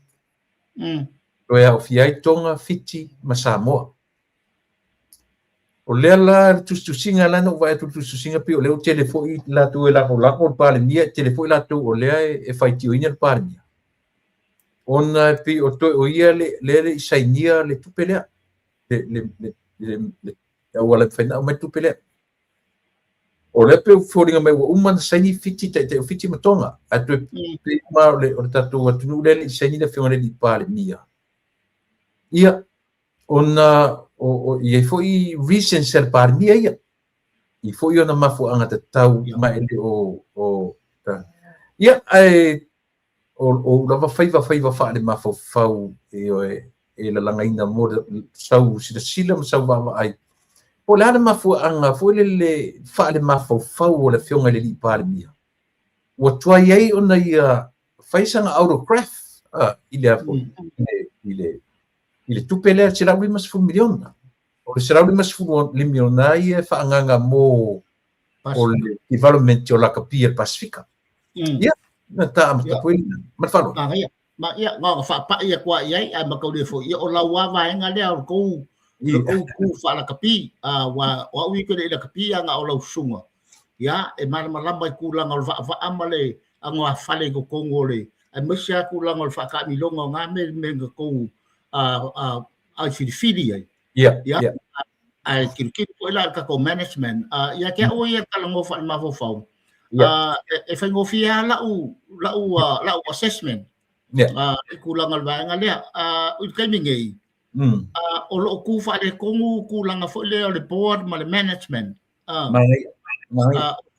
Toe aofia ai Tonga, Fiti ma Samoa. O lea la le tusitusiga la na ou vaai atu i le tusitusiga pei o lea ua tele foi latou e lagolago le Palemia, e tele foi latou o lea e faitioina le Palemia. Ona e pei o toe o ia lea e le i sainia le tupe lea, le, le, le, le, le auala e mafai ona aumai le tupe lea. O lea pei ua foliga mai ua uma ona saini Fiti, Taitai o Fiti ma Tonga, ae toe pei uma o le, o le tatou atunuu lea e le i saini le Afioga i le alii Palemia. Ia, ona o, o i ai foi reasons a le Palemia ia, i foi ona mafuaaga tatau ma e le o, o, ia, ae O ou lava faiva faiva faalemafaufau, ioe, e lalagaina mo sau silasila ma sau vaavaai. Po o le a le mafuaaga foi lele faalemafaufau o le Afioga i le Alii Palemia ua tuai ai ona ia fai sana autograph i le i le tupe lea $150 miliona. O le $150 miliona ia e faaagaaga mo o le development o lakapi a le Pasefika. Ia, na ta amata foi lena. Ma le faaaloalo. Ma ia, na ona faapai atu lava i ai, ae mataulia foi, ia o lau lava vaega lea o le tou le tou tu faalakapi, aua o au ia ou te le i lakapi a na o lau susuga, ia, e malamalama i tulaga o le vaavaa ma le anoafale i totonu o le, aemaise lava tulaga o le faataamiloga o na mea mea na tou ai filifili ai. Ia, ae tilotilo foi la i le tatou management, ia te au ia e talanoa faalemafaufau, e faigofie lava lau, lau, lau assessment i tulaga o le vaega lea. I le taimi nei, o lo o tu faaletonu tulaga foi lea o le board ma le management.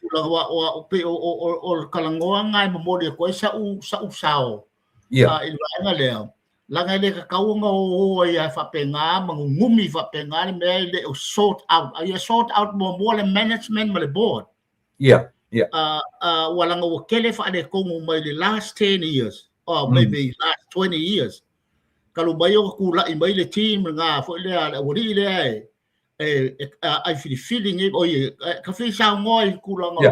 Tulaga o pei o le talanoaga e momoli atu ai sa'u sa'u sao i le vaega lea, leaga e le tatau ona o ai lava faapena ma nunumi faapena le mea e le o sort out. A ia sort out muamua le management ma le board. Ua leaga ua tele faaletonu mai le last 10 years or maybe last 20 years talu mai ona tulai mai le team lena foi lea le aualii lea e ai filifili nei, oi, ka fia saunoa i tulaga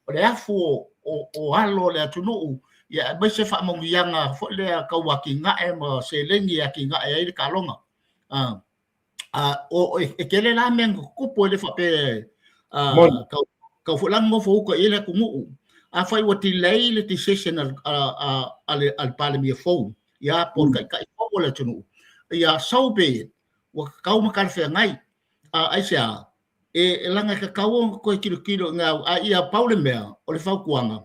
o le afu o alo o le atunuu, ia aemaise faamanuiaga foi lea tau atinae ma seleni e atinae ai le taaloga. E tele la mea na tutupu, e le faapea tau foi la nonofo uta i ai le atunuu. Afai ua delay le decision a le Palemia fou, ia, po o le taitai fou o le atunuu, ia, so be it. Ua tatau ma talafeagai. Aisea? E leaga e tatau ona toe tilotilo i ngā, a ia pau le mea o le fautuaga,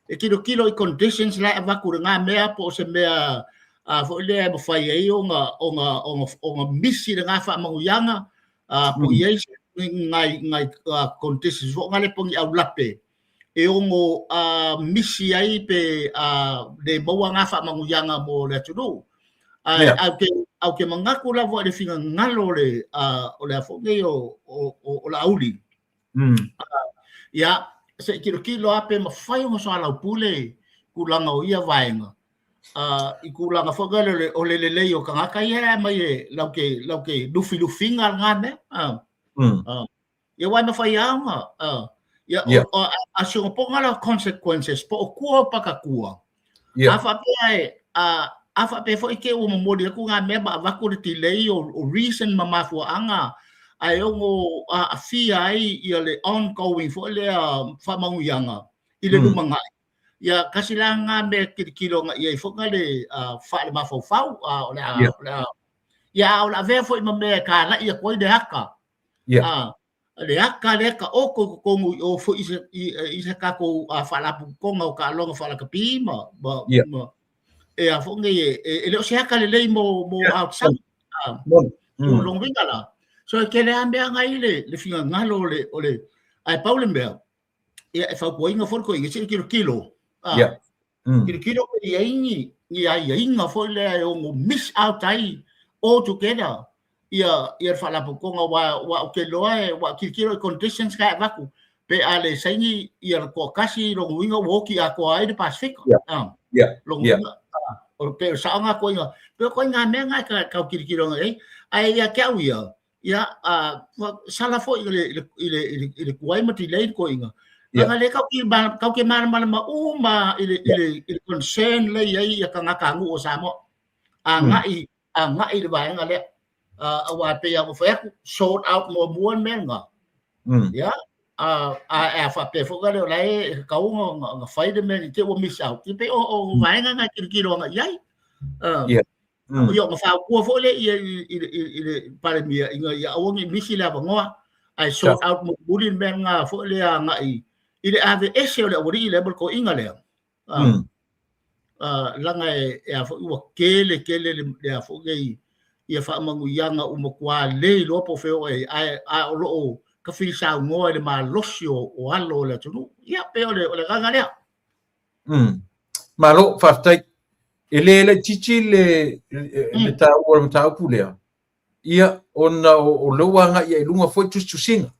e tilotilo i conditions la e avatu i lena mea, po o se mea foi lea e mafai ai ona ona ona ona misi lena faamanuiaga, po o i ai nai nai conditions foi na le po o ni aulape e ono misi ai pe le maua ngā faamanuiaga mo le atunuu. Ae ou te manatu lava i le finagalo o le o le a foi nei o o Laauli. Ia, se i tilotilo lava pe mafai ona soalaupule tulaga o ia vaega i tulaga foi lea o le lelei o tagata ia e aumai e latou te lufilufiina lena mea. Ia aua e mafai lava ona ia a si ona poga la consequences po o tua o pakatua. A faapea e a faapea foi te i ua momoli atu ngā mea ma avatu le delay o reason ma mafuaaga ae ono aafia ai ia le ongoing foi lea faamanuiaga i le lumanai. Ia kasi la ngā mea tilotilo agai i ai foi le faalemafaufau o le a ia o le avea foi ma mea e talai atu ai le aka. Le aka lea taoto i totonu i o foi i se tatou faalapotopotoga o taaloga faalakapi ma ma e a foi nei e le o se aka lelei mo outside. Lona uiga la, so e tele lava mea na i le finagalo o le ae pau le mea, ia e fautuaina foi le toeaina se i tilotilo. Tilotilo pe i ai ni aiaiga foi lea e ono miss out ai all together ia le faalapotopotoga aua ou te iloa ua tilotilo i conditions na e avatu pe a le saini ia le toatasi lona uiga ua oti atoa ai le Pasefika. Lona uiga o pe o le sao na toeaiga pe o ituaiga mea na e tau tilotilo agai i ai. Ae ia te au ia, ia sala foi i le tuai ma delay le toeaina. Leaga lea tatou te malamalama uma i le concern lea e i ai ia tagatanuu o Samoa agai agai i le vaega lea. Aua e pei lava ona fai atu, sort out muamua le mea lena. Ia, a faapea foi lea o la e tatau ona fai le mea ne i te i ua miss out, ia pei o vaega na e tilotilo agai i ai. Ia ona fautua foi lea i le Palemia ina ia aua ne i misi le avanoa, ae sort out mulimuli le mea lena foi lea agai i le aveese o le aualii lea ma le toeaina lea. Leaga e a foi ua tele tele le a foi nei ia faamanuiaga ua matua le iloa po o fea o i ai, ae o lo o tafilisaunoa i le malosi o alo o le atunuu. Ia, pei o le agaga lea. Malo, faafetai. E le laitiiti le le taua o le mataupu lea, ia, ona o lea ua agai ai i luga foi tusitusiga.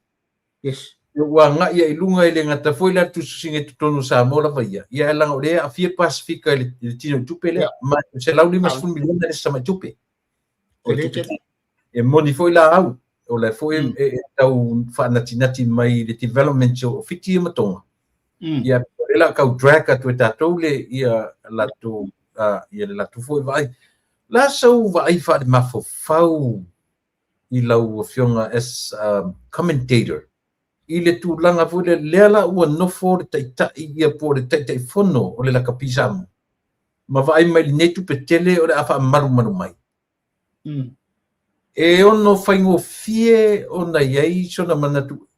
Yes. Ua agai ai i luga e le gata foi la tusitusiga i totonu o Samoa lava ia, ia ae leaga o lea e aafia Pasefika i le tinoitupe lea, ma e $150 miliona le isi tamaitupe. O le tupe e moni foi la au, o la foi e tau faanatinati mai le development o Fiti ma Tonga. Ia, o lea la tau drag atu e tatou le ia latou ia le latou foi vaai. La sau vaai faale-mafaufau i lau afioga as commentator i le tulaga foi lea, lea la ua nofo le taitai ia po o le Taitaifono o le Lakapi Samoa ma vaai mai lenei tupe tele o le a faamalumalu mai. E ono faigofie ona i ai sona manatu,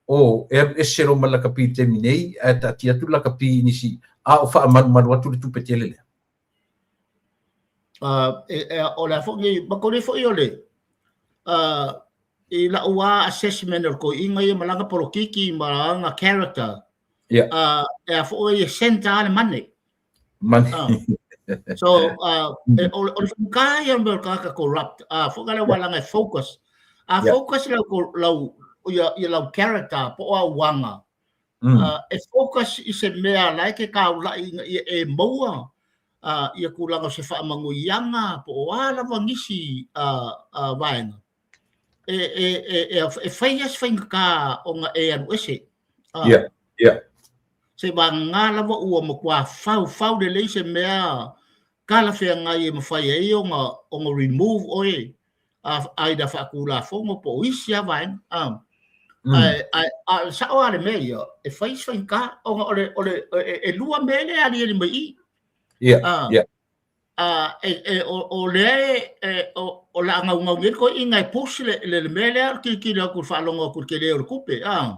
o, e alu ese loa ma le lakapi i le taimi nei, ae taatia atu le lakapi i nisi, a o faamalumalu atu le tupe tele lea. O le a foi nei, ma kore foi o le, i lau a assessment o le toeaina ia ma lana polokiki ma lana character, e a foi e centre a le money. Money. So, o le whakā ia mea o le tagata corrupt, foi lea ua langa e focus. A focus lau, lau, ia, ia lau character, po o au aga, e focus i se mea la e ke kaula'i ina ia e maua ia tulaga o se faamanuiaga po o a lava nisi vaega, e fai lava se faigata ona e alu ese. Yeah, yeah. Se vagana lava ua matua faufau lelei se mea talafeagai e mafai ai ona ona remove oe a ina faatulafono po o isi lava vaega. Ae ae a o le sao lava le mea ia, e fai se faigata ona o le o le e lua mea lea e aliali mai i i. Yeah, yeah. O lea e o le a naunau nei le toeaina e push le le mea lea o le tilotilo atu i le faalogo atu i le tele o le tupe a.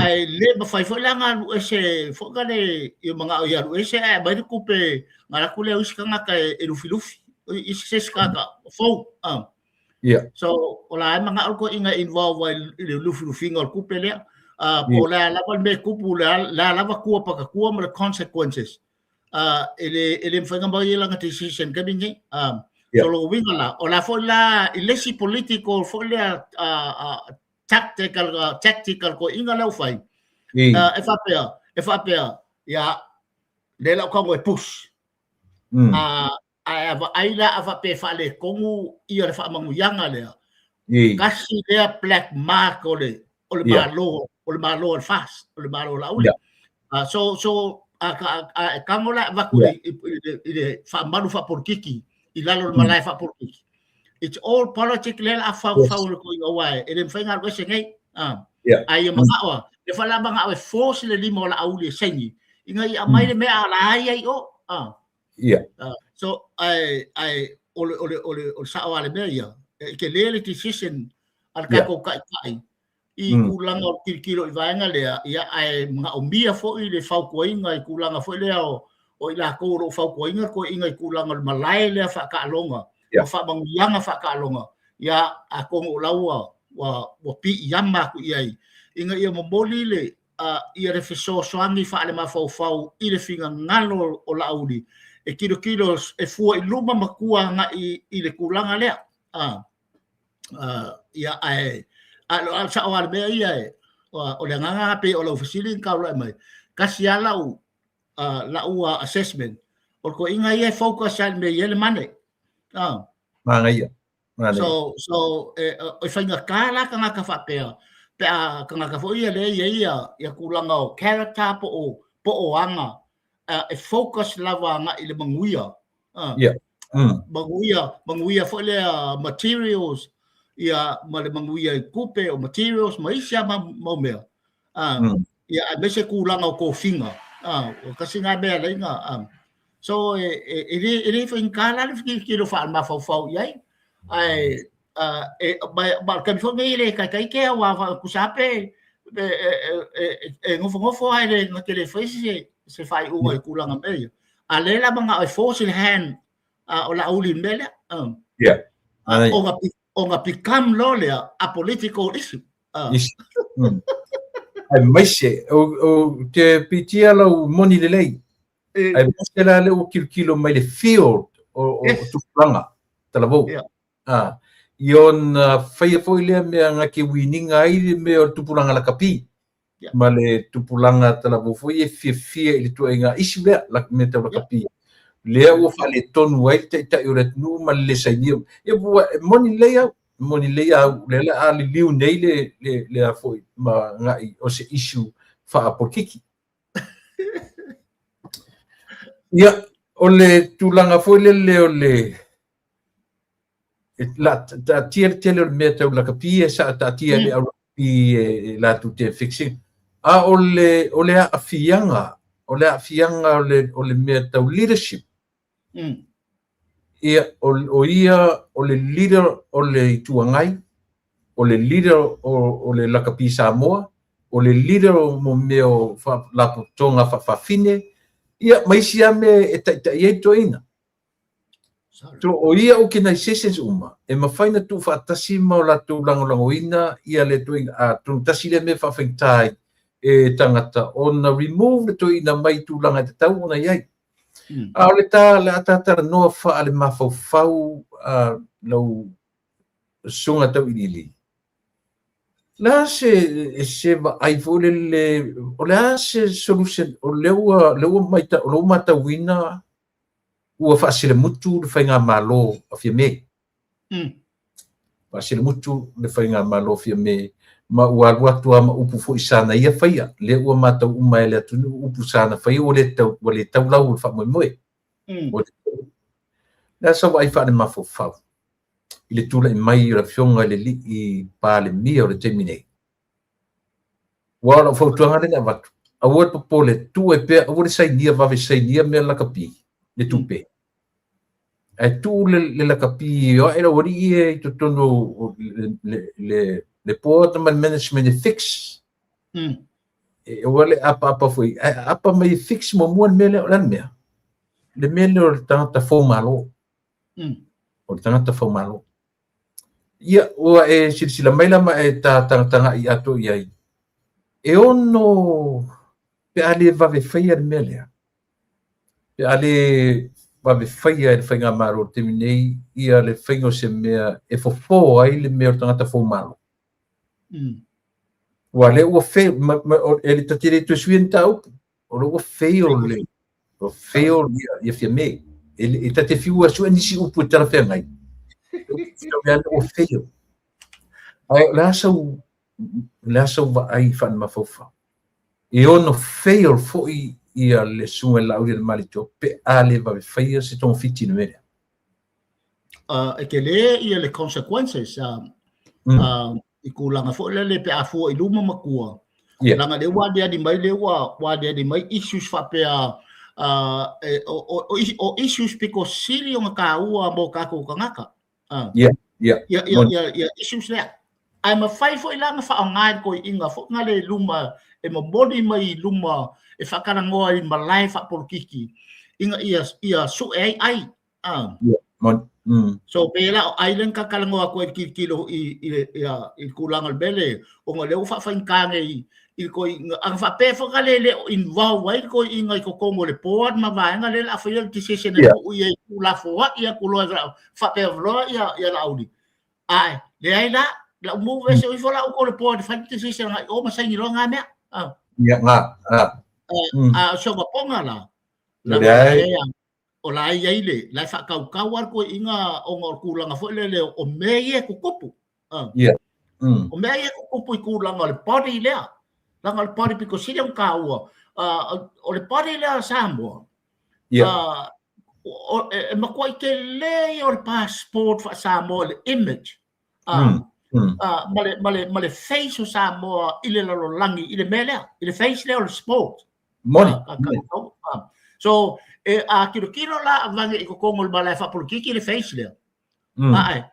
Ae le mafai foi la ona alu ese foi na le ia manao ia alu ese ae aumai le tupe ona alu atu lea o isi tagata e lufilufi isi se isi tagata fou a. So o la e manao le toeaina e involve ai i le lufilufiga o le tupe lea. Po o le a lava le mea e tupu, o le a lava tua patatua ma le consequences. E le e le mafai ona mau i lana decision taimi nei. So lona uiga la, o la foi la i le isi political foi lea tactical tactical toeaina lea ua fai, e faapea, e faapea, ia, lea la ou tago e push. Ae a vaai la a faapea e faaletonu ia le faamanuiaga lea, tasi lea black mark o le o le Malo, o le Malo o le FAST, o le Malo o Laauli. So so a a e tago la e avatu i le faamalu faapolokiki i lalo o le malae faapolokiki. It's all politics lea la a faufau le toeaina aua e le mafai ona alu ese nei. A ia manao a, le fa la manao e force le lima o Laauli e saini ina ia aumai le mea a la ia i o. So ae ae o le o le o le o le sao a le mea ia, e tele le decision a le tatou taitai i tulaga o le tilotilo i vaega lea, ia ae manaomia foi le fautuaina i tulaga foi lea o o i latou o lo o fautuaina toeaiina i tulaga o le malae lea faataaloga ma faamanuiaga faataaloga, ia atonu o la ua ua ua piiama atu i ai ina ia momoli le ia le fesoasoani faalemafaufau i le finagalo o Laauli e tilotilo e fua i luma ma tua agai i le tulaga lea. Ia, ae a o sao lava le mea ia, e, o le agaga pei o lau fesili na taulai mai, tasi lava lau, lau assessment, o le toeaina ia e focus lava i le mea e i ai le money. Manaia. So, so e, e faigata la tagata faapea, pe a tagata foi ia lea e i ai ia, ia tulaga o character po o, po o aga, e focus lava agai i le manuia. Manuia, manuia foi lea materials, ia ma le manuia i tupe o materials ma isi lava mau mea. Ia aemaise tulaga o tofiga. O tasi lena mea e ala ai ona So e, e, e le, e le faigata la le tilotilo faalemafaufau i ai. Ae, e, ma, ma o le taimi foi lenei e le taitai ke aua tusa lava pe e, e, e, e nofonofo lava e le, na te le fai se, se faaiuga i tulaga mea ia. A lea la manao e force le hand o Laauli i le mea lea. Yeah. Ona, ona become loa lea a political issue. Issue. Aemaise, o, o te pitia lau moni lelei. Aemaise la lea ua tilotilo mai le field o tupulaga talavou. Ia ona faia foi lea mea na te winiga ai le mea o le tupulaga lakapi ma le tupulaga talavou foi e fiafia i le ituaiga issue lea, mea tau lakapi. Lea ua faaletonu ai le taitai o le atunuu ma le le sainia. Ia ua e moni lelei au, e moni lelei au, lea o le a liliu nei le a foi ma agai o se issue faapolokiki. Ia, o le tulaga foi lele o le la taatia le tele o le mea tau lakapi e sa taatia le au lakapi e latou te fixing. A o le aafiaga, o le mea tau leadership. Ia, o ia o le leader o le Itu Agai, o le leader o le Lakapi Samoa, o le leader o mo mea o faalapotopotoga faafafine, ia, ma isi lava mea e taitai ai toeaiina. So, o ia organizations uma, e mafai ona tuufaatasi ma o latou lagolagoina ia le toeaina. Atonu tasi lea mea e faafaigata ai e tagata ona remove le toeaina mai tulaga e tatau ona i ai. A o le ta le a talanoa faale-mafaufau lau susuga Tauiliili. Le a se vaai foi lele, o le a se solution o lea ua matauina ua faaselemutu le faigamalo a Fiame. Faaselemutu le faigamalo a Fiame ma ua alu atu lava ma upu foi sana ia faia. Lea ua matau uma e le atunuu upu sana faia ua le tau lau o le faamoemoe. Le a sau vaai faale-mafaufau i le tulai mai o le afioga i le alii Palemia o le taimi nei. Ua o lau fautuaga lea na avatu, aua le popole, tuu ai pea, aua le sainia vave sainia mea lakapi le tupe. Ae tuu le lakapi o ae lau alii e i totonu o le board ma le management e fix. E aua le apaapa foi, ae aapa mai e fix muamua le mea lea, o le a le mea? Le mea lea o le tagata faumalo. O le tagata faumalo. Ia, ua e silasila mai la ma e tatagatagai atoa i ai. E ono pe a le vave faia le mea lea. Pe a le vave faia e le faigamalo o le taimi nei ia le faiga o se mea e fofo ai le mea o le tagata faumalo. Ua lea ua fail, e le ta te le toe suia ni mataupu. O lea ua fail le ua fail ia Fiame. E ta te fiu e sue nisi upu e talafeagai. Lea ua fail. Ae o le a sau vaai faale-mafaufau. E ono fail foi ia le susuga i le Laaulialemalietoa pe a le vave faia se togafiti i le mea lea. E tele ia le consequences i tulaga foi lele pe a fua i luma matua. Leaga lea ua aliali mai lea ua aliali mai issues faapea o issues pito sili ona taua mo tatou tagata. Yeah. Ia issues lea. Ae mafai foi la ona faaaoga e le toeaina foi na le luma e momoli mai i luma e faatalanoa i malae faapolokiki ina ia sue ai ai. Yeah. Mon. So pe la o ai lea na tatalanoa atu ai i le tilotilo i le tulaga o le mea lea, ona lea ua faafaigata nei i le toeaina. Ana faapea foi na le le o involve ai le toeaina i totonu o le board ma vaega lea o le a faia le decision e tuu i ai tuulafoai atu loa e faapea loa ia Laauli. Ae leai la, lau move ese ifo la uko le board fai le decision ngai o ma saini loa ngā mea. Ia, nga. nga. A o se maponga la. Leai. O la e i ai le, la e faatautau lava le toeaina ona o le tulaga foi lele o mea ia e tutupu. O mea ia e tutupu i tulaga o le body lea. Leaga o le body pito sili ona taua. O le body lea a Samoa, e matuai tele ia o le passport faa-Samoa, le image. Ma le face o Samoa i le lalolagi, i le mea lea, i le face lea o le sport. Moni. So, e a tilotilo la avange i totonu o le malae faapolokiki le face lea. Ae,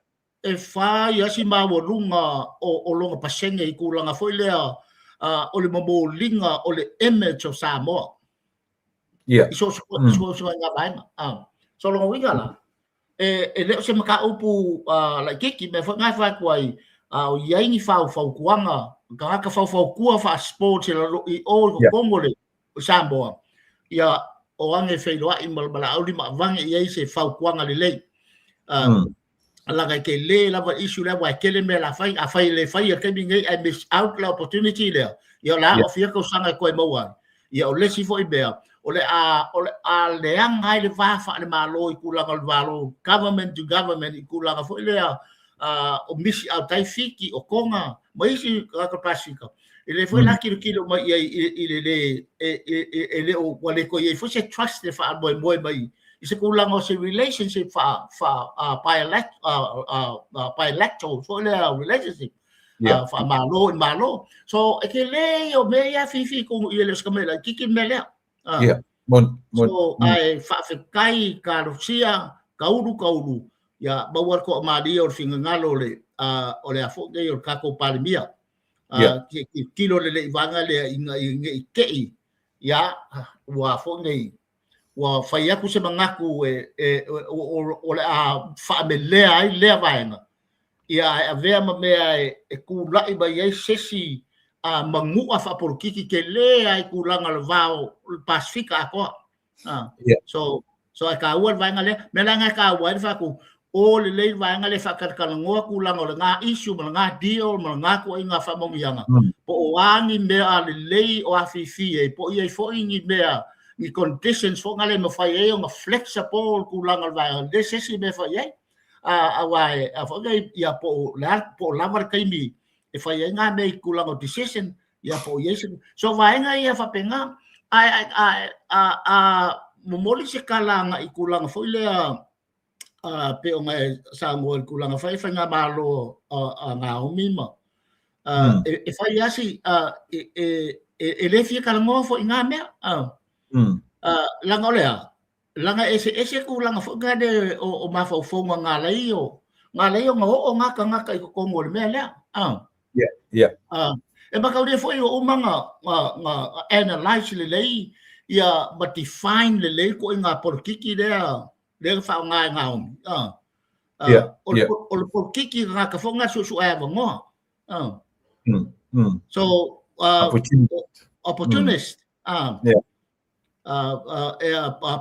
e fai lava si maualuga o lona pasene i tulaga foi lea o le momoliga o le image of Samoa. I so o se ituaiga vaega. So, lona uiga la, e le o se mataupu laitiiti, mea foi na e fai atu ai, o i ai ni faufautuaga, tagata faufautua faa-sports i o i totonu o le Samoa, ia o age feiloai ma le Laauli ma avange i ai se fautuaga lelei. Laga e tele lava issue lea, aua e tele mea la fai. Afai e le fai i le taimi lenei ae miss out le opportunity lea, ia o le a oo fia tausaga e toe maua ai. Ia o le isi foi mea, o le a leaga ai le va faale-Malo i tulaga o le Malo, government to government, i tulaga foi lea o misi out ai Fiti, o Toga ma isi tagata Pasefika. E le foi la tilotilo mai i ai i le le e le o ua le toe i ai foi se trust e faamoemoe mai i se tulaga o se relationship faa faa bilateral foi lea relationship faamalo i Malo. So e tele ia o mea ia fifi tonu i le o se kamea laitiiti le mea lea. Yeah. Mon, mon. So ae faafetai talosia kaulu kaulu ia maua le toamalie o le finagalo o le a foi nei o le tatou Palemia. Tilotilo lelei i vaega lea ina ne i te i ia ua foi nei ua fai atu se manatu e o le a faamelea ai lea vaega, ia ae avea ma mea e tulai mai ai se isi manua faapolokiki tele ai tulaga o le va o le Pasefika atoa. So e taua le vaega lea. Mea la e taua ai le faatu o lelei le vaega lea faatalatalanoa tulaga o lena issue ma lena deal ma lena tuaiga faamanuiaga, po o a ni mea lelei o afifi ai, po o i ai foi ni mea, ni conditions foi na le mafai ai ona flexible le tulaga o le vaega le se isi mea e fai ai. Aua e a foi nei ia po o le a, po o lava le taimi e fai ai ngā mea i tulaga o decision, ia po o i ai se so vaega ia faapena. Ae a momoli se tala agai i tulaga foi lea pei ona e saunoa i le tulaga foi faigamalo a Naomi ma e fai lava si e le fia talanoa foi i ngā mea. Leaga o le a? Leaga e eseese tulaga foi na le o mafaufauga ngā lei o ngā lei ona oo ngā tagata i totonu o le mea lea. E mataulia foi ua uma na analyse lelei ia ma define lelei ituaiga polokiki lea lea na faaaoga e Naomi. O le polokiki tagata foi na suesue'e avanoa. So Opportunist. Opportunist.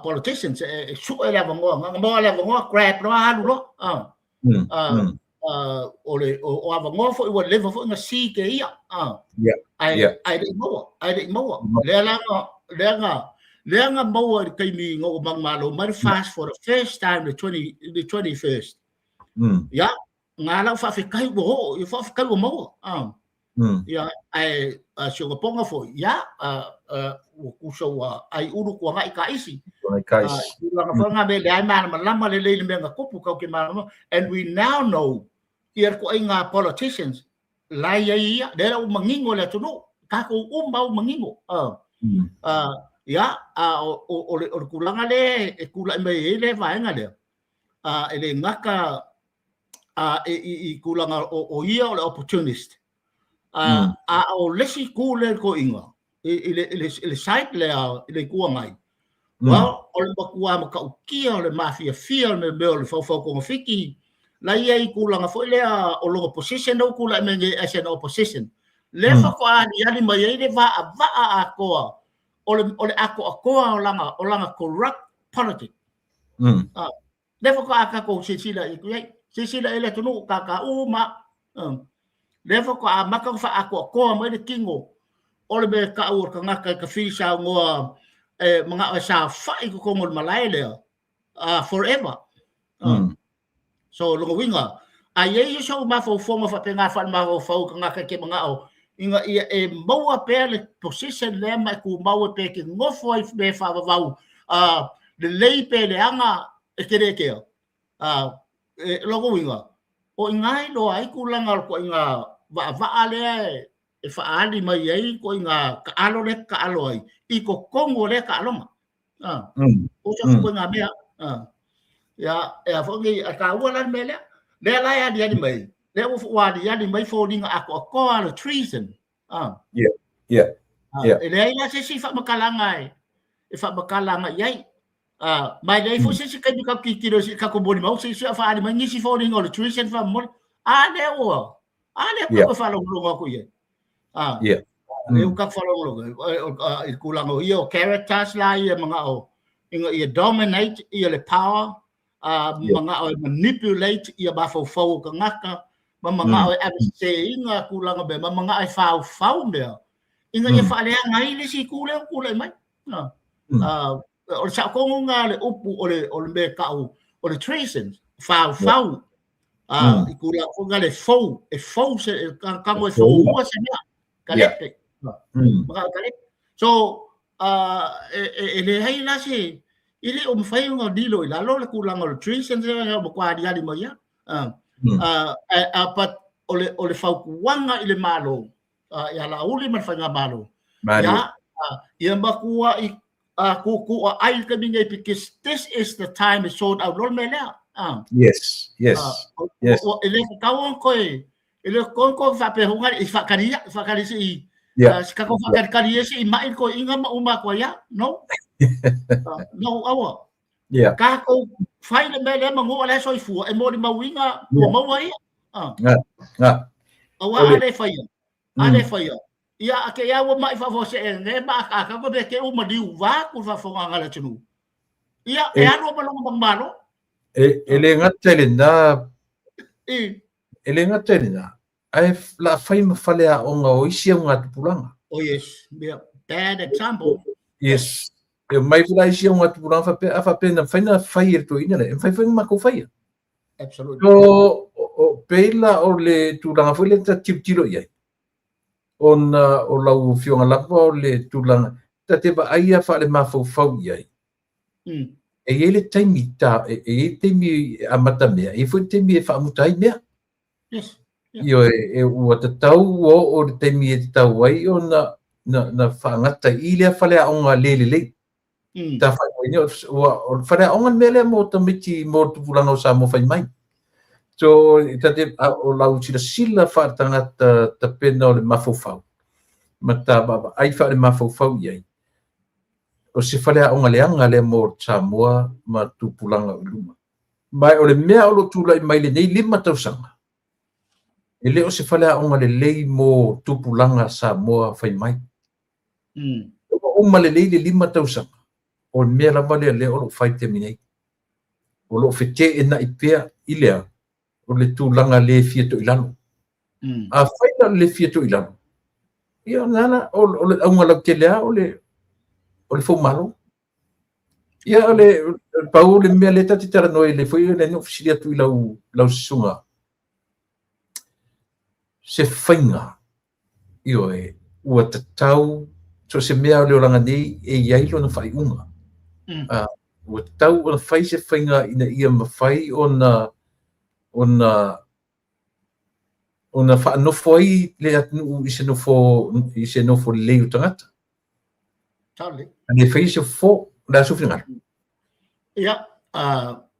Politicians e sue le avanoa, na maua le avanoa, grab loa, alu loa. O le o avanoa foi ua leva foi na si ke ia. Ae ae le i maua, ae le i maua. Lea la na lea na maua i le taimi na ua manumalo mai le FAST for the first time the 20 the 21st. Ia, ngā lau faafetai ua oo, ia faafetai ua maua. Ia, ae si ona poga foi, ia, ua tusa ua ai ulu tuanai ka isi. Tuanai ka isi. Tulaga foi ngā mea leai malamalama lelei le mea na tupu kau ke malamalama. And we now know ia le ituaiga politicians la e i ai ia, lea ua manino le atunuu, tatou uma ua manino. Ia, a o le tulaga lea e tulai mai ai le vaega lea, e le gata i tulaga o ia o le opportunist. A o le isi itu lea i le toeaina, i le side lea i le Itu Agai, well, o le matua matautia o le mafiafia o le mea o le faufau togafiti, la ia i tulaga foi lea o lona position lea ua tulai mai nei as an opposition. Lea faatoa aliali mai ai le vaavaa atoa o le atoatoa o lana corrupt politics. Lea faatoa tatou silasila i ai, silasila i le atunuu tata uma. Lea faatoa amata ona faaatoatoa mai le tino o le mea e tau o le tagata e tafili saunoa e manao e saofai i totonu o le malae lea forever. So lona uiga, a i ai sou mafaufauga faapena faale-mafaufau i tagata e te manao ina ia e maua pea le position lea ma e tumau e pe te nofo ai mea faavavau lelei pe leaga e te le kea. Lona uiga, o i ina e iloa ai tulaga o le ituaiga vaavaa lea e faaali mai ai ituaiga taalo lea e taalo ai i totonu o lea taaloga. O se ituaiga mea. Ia, e a foi nei, a taua la le mea lea. Lea la e aliali mai, lea ua aliali mai foliga atoatoa le treason. E leai la se isi faamatalaga e faamatala agai i ai. Ma e leai foi se isi taimi tatou tilotilo i tatou molimau, se isi a faaali mai nisi foliga o le treason faamolemole. A lea ua, a lea ua faalogologo atu i ai. Lea ua tatou faalogologo i tulaga o ia o characters la ia manao. ina ia dominate ia le power, manao e manipulate ia mafaufau o tagata, ma manao e aveseseina tulaga mea, ma manao e faufau mea, ina ia faaleaga ai le isi itu lea ua tulai mai. O le saotonuga o le upu o le mea e tau o le treason, faufau, i tulaga foi na le fou, e fou se, tago e foua se mea, kalepe. Manao e kalepe. So, e leai la se, e le o mafai ona lilo i lalo le tulaga o le treason, se o matua aliali mai ia. But o le fautuaga i le Malo, ia Laauli ma le Faigamalo, ia, ia matua i tuutuua ai le taimi nei, because this is the time e sort out loa le mea lea. Yes, yes, yes. E le tatau ona toe, e le tatau ona toe faapea foi i faatali ia, faatali se i, se tatou faatalitali ia se i mai le toeaina ma uma atu ai ia. No. No, aua. Tatou fai le mea lea manu o le soifua e molimauina ua maua ia. Aua a le faia, a le faia. Ia, a te ia ua mai faafuasee ne ma akaaka ma mea te u maliu vaeatu le faafofogaaga a le atunuu. Ia, e alu ma lona manumalo. E le gata i lena, e le gata i lena, ae la fai ma faleaoga o isi augatupulaga. Oh yes, yeah. Bad example. Yes. E mai foi la isi augatupulaga faapea, a faapea na mafai na fai e le toeaina lea, e mafai foi ona matou faia. Absolutely. So, o pei la o le tulaga foi lea ta tilotilo i ai, ona o lau afioga lava o le tulaga, ta te vaai lava faale-mafaufau i ai. E i ai le taimi ta, e i ai le taimi e amata mea, e i ai foi le taimi e faamuta ai mea. Yes. Ioe, e ua tatau ua oo i le taimi e tatau ai ona na faagata i lea faleaoga le lelei. Ta faaigoaina, ua, o le faleaoga le mea lea mo tamaiti mo le tupulaga o Samoa fai mai. So, ta te, o lau silasila faaletagata tapena o le mafaufau, ma ta vaavaai faale-mafaufau i ai, o se faleaoga leaga lea mo Samoa ma tupulaga o i luma. Ma o le mea o lo o tulai mai lenei 5 tausaga, e le o se faleaoga lelei mo tupulaga Samoa fai mai. Ua uma lelei le 5 tausaga, o le mea lava lea lea o lo o fai i le taimi nei. O lo o feteenai pea i lea, o le tulaga le fia toilalo. Afai la o le le fia toilalo, ia o lena, o le auga lautele lava o le foumalo. Ia o le pau le mea lea ta te talanoa i le foi lea na ou fesili atu i lau susuga, se faiga, ioe, ua tatau, so se mea o le olaga nei e i ai lona faaiuga. Ua tatau ona fai se faiga ina ia mafai ona faanofo ai le atunuu i se nofo lelei o tagata. Totally. A le fai se fofo, o le a sou finagalo? Ia,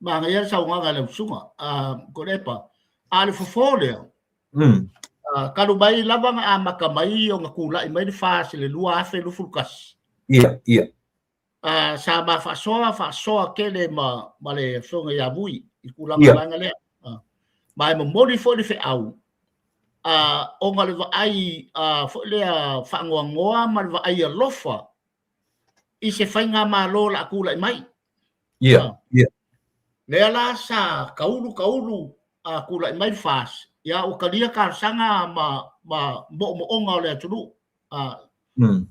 manaia le saunoaga a lau susuga, Tuilaepa. A o le fofo lea, talu mai lava na amata mai ona tulai mai le FAST i le 2021. Ia, ia. Sa ma faasoa, faasoa tele ma le afioga ia Vui i tulaga vaega lea. Ma e momoli foi le feau, ona le vaai foi lea faanoanoa ma le vaai alofa i se faigamalo o le a tulai mai. Ia, ia. Lea la sa taulu taulu tulai mai le FAST, ia ua talia talosaga ma moomooga o le atunuu.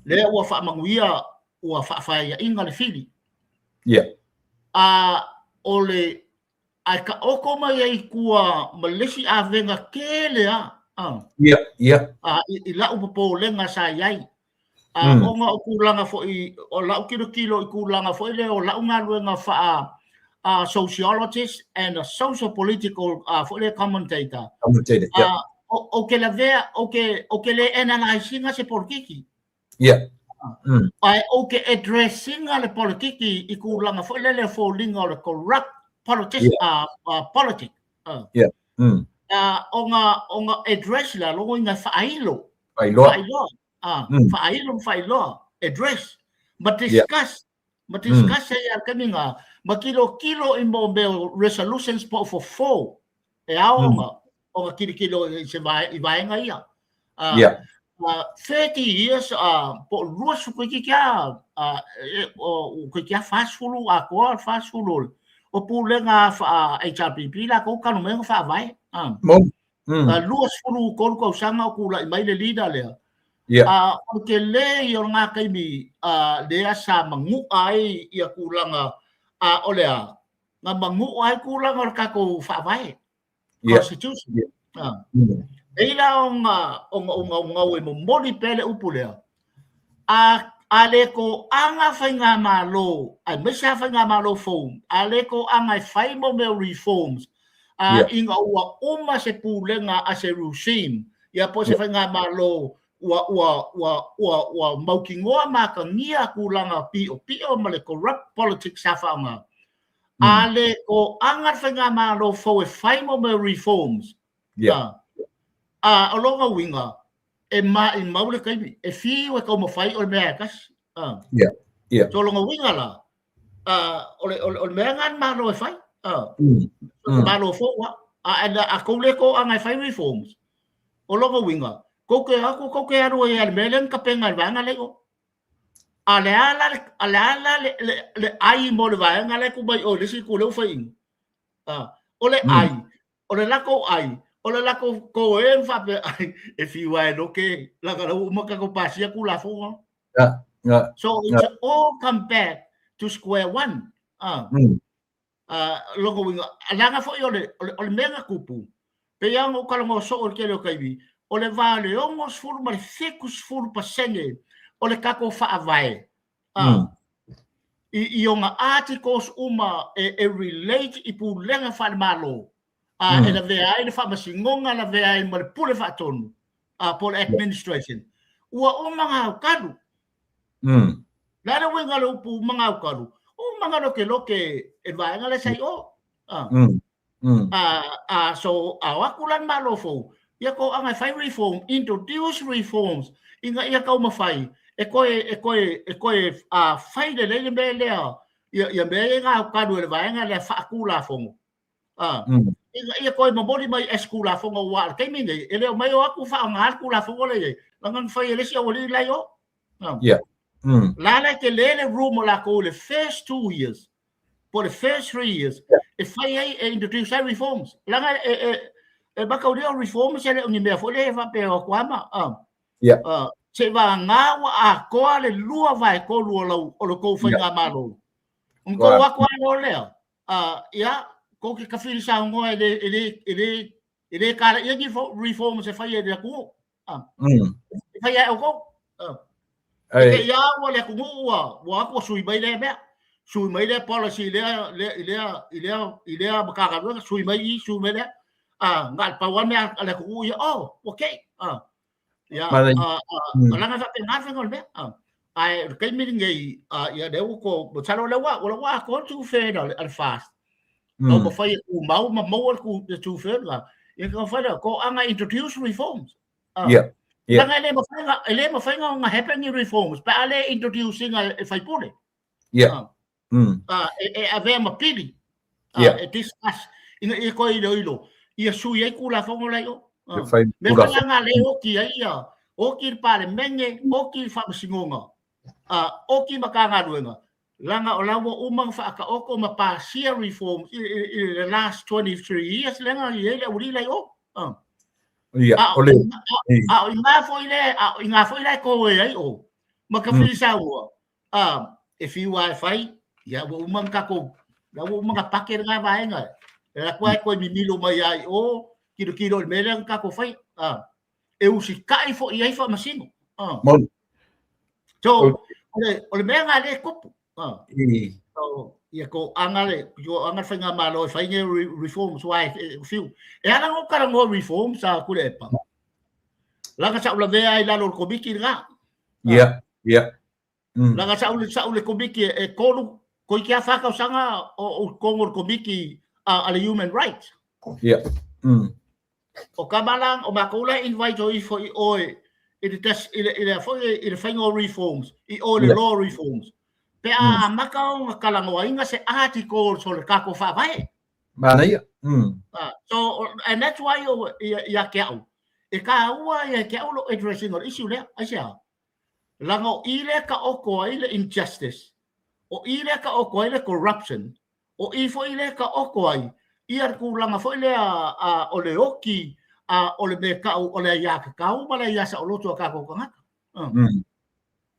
Lea ua faamanuia, ua faafaiaina le fili. Ia. O le ae taoto mai ai tua ma le isi avega tele lava. Ia, ia. I lau popolega sa i ai. Ona o tulaga foi, o lau tilotilo i tulaga foi lea o lau galuega faa sociologist and a social political foi lea commentator. Commentator, yeah. Ou te lavea, ou te le analyse ina se politiki. Yeah. Ae ou te address ina le politiki i tulaga foi lele foliga o le corrupt politics, politic. Yeah. Ona address la logo ina faailo. Faailoa. Faailoa. Faailo ma faailoa. Address. Ma discuss. Ma discuss ai a taimi ngā, ma tilotilo i mo mea o resolutions po o fofo e ao ona, ona tilotilo i se vae, i vaega ia. 30 years po o 20 toeitiiti lava toeitiiti lava 40 atoa le 40 o pulega faa-HRPP latou talu mai ona faavae. 23 tausaga o tulai mai le leader lea. O le tele ia o lena taimi lea sa manua ai ia tulaga o le a? Na manua ai tulaga o le tatou faavae. Constitution. E i la ona ou naunau e momoli pea le upu lea, a le toaga faigamalo, aemaise lava faigamalo fou, a le toaga e fai mo mea o reforms, ina ua uma se pulega a se regime, ia po o se faigamalo ua mautinoa ma atagia tulaga piopio ma le corrupt politics sa faaaoga, a le toaga le faigamalo fou e fai mo mea o reforms, o lona uiga, e maimau le taimi, e fiu e taumafai o le mea e tasi. So lona uiga la, o le mea lena a le Malo e fai. Malo fou lava. A tou le toaga e fai reforms, o lona uiga, tou te o atu tou te alu ai lava i le mea lea na tapena e le vaega lea i o. A o le a la le, a la le ai mo le vaega la e tuu mai i o i le isi itu lea ua fai ina? O le ai, o le latou ai, o le latou toe ma faapea, ai, e fiu lava e loke, leaga o la ua uma ona tatou pasia Tulafono. So it's all come back to square one. Lona uiga, leaga foi o le mea na tupu, pei lava ona ou talanoa soo i le tele o taimi, o le va o le 60 ma le 70% o le tatou faavae, i ona articles uma e relate i pulega faale-Malo, e lavea ai le faamasinoga, lavea ai ma le pule faatonu, po o le administration, ua uma ona aukalu. O le a le uiga o le upu uma ona aukalu? Uma ona lokeloke e le vaega lea sa i o. So, a o atu la le Malo fou, ia toaga e fai reform, introduce reforms, ina ia taumafai e toe, e toe, e toe fai lelei le mea lea, ia mea ia na aukalu e le vaega lea faatulafono. Ina ia toe momoli mai as Tulafono, aua o le taimi lenei, e le o mai o atu faaaoga le Tulafono lea e i ai, leaga na fai e le isi aualii la i o. La la e tele le room o latou i le first 2 years, po o le first 3 years, e fai ai, e introduce ai reforms. Leaga e mataulia o reforms e le o ni mea foi lea e faapea o atu lava ma, seiavagana ua atoa le 2/3 o lau, o le tou faigamalo. Ona tou atu lava loa lea, ia, tou te tafili saunoa e le, e le, e le, e le kalaia ni reforms e fai e le atunuu. E fai e outou. E te ia ua le atunuu ua atu ua sui mai lea mea. Sui mai lea policy lea, lea, i lea, i lea, i lea Matagaluega, sui mai i, sui mai lea. Na o le pau lava mea a le atunuu ia, oh, ua kei. Ia, leaga e faapena le faiga o le mea. Ae o le taimi lenei, ia lea ua to, masalo o lea ua, ua atoa le 2/3 a le FAST. Taumafai e tumau ma maua le 2/3 la. Ia taumafai lea, toaga introduce reforms. Leaga e le mafai ona, e le mafai ona happen ni reforms pe a le introduce ina e sui usufono. E avea ma pili e discuss ina ia toe iloilo ia sui ai Tulafono la i o. Mea foi la na le oti ai ia, oti i le Palemene, oti i le Faamasinoga, oti i Matagaluega, leaga o la ua uma ona faataoto ma pasia reforms i le last 23 years lea na i ai le aualii la i o. Ia, o le A o i ina foi le, a o i ina foi la e toe ai o, ma ka saunoa, e fiu lava e fai, ia ua uma ona tatou, la ua uma ona pake lena vaega. E alu atu lava e toe mimilo mai lava i o, tilotilo i le mea lea na tatou faia. E usitai foi i ai faamasino. So, o le mea lena lea e tupu. So, ia toaga le, toaga le faigamalo e fai nei reforms, aua e fiu. E ala ona ou talanoa reforms a Tuilaepa, leaga sa ou lavea ai i lalo o le Komiti lena. Ia, ia. Leaga sa ou le Komiti e tolu, toeitiiti lava fa tausaga o ou i totonu o le Komiti a le Human Rights. Ia. O tama la, o matou la e invite o ifo i o i le test, i le, i le, foi, i le faiga o reforms, i o i le law reforms. Pe a amata ona talanoaina se articles o le tatou faavae. Manaia. So, and that's why o, ia te au, E tāua ia te au lo addressing o le issue lea, aisea? Leaga o i lea taoto ai le injustice, o i lea taoto ai le corruption, o i foi lea taoto ai ia le tulaga foi lea o le oti o le mea tau o le aiatatau ma le aia saoloto a tatou tagata.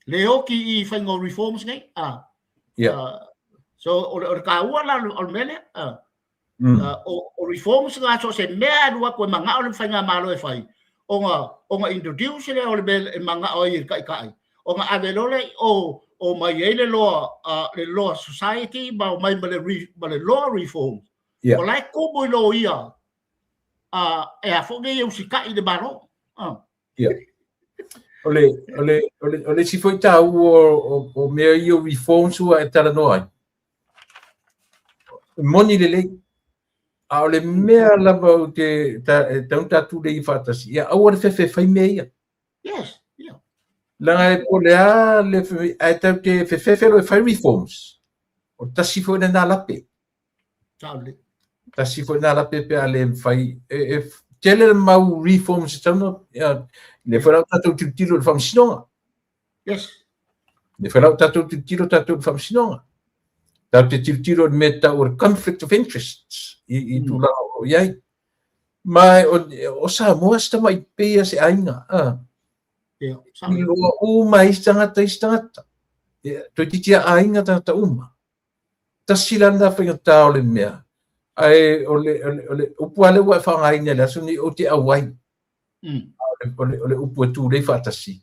Le oti i faiga o reforms nei. So o le taua la o le mea lea. O reforms na so o se mea e alu atu e manao le faigamalo e fai, ona ona introduce lea o le mea e manao ai e taitai, ona ave loa lea i o omai ai le loa le law society ma omai ma le ma le law reform. O la e tumu i loia e a foi nei e usitai i le Malo. O le, o le, o le, o le isi foi tāua o mea ia o reforms ua e talanoa ai. E moni lelei. A o le mea lava ou te, ta, e tatau ona tatou tulei faatasi, ia aua le fefe e fai mea ia. Yes, yeah. Leaga e po o le a le, ae tatou te fefefe loa e fai reforms. O tasi foi lena lape. Sao lelei. Tasi foi lena lape pe a le mafai, e tele le mau reforms e tatau ona, ia, lea foi la ua tatou tilotilo i le faamasinoga. Yes. Lea foi la ua tatou tilotilo tatou i le faamasinoga. Tatou te tilotilo i le mea e tau o le conflict of interests i tulaga o lo o i ai. Ma o Samoa se tamai pei se aiga. Ia, I loa uma isi tagata, isi tagata. Ia, toeitiiti a aiga tagata uma. Tasi la lena faigata o le mea. Ae o le, o le, o le upu lava lea ua e faaaogaina i le aso lenei, ou te auai. O le upu e tulei faatasi,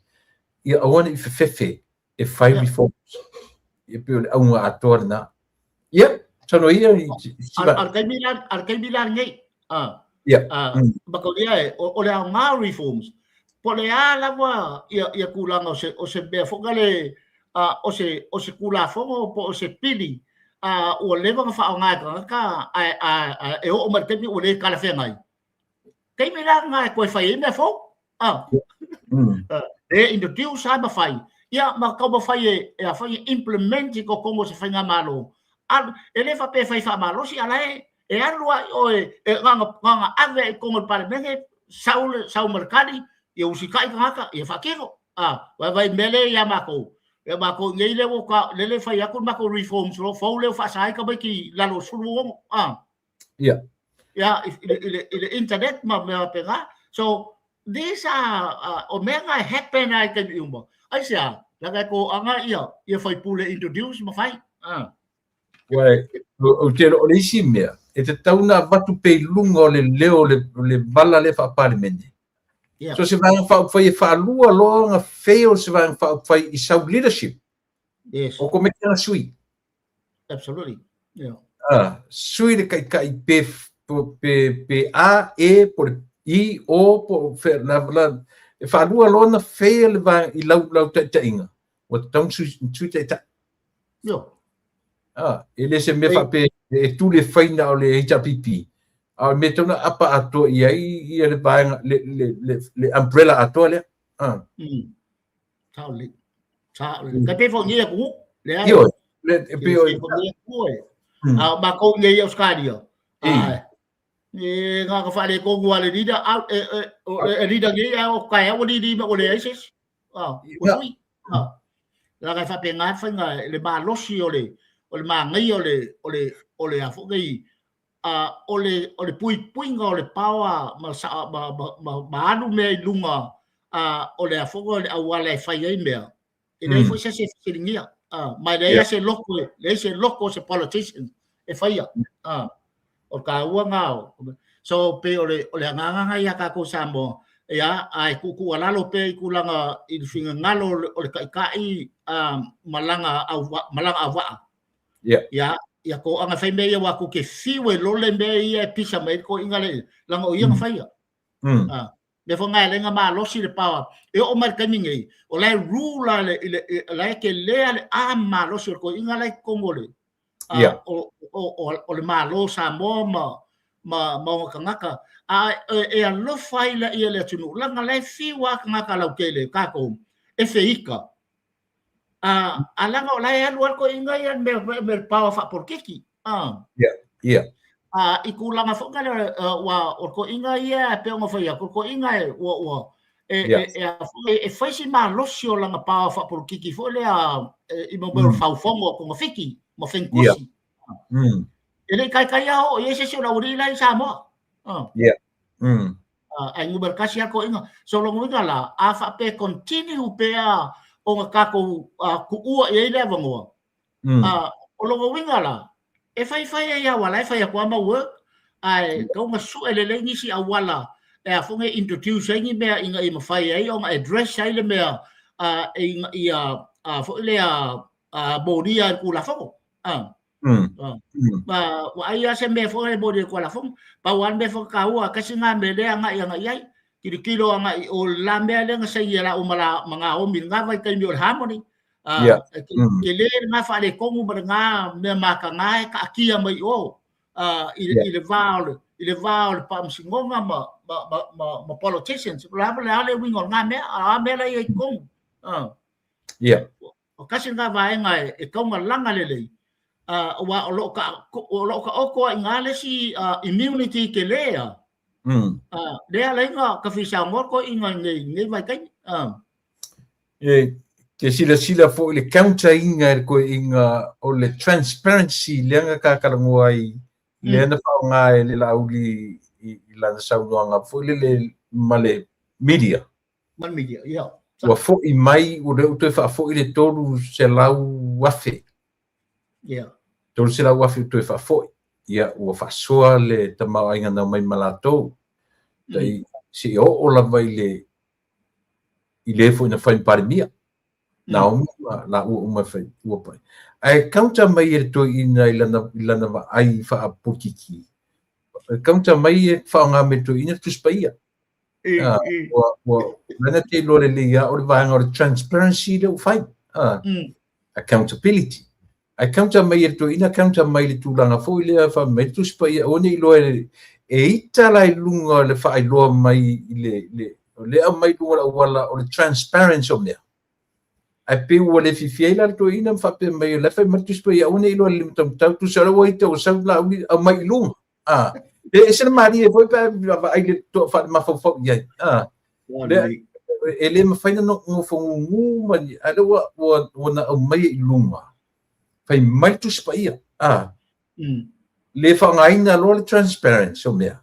ia aua ne i fefefe e fai reforms. Ia pei o le auga atoa lena. Ia, saunoa ia i A le taimi la, a le taimi la lenei, Makalia e, o le aoga o reforms, po o le a lava ia tulaga o se mea foi lea o se Tulafono po o se pili ua leva ona faaaoga e tagata ae e oo mai i le taimi ua le talafeagai. Taimi la lena e toe fai ai mea fou. E introduce lava ma fai, ia ma taumafai e a foi e implement i totonu o se faigamalo. E le faapea e fai faamalosi, a o la e alu lava i o e na ona ave i totonu o le Palemene, sau sau ma le tali, ia usitai tagata, ia faatino. Vaai i le mea lea ia matou, ia matou i inei lea ua lele e fai atu le matou reforms fou lea ua faasa ai tamaiti i lalo o le 16. Ia, i le internet ma mea faapena. So, these are, o mea na e happen lava i taimi uma. Aisea? Leaga e toaga ia faipule e introduce ma fai. Uai, ou te iloa o le isi mea, e tatau ona avatu pea i luga o le leo o le vala lea faa-Palemene. So se Vaega Faaupufai e faalua loa ona fail se Vaega Faaupufai i sau leadership. Yes. O komiti ana sui. Absolutely. Yeah. Sui le taitai pe, pe, pe A, E, po le I, O, po fe, la, la, e faalua loa ona fail le vaega i lau, lau taitaiga, ua tatau ona sui, sui taitai. Yo. E le se mea faapea e tuli e fai na o le HRPP, a o le mea e tatau ona apa atoa i ai ia le vaega, le, le, le, le umbrella atoa lea. Sao lelei. Sao lelei. Kai pei foi nei atunuu. Leai. Ioe. Le, e pei o... A o matou nei i Australia. A, e ngā ka faaletonu a le leader, a, e, e, e leader nei, a o taeao ua lili ma ua leai se isi. A, ua sui. A, leaga e faapena le faiga, le malosi o le, o le manaia o le, o le, o le a foi nei, a, o le, o le puipuiga o le power ma, ma, ma, ma, ma alu mea i luga a, o le a foi o le auala e fai ai mea, e leai foi se isi e fesiligia. A, ma e leai lava se loko, e leai se loko o se politician e faia. A, o le taua lena o, so pei o le, o le agaga lena ia tatou Samoa, ia, a e tuutuualalo pea i tulaga i le finagalo o le Taitai a, ma lana au, ma lana auvaa. Ia, ia toaga fai mea ia aua tou te fiu e lole mea ia e pisa mai ai le toeaina lea, leaga o ia na faia. Mea foi lena e ala ai ona malosi le power. E oo mai i le taimi nei, o la e rule lava i le, o la e tele lava le arm malosi o le toeaina la e i totonu o le, o, o, o, o le Malo o Samoa ma, ma, ma ona tagata. A e alofa ai laia i le atunuu, leaga la e fiu lava tagata lautele, tatou, e feika. A, a leaga o la e alu lava le toeaina ia i mea, mea power faapolokiki. Ia, ia. I tulaga foi lea aua o le toeaina ia e pei ona fai atu, o le toeaina e ua ua e e a foi e fai si malosi o lana power faapolokiki foi lea i mea o le faufono o togafiti ma fenikusi. E le i taitai lava oo i ai se isi o le aualii la i Samoa. Ae numera tasi lava toeaina. So lona uiga la, a faapea e continue pea ona tatou tuua i ai le avanoa, O lona uiga la, e faifai ai lava aua o la e fai atu lava ma work, ae tatau ona sue lelei nisi auala e a foi nei introduce ai ni mea ina ia mafai ai ona address ai le mea ina ia a foi lea molia e le Tulafono. Vaai lava se mea foi lea e molia e le Tulafono. Pau lava le mea foi taua, tasi lena mea lea e agai agai i ai, tilotilo agai i o le la mea lea na saini e lāua ma Naomi i lena vaitaimi o le Harmony. Tele lena faaletonu ma lena mea mataga e taatia mai i o i le va o le i le va o le faamasinoga ma ma ma ma politicians. O le a le a le uiga o lena mea, a mea la ia i totonu. O tasi lena vaega e tatau ona laga lelei, aua o lo o ta, o lo o taoto lava i ina le isi immunity tele lava. Lea e ala ai ona tafi saunoa toeaiina i lenei vaitaimi. E te silasila foi i le counter-ina e le toeaiina o le transparency lea na ta talanoa ai, lea na faaaoga e le Laauli i lana saunoaga foi lele ma le media. Ma le media, ia. Ua foi mai, ua lea ua toe faafoi le 300,000. Ia. 300,000 ua toe faafoi. Ia, ua faasoa le tamaoaiga na omai ma latou. Tai, seia oo lava i le i le foi na fai ma Palemia. Naomi ma laua uma e fai ua pai. Ae counter mai e le toeaina i lana, i lana vaai faapolokiki. E counter mai e faaaoga mai e le toeaina le Tusi Paia. Ua, ua, lana te iloa lelei lava o le vaega o le transparency lea ua fai. Accountability. Ae counter mai e le toeaina, counter mai i le tulaga foi lea fai mai le Tusi Paia aua ne i iloa e ita la i luga o le faailoa mai i le, le, o lea aumai i luga o le auala o le transparency o mea. Ae pei ua le fiafia ai la le toeaina ma faapea mai o la e fai mai le Tusi Paia aua ne i iloa e le limataumatau, tusa o lea ua ita ua sau Laauli aumai i luga. E ese le malie foi pe a vaai le toa faale-mafaufau i ai. Lea, e le mafai ona nofo gugu ma ni, a lea ua, ua, ua na aumaia i luga. Fai mai le Tusi Paia. Le faaaogaina loa le transparency o mea.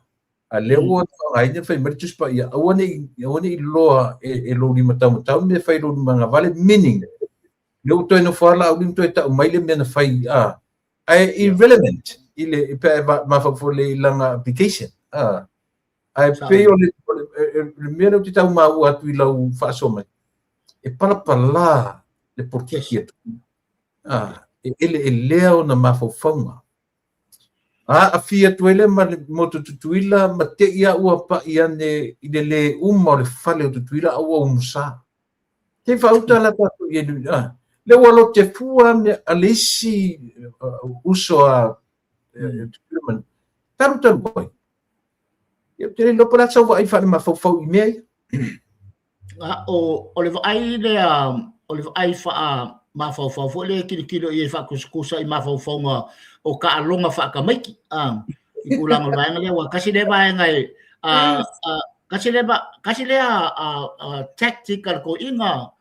A lea ua faaaogaina fai mai le Tusi Paia, aua ne i, aua ne i iloa e lou lima taumatau le mea e fai i lou lima agavale, meaning, lea ua toe nofo lava Laauli ma toe tau mai le mea na fai, ae irrelevant i le, pe a e mafaufau lelei i lana application. Ae pei o le, le mea lea ou te tau maua atu i lau faasoa mai, e palapala le polokiki atu. E eleelea ona mafaufauga. Aafia atu ai lea ma le motu Tutuila ma te i a ua pai ane i le lē uma o le fale o Tutuila a ua umusa. Te faauta la tatou i ai, lea ua lote fua mea a le isi uso a Tutuila ma talu talu ai. Ia ou te le iloa po o le a sau vaai faalemafaufau i mea ia. O le vaai lea, o le vaai faamafaufau foi lea e tilotilo i ai faatusatusa i mafaufauga o taaloga faatamaiti i tulaga o le vaega lea, aua tasi lea vaega e tasi lea tasi lea tactic a le toeaina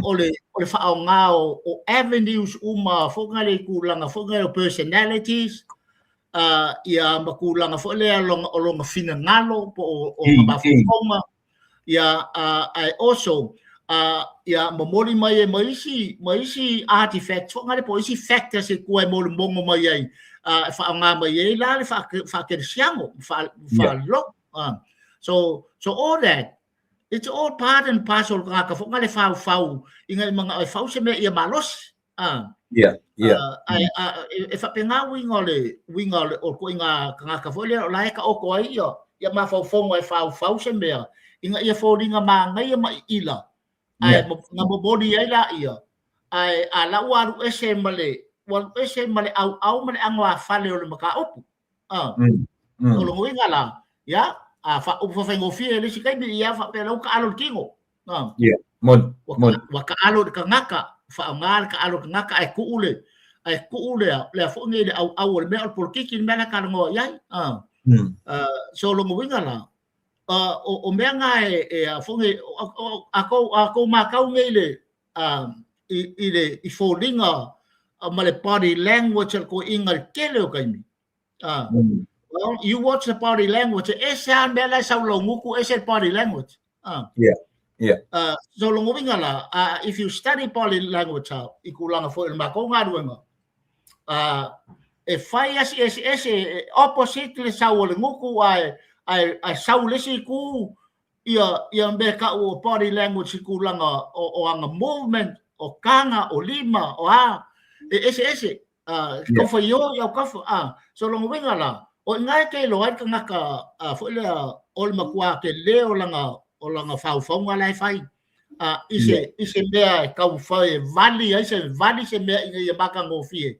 o le o le faaaoga o avenues uma foi lea i tulaga foi lea o personalities ia ma tulaga foi lea o lona finagalo po o mafaufauga ia ae also ia momoli mai ai ma isi ma isi artifacts foi lea po o isi factors e tua e molomono mai ai e faaaoga mai ai la le faakerisiano faalogo. So all that, it's all part and parcel o le tagata foi lea faufau ina ia manao e fau se mea ia malosi. Yeah, yeah. Ae e faapena uiga o le uiga o le o ituaiga tagata foi lea o la e taoto ai ia ia mafaufauga e faufau se mea ina ia foliga manaia ma iila ae na momoli ai laia ae a la ua alu ese ma le ua alu ese ma le ʻauʻau ma le ʻanoafale o le mataupu. O lona uiga la, ia, a upu faafaigofie i le isi taimi, ia faapea la ua taalo le tino. Ia, moni, moni. Ua taalo i le tagata, faaaoga le taalo i le tagata ae tuu le Ae tuu lea, lea foi nei le auau o le mea o le polokiki le mea la e talanoa i ai. So lona uiga la, o mea na e a foi nei, a tou matau nei i le i foliga ma le body language a le toeaina i le tele o taimi. Well, you watch the body language, e ese lava le mea la e sau i lau gutu, ese le body language. Yeah. So lona uiga la, if you study body language i tulaga foi o le matou galuega, e fai lava si eseese, opposite le sau o le gutu ae sau i le isi itu ia mea tau o body language i tulaga o ana movement, o taga, o lima, o a, e eseese. Tau fai o i autafa. So lona uiga la, o i ina e te iloa ai le tagata foi lea o le matua tele o lana faufauga la e fai i se mea e taumafai e vali ai se vali se mea ina ia matagofie.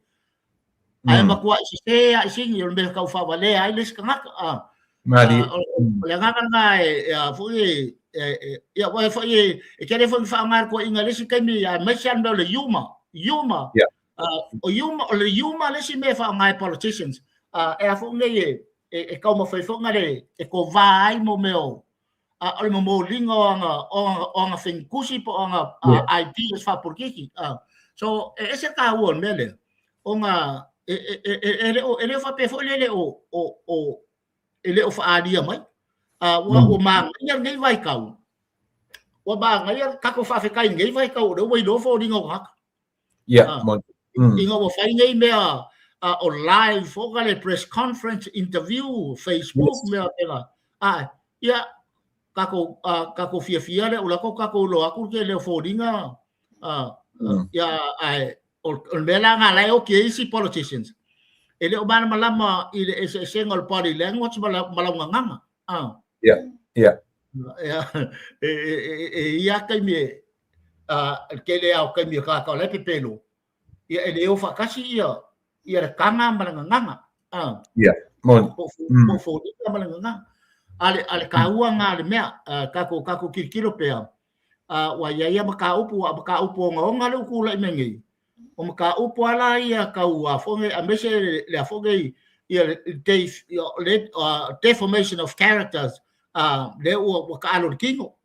Ae matuai sese lava i sini o le mea tau faavalea ai le isi tagata. O le agaga lena e a foi e ia aua foi e tele foi ina faaaoga e le toeaina i le isi taimi aemaise lava le mea o le humor, humor. O humor, o le humor le isi mea e faaaoga e politicians. E a foi nei e taumafai foi le e kovā ai mo mea o o le momoliga o ana fegitusi po o ana ideas faapolitiki. So e ese le taua o le mea lea ona e le o faapea foi lea e le o faaalia mai. Ua manaia lenei vaitau, ua manaia tatou faafetai i lenei vaitau o lea ua iloa foliga o tagata. Ina ua fai nei mea o live foi le press conference, interview, Facebook, mea faapena. Ia, tatou fiafia lea, o la e tatou iloa atu le tele o foliga. Ia, ae o le mea la lena la e oti ai isi politicians, e le o malamalama i le eseesega o le body language ma lau gagana. Yeah. E i ai taimi e le tele lava o taimi o tagata o la e pepelo, ia e le o faatasi ia le taga ma le gagana. Yeah, moni. Po o foliga ma le gagana. A le taua lena o le mea, tatou tilotilo pea, ua i ai lava mataupu, a o mataupu ogaoga lea ua tulai mai nei, o mataupu lava la ia tau a foi nei, aemaise le a foi nei, ia le deformation of characters, lea ua taalo i le tino.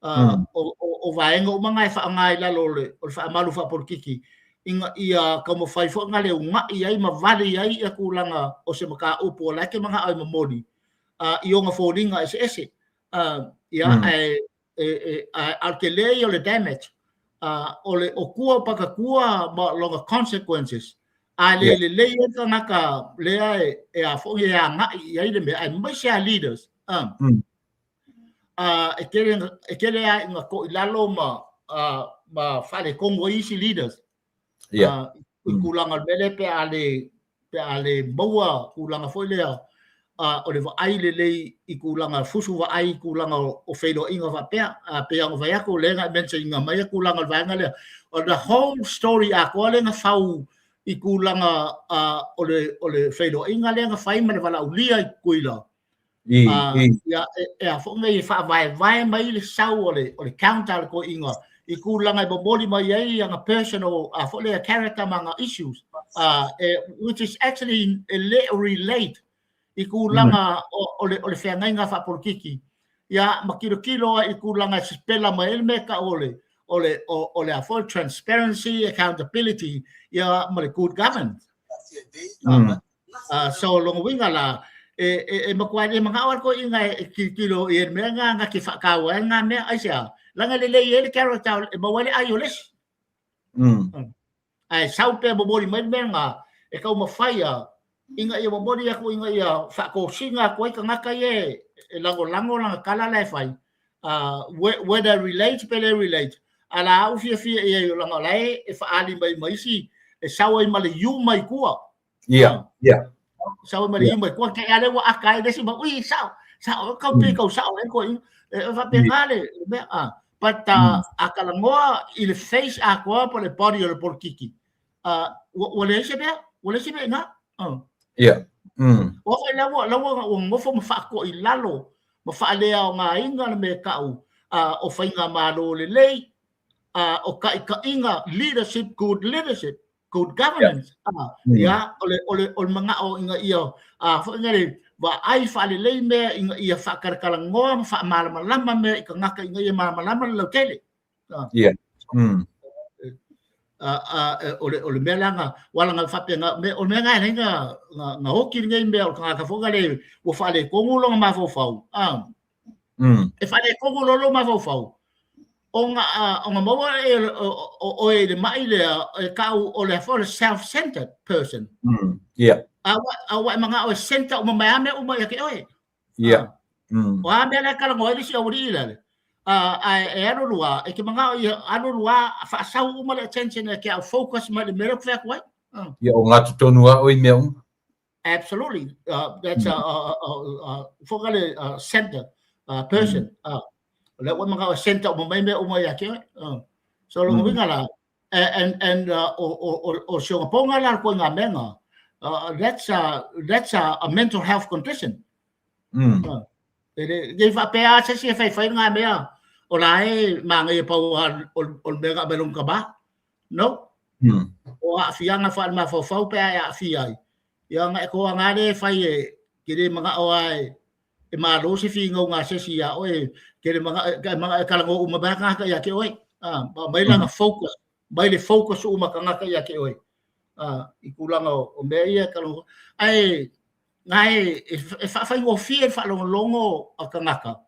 O vaega uma na e faaaoga i lalo o le faamalu faapolokiki, ina ia taumafai foi na le una'i ai ma vali ai ia tulaga o se mataupu o la e te mana'o e momoli i ona foliga eseese. Ia, ae a o le tele ia o le damage, o le o tua o patatua ma lona consequences, a le lelei ai le tagata lea e a foi e agai i ai le mea, aemaise a leaders. E tele lava ina toilalo ma faaletonu ai isi leaders. I tulaga o le mea lea pe a le maua tulaga foi lea o le vaai lelei i tulaga fusu vaai i tulaga o feiloaiga faapea. Pei ona fai atu lea na mention ina mai tulaga o le vaega lea. O the whole story atoa lea na fau i tulaga o le feiloaiga lea na fai ma le valaaulia i Tutuila. Ia, e a foi nei e faavaevae mai le sau o le counter a le toeaina i tulaga e momoli mai ai ana personal a foi lea character ma ana issues, which is actually e le o relate i tulaga o le feagaiga faapolokiki. Ia, ma tilotilo ai i tulaga e sipela mai ai le mea e tau o le a foi transparency, accountability, ia ma le good governance. So lona uiga la, e matua le manao lava le toeaina e tilotilo i le mea lena na te faataua ai lena mea, aisea? Leaga e lelei ai le character e maua ai le ai o le isi. Ae sau pea momoli mai le mea lena e taumafai a ina ia momoli atu ina ia faatosina atu ai tagata ia e lagolago lana tala la e fai, whether relate pe le relate, a la au fiafia i ai leaga o la e faaali mai ma isi e sau ai ma le iuma i tua. Yeah. Sau ai ma le iuma i tua, te a lea ua aka ai le isi ma, ui, sao, sao, kau pe kau sao ai koe. E faapena le mea, but a talanoa i le face atoa po le body o le polokiki, ua leai se mea, ua leai se mea i ina. Yeah. Ua foi la ua la ua nofo ma faatoa i lalo ma faaleaogaina le mea tau o faigamalo lelei, o taitaiga, leadership, good leadership. Good governance. Ia, o le manao ina ia foi le vaai faalelei mea ina ia faakalakalanoa ma faamalamalama mea i tagata ina ia malamalama le lautele. Yeah. O le mea lana wala nga faapea o le mea nga nei nga oki nei mea o tagata foi le ua faaletonu lona mafaufau. E faaletonu loa lou mafaufau ona maua e o e le mai lea e kau o le foi le self-centered person. Yeah. A ua e manao e center uma mai a mea uma ia te oe. Yeah. O a mea le talanoa ai le isi aualii lale. A e alu lua, e te manao ia alu lua faasau uma le attention e ke au focus mai le mea lea ou te fai atu ai. Ia o ngā tonu a oi mea uma. Absolutely. That's foi le center person. O lea ua manao e center uma mai mea uma ia te oe. So lona uiga la, and o si ona poga la ko ngā mea nga, that's a mental health condition. E le faapea a se isi e faifai ngā mea o la e māngai e pau o le mea nga mai lona tama. No. O aafiaga faale-mafaufau pe a e aafia ai. Ia nga e toaga lea e fai e ke le manao a e malo se finauga a se isi ia oe, ke le manao e talanoa uma mai tagata ia te oe. Mai lana focus, mai le focus uma tagata ia te oe. I tulaga o mea ia e talanoa. Ae na e faafaigofie le faalogologo a tagata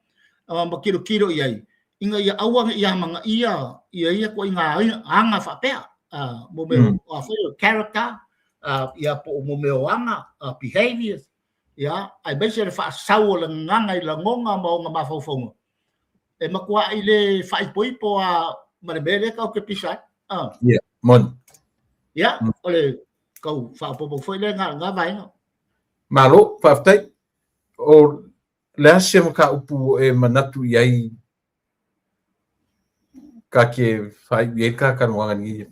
ma tilotilo i ai ina ia aua ne i amanaia ia ia ituaiga aga faapea mo mea o foi o character ia po o mo mea o aga behaviors ia aemaise le faasau o le gagana i lagona ma ona mafaufauga e matuai le faaipoipo a ma le mea lea tatou te pisa ai. Yeah, moni. Ia, o le tau faaopoopo foi lea nga vaega. Malo, faafetai. O le a se mataupu e manatu i ai ka ke whai i e ka talanoaga ni?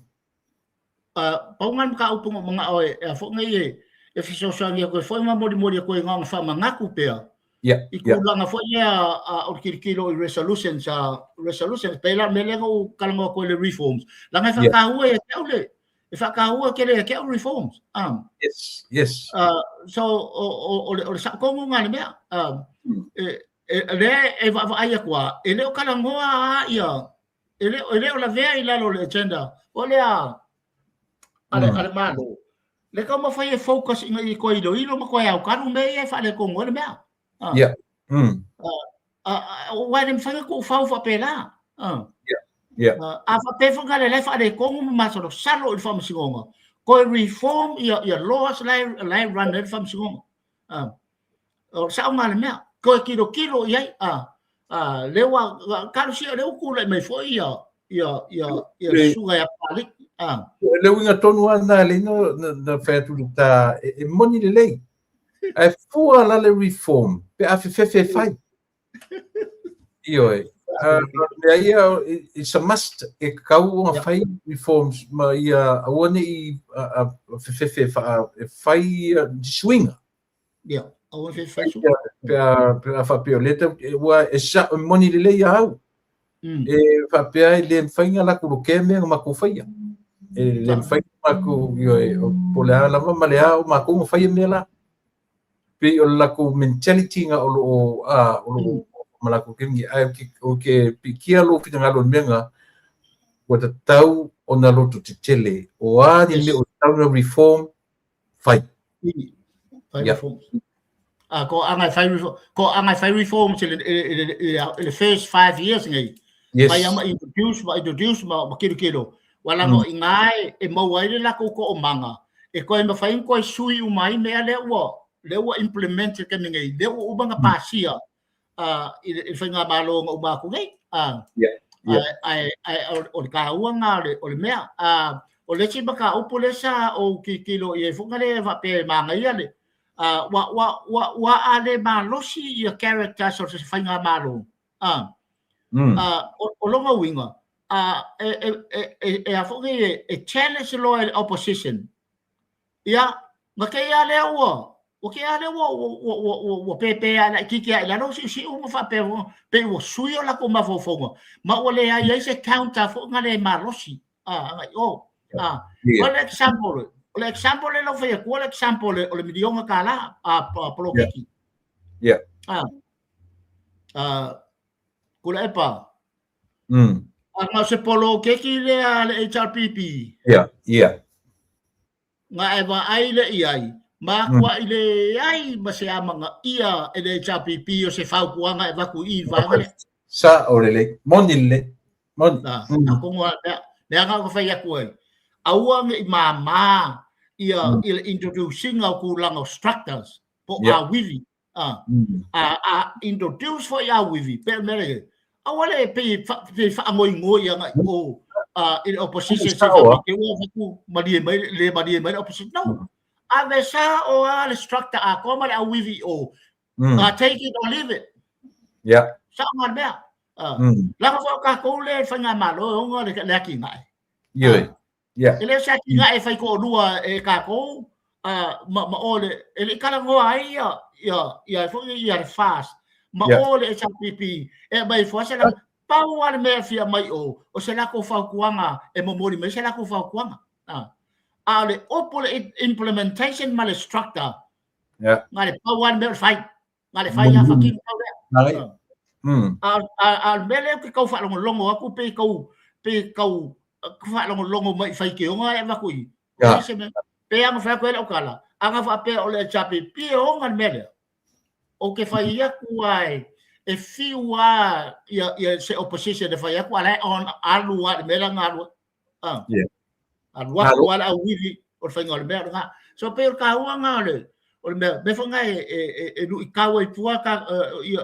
Pau nga mataupu ngo mangao e a fo ngai e fesoasoani atu e foi ma molimoli atu e ngā whamangaku pea. I tulaga foi lea o le tilotilo i resolutions, resolutions pe la mea lea na ou talanoa atu ai le reforms. Leaga e whakahua ia te au le, e whakahua tele ia te au reforms. Yes, yes. So o le saotogo nga le mea. E lea e vaavaai atu a, e le o talanoa a ia, e le o lavea i lalo o le agenda o lea a le Malo. Le taumafai e focus ina ia toe iloilo ma toe aukalu mea ia e faaletonu ai le mea. Yeah. Aua e le mafai ona tuufau faapela. Yeah. Yeah. A faapea foi na le la e faaletonu ma masalosalo i le faamasinoga, toe reform ia laws la e run ai le faamasinoga. O sao nga le mea, toe tilotilo i ai, lea ua talosia, lea ua tulai mai foi ia le susuga ia Papalii. Le uiga tonu lava lena e alai ona fai atu i le ta, e moni lelei. Ae fua la le reform pe a fefefe e fai. Ioe. Mea ia, it's a must, e tatau ona fai reforms ma ia aua ne i fefefe e fai suiga. Ia, aua ne fai suiga. Pe a faapea o lea tau, ua e sa, moni lelei ia au. E faapea e le mafai ona latou lokea mea na matou faia. E le mafai ona matou, ioe, po o le a lava ma le a o matou na faia mea la. Pei o le latou mentality na o lo o, o lo o ma latou taimi. Ae ou te pikia lou finagalo i le mea na, ua tatau ona loto tetele. O a ni mea ua tatau ona reform, fai. Fai reforms. Ko anga e fai reform, ko anga e fai reforms i le first 5 years nei. Yes. Fai ama introduce, ma introduce, ma kilokilo. Wala no i ngā e maua ai le lakou to'omaga, e toe mafai ona toe sui uma ai mea lea ua implement i le taimi nei, lea ua uma ona pasia i le faigamalo na uma atu nei. Yeah. Ae o le taua nga o le mea. O le isi mataupu lea sa ou tilotilo i ai foi na le faapea e manaia le, ua a le malosi ia characters o se faigamalo. O lona uiga, e a foi nei e challenge loa e le opposition. Ia, na te ia lea ua, ua te ia lea ua pepe a laitiiti a i lalo siusiu ma faapea pe ua sui o latou mafaufauga, ma ua leai ai se counter foi na le malosi. Agai o. A o le example, o le example le lau fai atu, o le example o le miliona tala a poloketi. A kula epa. A ngau se poloketi le a le HRPP. Nga e va ai le iai, ma kua i le ai ma se amanga ia e le HRPP o se fautuaga e vaku i vaega lea. Sa o le le, moni le, moni. A kongo a mea, mea nga o fai atu ai. Aua nge i māmā ia i le introducing au kūlanga o structures po a wivi. A introduce foi a wivi, pe mea le, aua le pe whaangoingoi anga i o i le opposition se whapike ua whaku malie mai, le malie mai le opposition. No. A ve sa o a le structure a koa ma le auivi o take it or leave it. Sa o ngā mea. Langa fo ka kou le whainga malo e onga le aki ngai. E le se aki ngai e whai ko lua e ka kou ma o le, e le kala ngoa ai ia, ia, ia, fo ia le fast. Ma o le HRPP e mai fo se la pau ale mea fia mai o, o se lako fautuaga e momoli mai se lako fautuaga. A le opo le implementation ma le structure. Nga le pau ale mea o le fai. Nga le fai a whakino pau lea. A le mea lea ke kau whaalongolongo aku pe kau, pe kau whaalongolongo mai whai ke onga e waku i. Pe anga whai koe le okala. Anga wha pe o le HRPP e onga le mea lea. O ke whai aku ai, e fiu a ia se opposition e whai aku ala on alu a le mea ngā alua. Alu aku ala au wivi o le whainga o le mea ngā. So pe o ka hua ngā le, o le mea, me whanga e lui kau e pua ka, ia,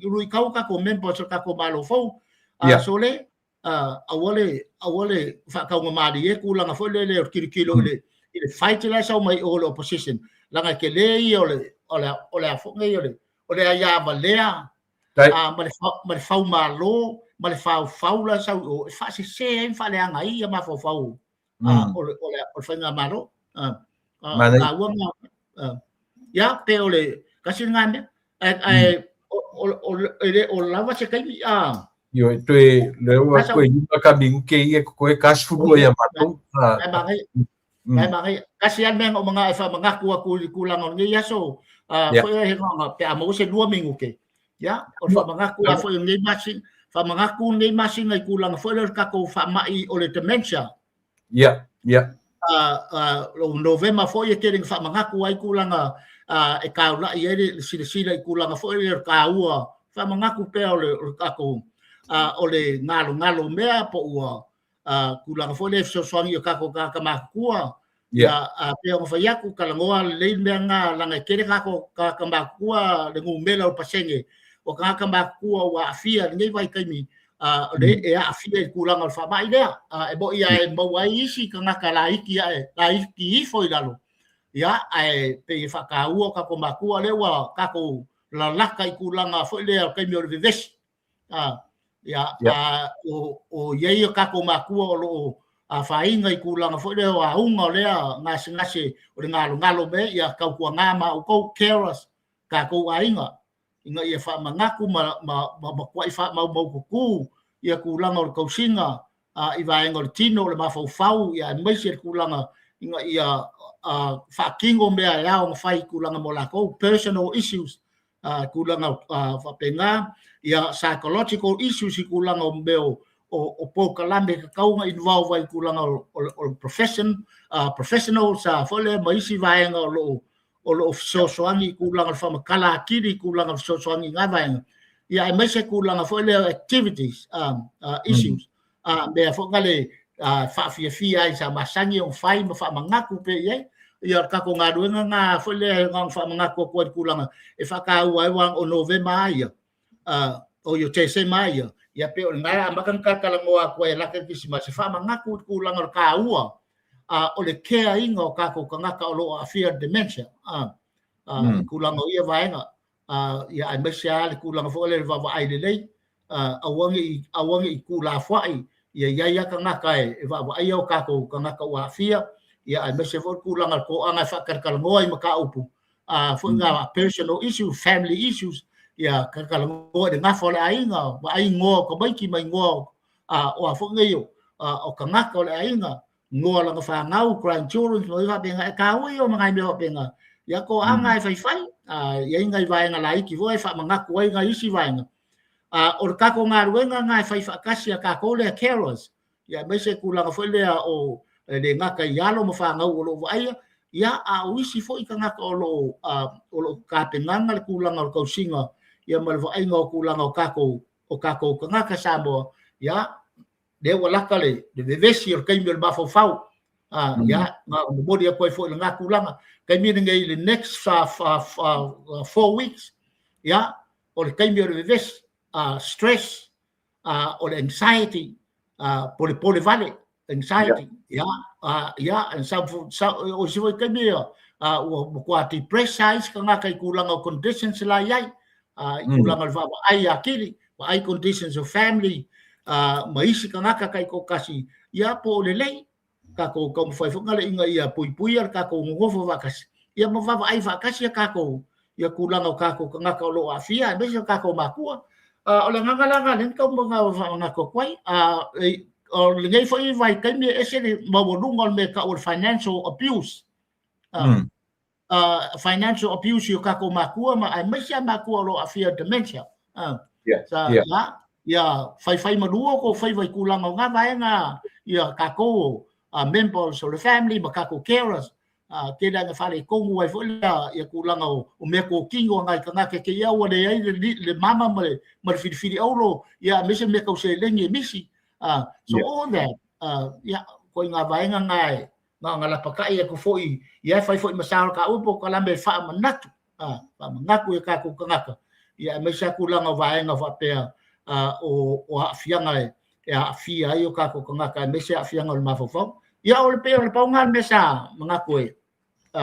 lui kau ka ko members o ka ko malo fou. So le, aua le whakaunga maari e kūlanga foi le le o kirikilo i le fight la sau mai o le opposition. Langa ke le i o le, o le, o le afonga i o le, o le aia valea, ma le fau malo, ma le fau fau la sau o, e whaase se e whaaleanga i a ma fau fau, o le, o le, o le whainga malo. Ka ua ngā, ia, pe o le, kasi ngā mea, e le o lava se kaimi, a. Io, e toe, le ua koe yunga ka mingu ke ia koe ka sfurua ia mātou. Ngai mangai, ngai mangai. Kasi an mea o mga e whamangaku aku i kūlanga o ngei aso, foi e henga, pe a mau se lua mingu ke. Ia, o whamangaku a foi o ngei masinga, whamangaku ngei masinga i kūlanga foi le kako whamai o le dementia. O Novema foi e tere whamangaku ai kūlanga, e kāulai e le silasila i kūlanga foi le kāua, whamangaku pea o le kako, o le ngalo ngalo mea po ua kūlanga foi le fesoasoani o kako ka makukua. Ia, pea o whai aku, ka langoa le mea ngā langa e kere kako ka makukua le ngumela o pasenge. O ka makukua ua afia le ngei vai kaimi, le e afia i kūlanga o le whamai lea. E mo ia e mau ai isi ka ngaka la iki ae, la iki ifo i lalo. Ia, ae pe i whakaua kako makua le ua kako lalaka i kūlanga foi lea o kaimi o le vevesi. Ia, o iei o kako makua o loo a whainga i kūlanga foi lea o a unga o lea ngase ngase o le ngalo ngalo me ia kaukua ngā ma o kou carers ka kou ainga. Inga ia whamangaku ma kua i whamau mau kuku ia kūlanga o le kausinga i vaenga o le tino o le mawhaufau ia e maisi le kūlanga inga ia whakingo mea e ao ngawhai kūlanga mo lākou personal issues kūlanga whapenga ia psychological issues i kūlanga o mea o pōkalame ka kaunga involve ai kūlanga o profession professionals foi le maisi vaenga o loo o loo fesoasoani i kūlanga o le whamakala akili i kūlanga o fesoasoani i ngā vaenga. Ia e maise kūlanga foi lea activities, issues. Mea foi ngā le whaafiafia ai sa masangi o whai ma whaamangaku pe iai. Ia o kako ngā ruenga ngā foi lea ngā whaamangaku o kua i kūlanga e whakaua ai wang o Novema aia. O i o Tesema aia. Ia pe o ngā amakanga kakala ngoa kua e laka kisima se whaamangaku i kūlanga o ka ua. O le kea inga o kako kangaka o loo afia dementia. Kūlanga o ia vaenga. Ia ai maise a le kūlanga fo le wawa ai le lei. Awangi i kūla fuai. Ia ia ia kangaka e wawa ai o kako kangaka o afia. Ia ai maise fo kūlanga ko anga whakarkala ngoa i maka upu. Fo ngā personal issues, family issues. Ia karkala ngoa le ngawha o le ainga. Wa ai ngoa o kamaiki mai ngoa o a fo ngei o kangaka o le ainga. Noa langa fanau, grandchildren, ma faapena, e taua ia o nai mea faapena. Ia toaga e faifai, e i ai nai vaega laiti foi e faamanatu ai nai isi vaega. O le tatou galuega lena e fai faatasi a tatou lea carers, ia aemaise tulaga foi lea o e le gata i alo ma fanau o lo o vaaia, ia a o isi foi tagata o lo o tapenaga le tulaga o le tausiga ia ma le vaaiga o tulaga o tatou tagata Samoa, ia lea ua lata le vevesi o le taimi o le mafaufau. Ia, na momoli atu ai foi i lena tulaga. Taimi lenei i le next 4 weeks, ia, o le taimi o le vevesi, stress, o le anxiety, polepole vale, anxiety, ia, ia, and some, o isi foi taimi, ua matua depress lava isi tagata i tulaga o conditions la i ai, i tulaga o le vaavaai atili, vaai conditions of family, ma isi tagata taitoatasi, ia po o lelei, tatou taumafai foi ngale ina ia puipuia le tatou nonofo faatasi, ia ma vaavaai faatasi a tatou ia tulaga o tatou tagata o lo o aafia, aemaise o tatou matua. O le agaga la lena lea na tau manatu atu ai. O lenei foi vaitaimi e ese le maualuga o le mea e tau o le financial abuse. Financial abuse i o tatou matua ma aemaise a matua o lo o aafia i dementia. Ia faifai malua o tou faiva i tulaga o ngā vaega ia tatou members o le family ma tatou carers. Tele ina faaletonu ai foi lea ia tulaga o mea totino a nai tagata te ia ua leai le mama ma le filifili aulo, ia aemaise mea tau seleni e misi. So all that, ia, ko i ngā vaega ngā e ngā lapata'i atu foi, ia e fai foi ma sa o le tāua po o kalame e faamanatu, faamanatu i a tatou tagata, ia aemaise a tulaga o vaega faapea o aafiaga e aafia ai o tatou tagata, aemaise aafiaga o le mafaufau. Ia o le pei o le pau lena o le mea sa manatu e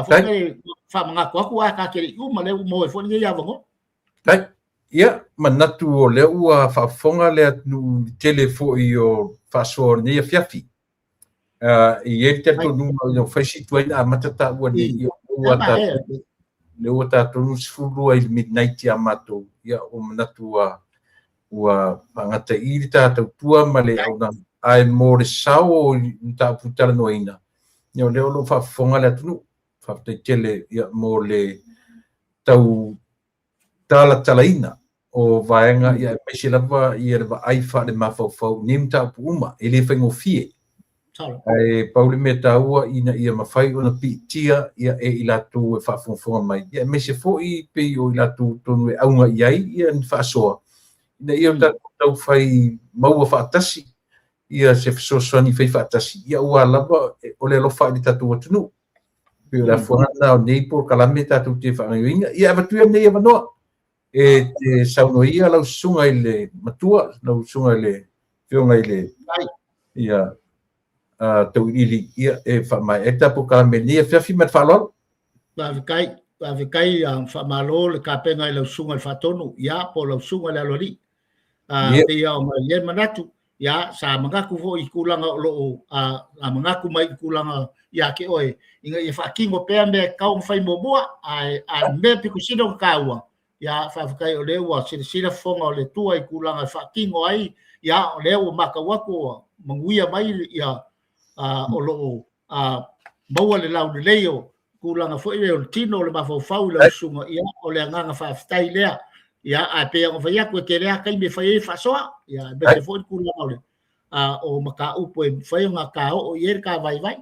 foi faamanatu atu ae ta te le i uma lea ua maua ai foi lenei avanoa. Ia, manatu o lea ua faafofoga le atunuu i le tele foi o faasoa o lenei afiafi. E i ai le talitonuga ina ua fai si tuai na amata taua nei, ia lea ua tatou 12 i le midnight ia matou, ia ua manatu ua faagata i le ta tautua ma le auaunaga. Ae mo le sao o mataupu talanoaina, ia o lea o lo o faafofoga le atunuu. Faafetai tele ia mo le tau talatalaina o vaega ia aemaise lava ia le vaai faale-mafaufau i nei mataupu uma, e le faigofie. Ae pau le mea taua ina ia mafai ona piitia ia e i latou e faafogafoga mai, ia aemaise foi pei o i latou tonu e auga i ai ia ni faasoa, ina ia tatou taufai maua faatasi ia se fesoasoani fai faatasi, ia aua lava o le alofa i le tatou atunuu. Pei o le afuaga lena o nei polokalame tatou te faagaoioiga. Ia avatu ia lenei avanoa e te saunoa ia lau susuga i le matua, lau susuga i le afioga i le ia Tauiliili, ia e faamaea ai le tatou polokalame i lenei afiafi ma le faaaloalo. Faafetai, faafetai, faamalo le tapena i lau susuga i le Faatonu, ia po o lau susuga i le Aloalii. Pei ona i ai manatu, ia sa manatu foi i tulaga o lo o manatu mai i tulaga ia te oe, ina ia faatino pea mea e tatau ona fai muamua, ae o le mea pito sili ona taua, ia faafetai o lea ua silasila fofoga o le Atua i tulaga e faatino ai, ia o lea ua matau atu ua manuia mai ia o lo o maua le laulelei o tulaga foi lea o le tino o le mafaufau i lau susuga, ia o le agaga faafetai lea. Ia ae pei ona fai atu e tele lava taimi e fai ai le faasoa, ia aemaise foi le tulaga o le o mataupu e mafai ona ta oo i ai le ta vaivai.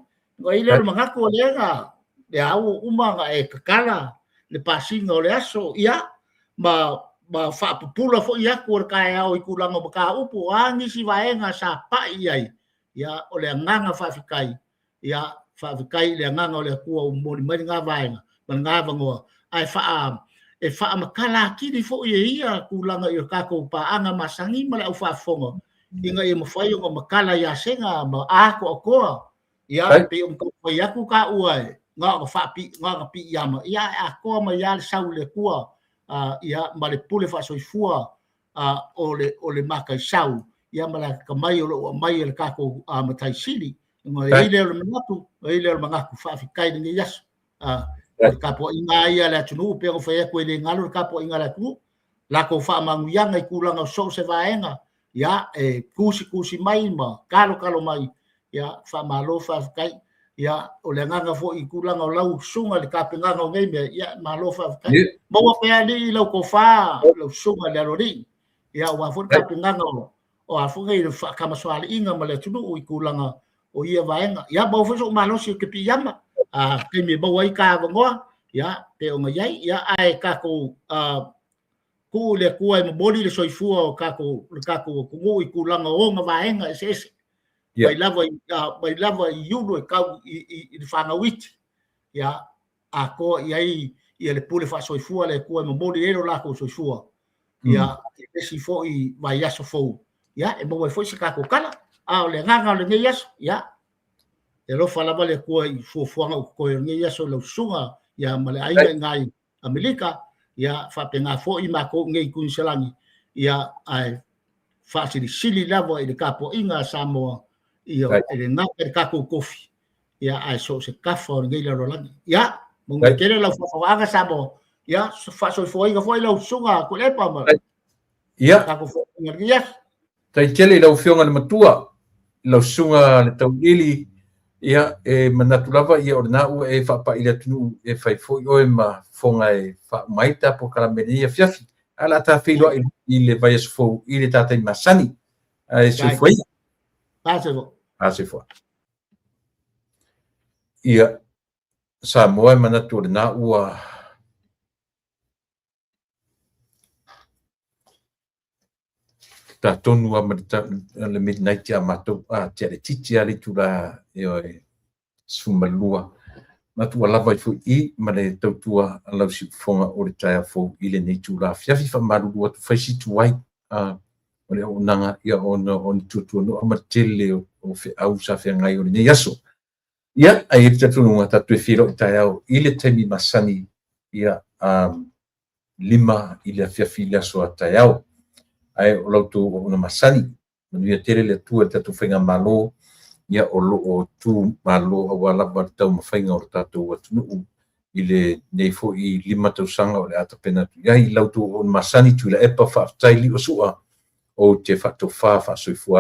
Ona i ai lea o le manatu o lea na le au uma ona e tatala le pasiga o le aso, ia ma faapupula foi atu o le taeao i tulaga o mataupu, o a nisi vaega sa pai i ai, ia o le agaga faafetai, ia faafetai i le agaga o le Atua ua momoli mai lena vaega ma lena avanoa, ae e faamatala atili foi e ia tulaga i o tatou paaga masani ma le au faafofoga, ina ia mafai ona matala ia sega ma atoatoa, ia pei ona taumafai atu taua e na ona faapiiama, ia ae atoa mai lava le sau i le Atua, ia ma le pule faasoifua o le mataisau, ia ma le atamai o lo o aumai e le tatou Matai Sili. Ona i ai lea o le manatu, ona i ai lea o le manatu, faafetai i lenei aso. O le tapuaiga lava ia a le atunuu, pei ona fai atu e le galo le tapuaiga a le atunuu, latou faamanuiaga i tulaga o so o se vaega, ia, e tusitusi mai ma talotalo mai, Ia, faamalo faafetai. Ia, o le agaga foi i tulaga o lau susuga i le tapenaga o nei mea, ia, malo faafetai. Maua pea alii lau tofa, lau susuga i le Aloalii. Ia, aua foi le tapenaga o a foi nei faatamasoaliiga ma le atunuu i tulaga o ia vaega. Ia, maua foi sou malosi ou te piiama, taimi e maua ai ta avanoa, ia, pei ona i ai. Ia, ae tatou tuu i le Atua e momoli le soifua o tatou, le tatou atunuu i tulaga o ona vaega eseese. Mai lava i, mai lava i ulu e tau i le fanau iti. Ia, atoa i ai ia le pule faasoifua a le Atua e momoli ai lo latou soifua. Ia, i le isi foi vaiaso fou, ia, e maua ai foi se tatou tala. A o le agaga o lenei aso, ia, e alofa lava le Atua i fuafuaga o totoe o lenei aso i lau susuga, ia, ma le aiga i ina i Amerika, ia, faapena foi matou i inei i Tuinisalani, ia, ae faasilisili lava i le tapuaiga a Samoa, ia, e le gata i le tatou tofi, ia, ae so o se tafa o lenei lalolagi. Ia, manuia tele lau faafofogaaga Samoa, ia, faasoifuaina foi lau susuga Tuilaepa ma Ia. tatou fonotaga i lenei aso. Faafetai tele i lau Afioga i le Matua, lau Susuga le Tauiliili, ia, e manatu lava ia o lena ua e faapai i le atunuu e fai foi oe ma fofoga e faauma ai ta polokalame i lenei afiafi. Ae o le a ta feiloai i le vaiaso fou i le ta taimi masani. Ae soifua ia. A soifua. Ia, Samoa e manatu o lena ua Ta tonu lava ma le midnight ia matou, a tea le titi lava le itula ioe, 12. Manatu ua lava ai foi i ma le tautua a lau siufofoga o le taeao fou i lenei itula afiafi. Faamalulu atu fai si tuai o le auaunaga ia ona o ni tuatuanoa ma le tele o feau sa feagai o lenei aso. Ia, ae i ai le talitonuga tatou toe feiloai taeao i le taimi masani ia 5 i le afiafi i le aso a taeao. Ae o la outou auauna masani, manuia tele le Atua i le tatou faigamalo, ia o lo o tu malo aua lava le taumafaiga o le tatou atunuu i lenei foi 5 tausaga o le a tapena atu i ai. I la outou auauna masani, Tuilaepa, faafetai Liuasua, ou te faatofa faasoifua.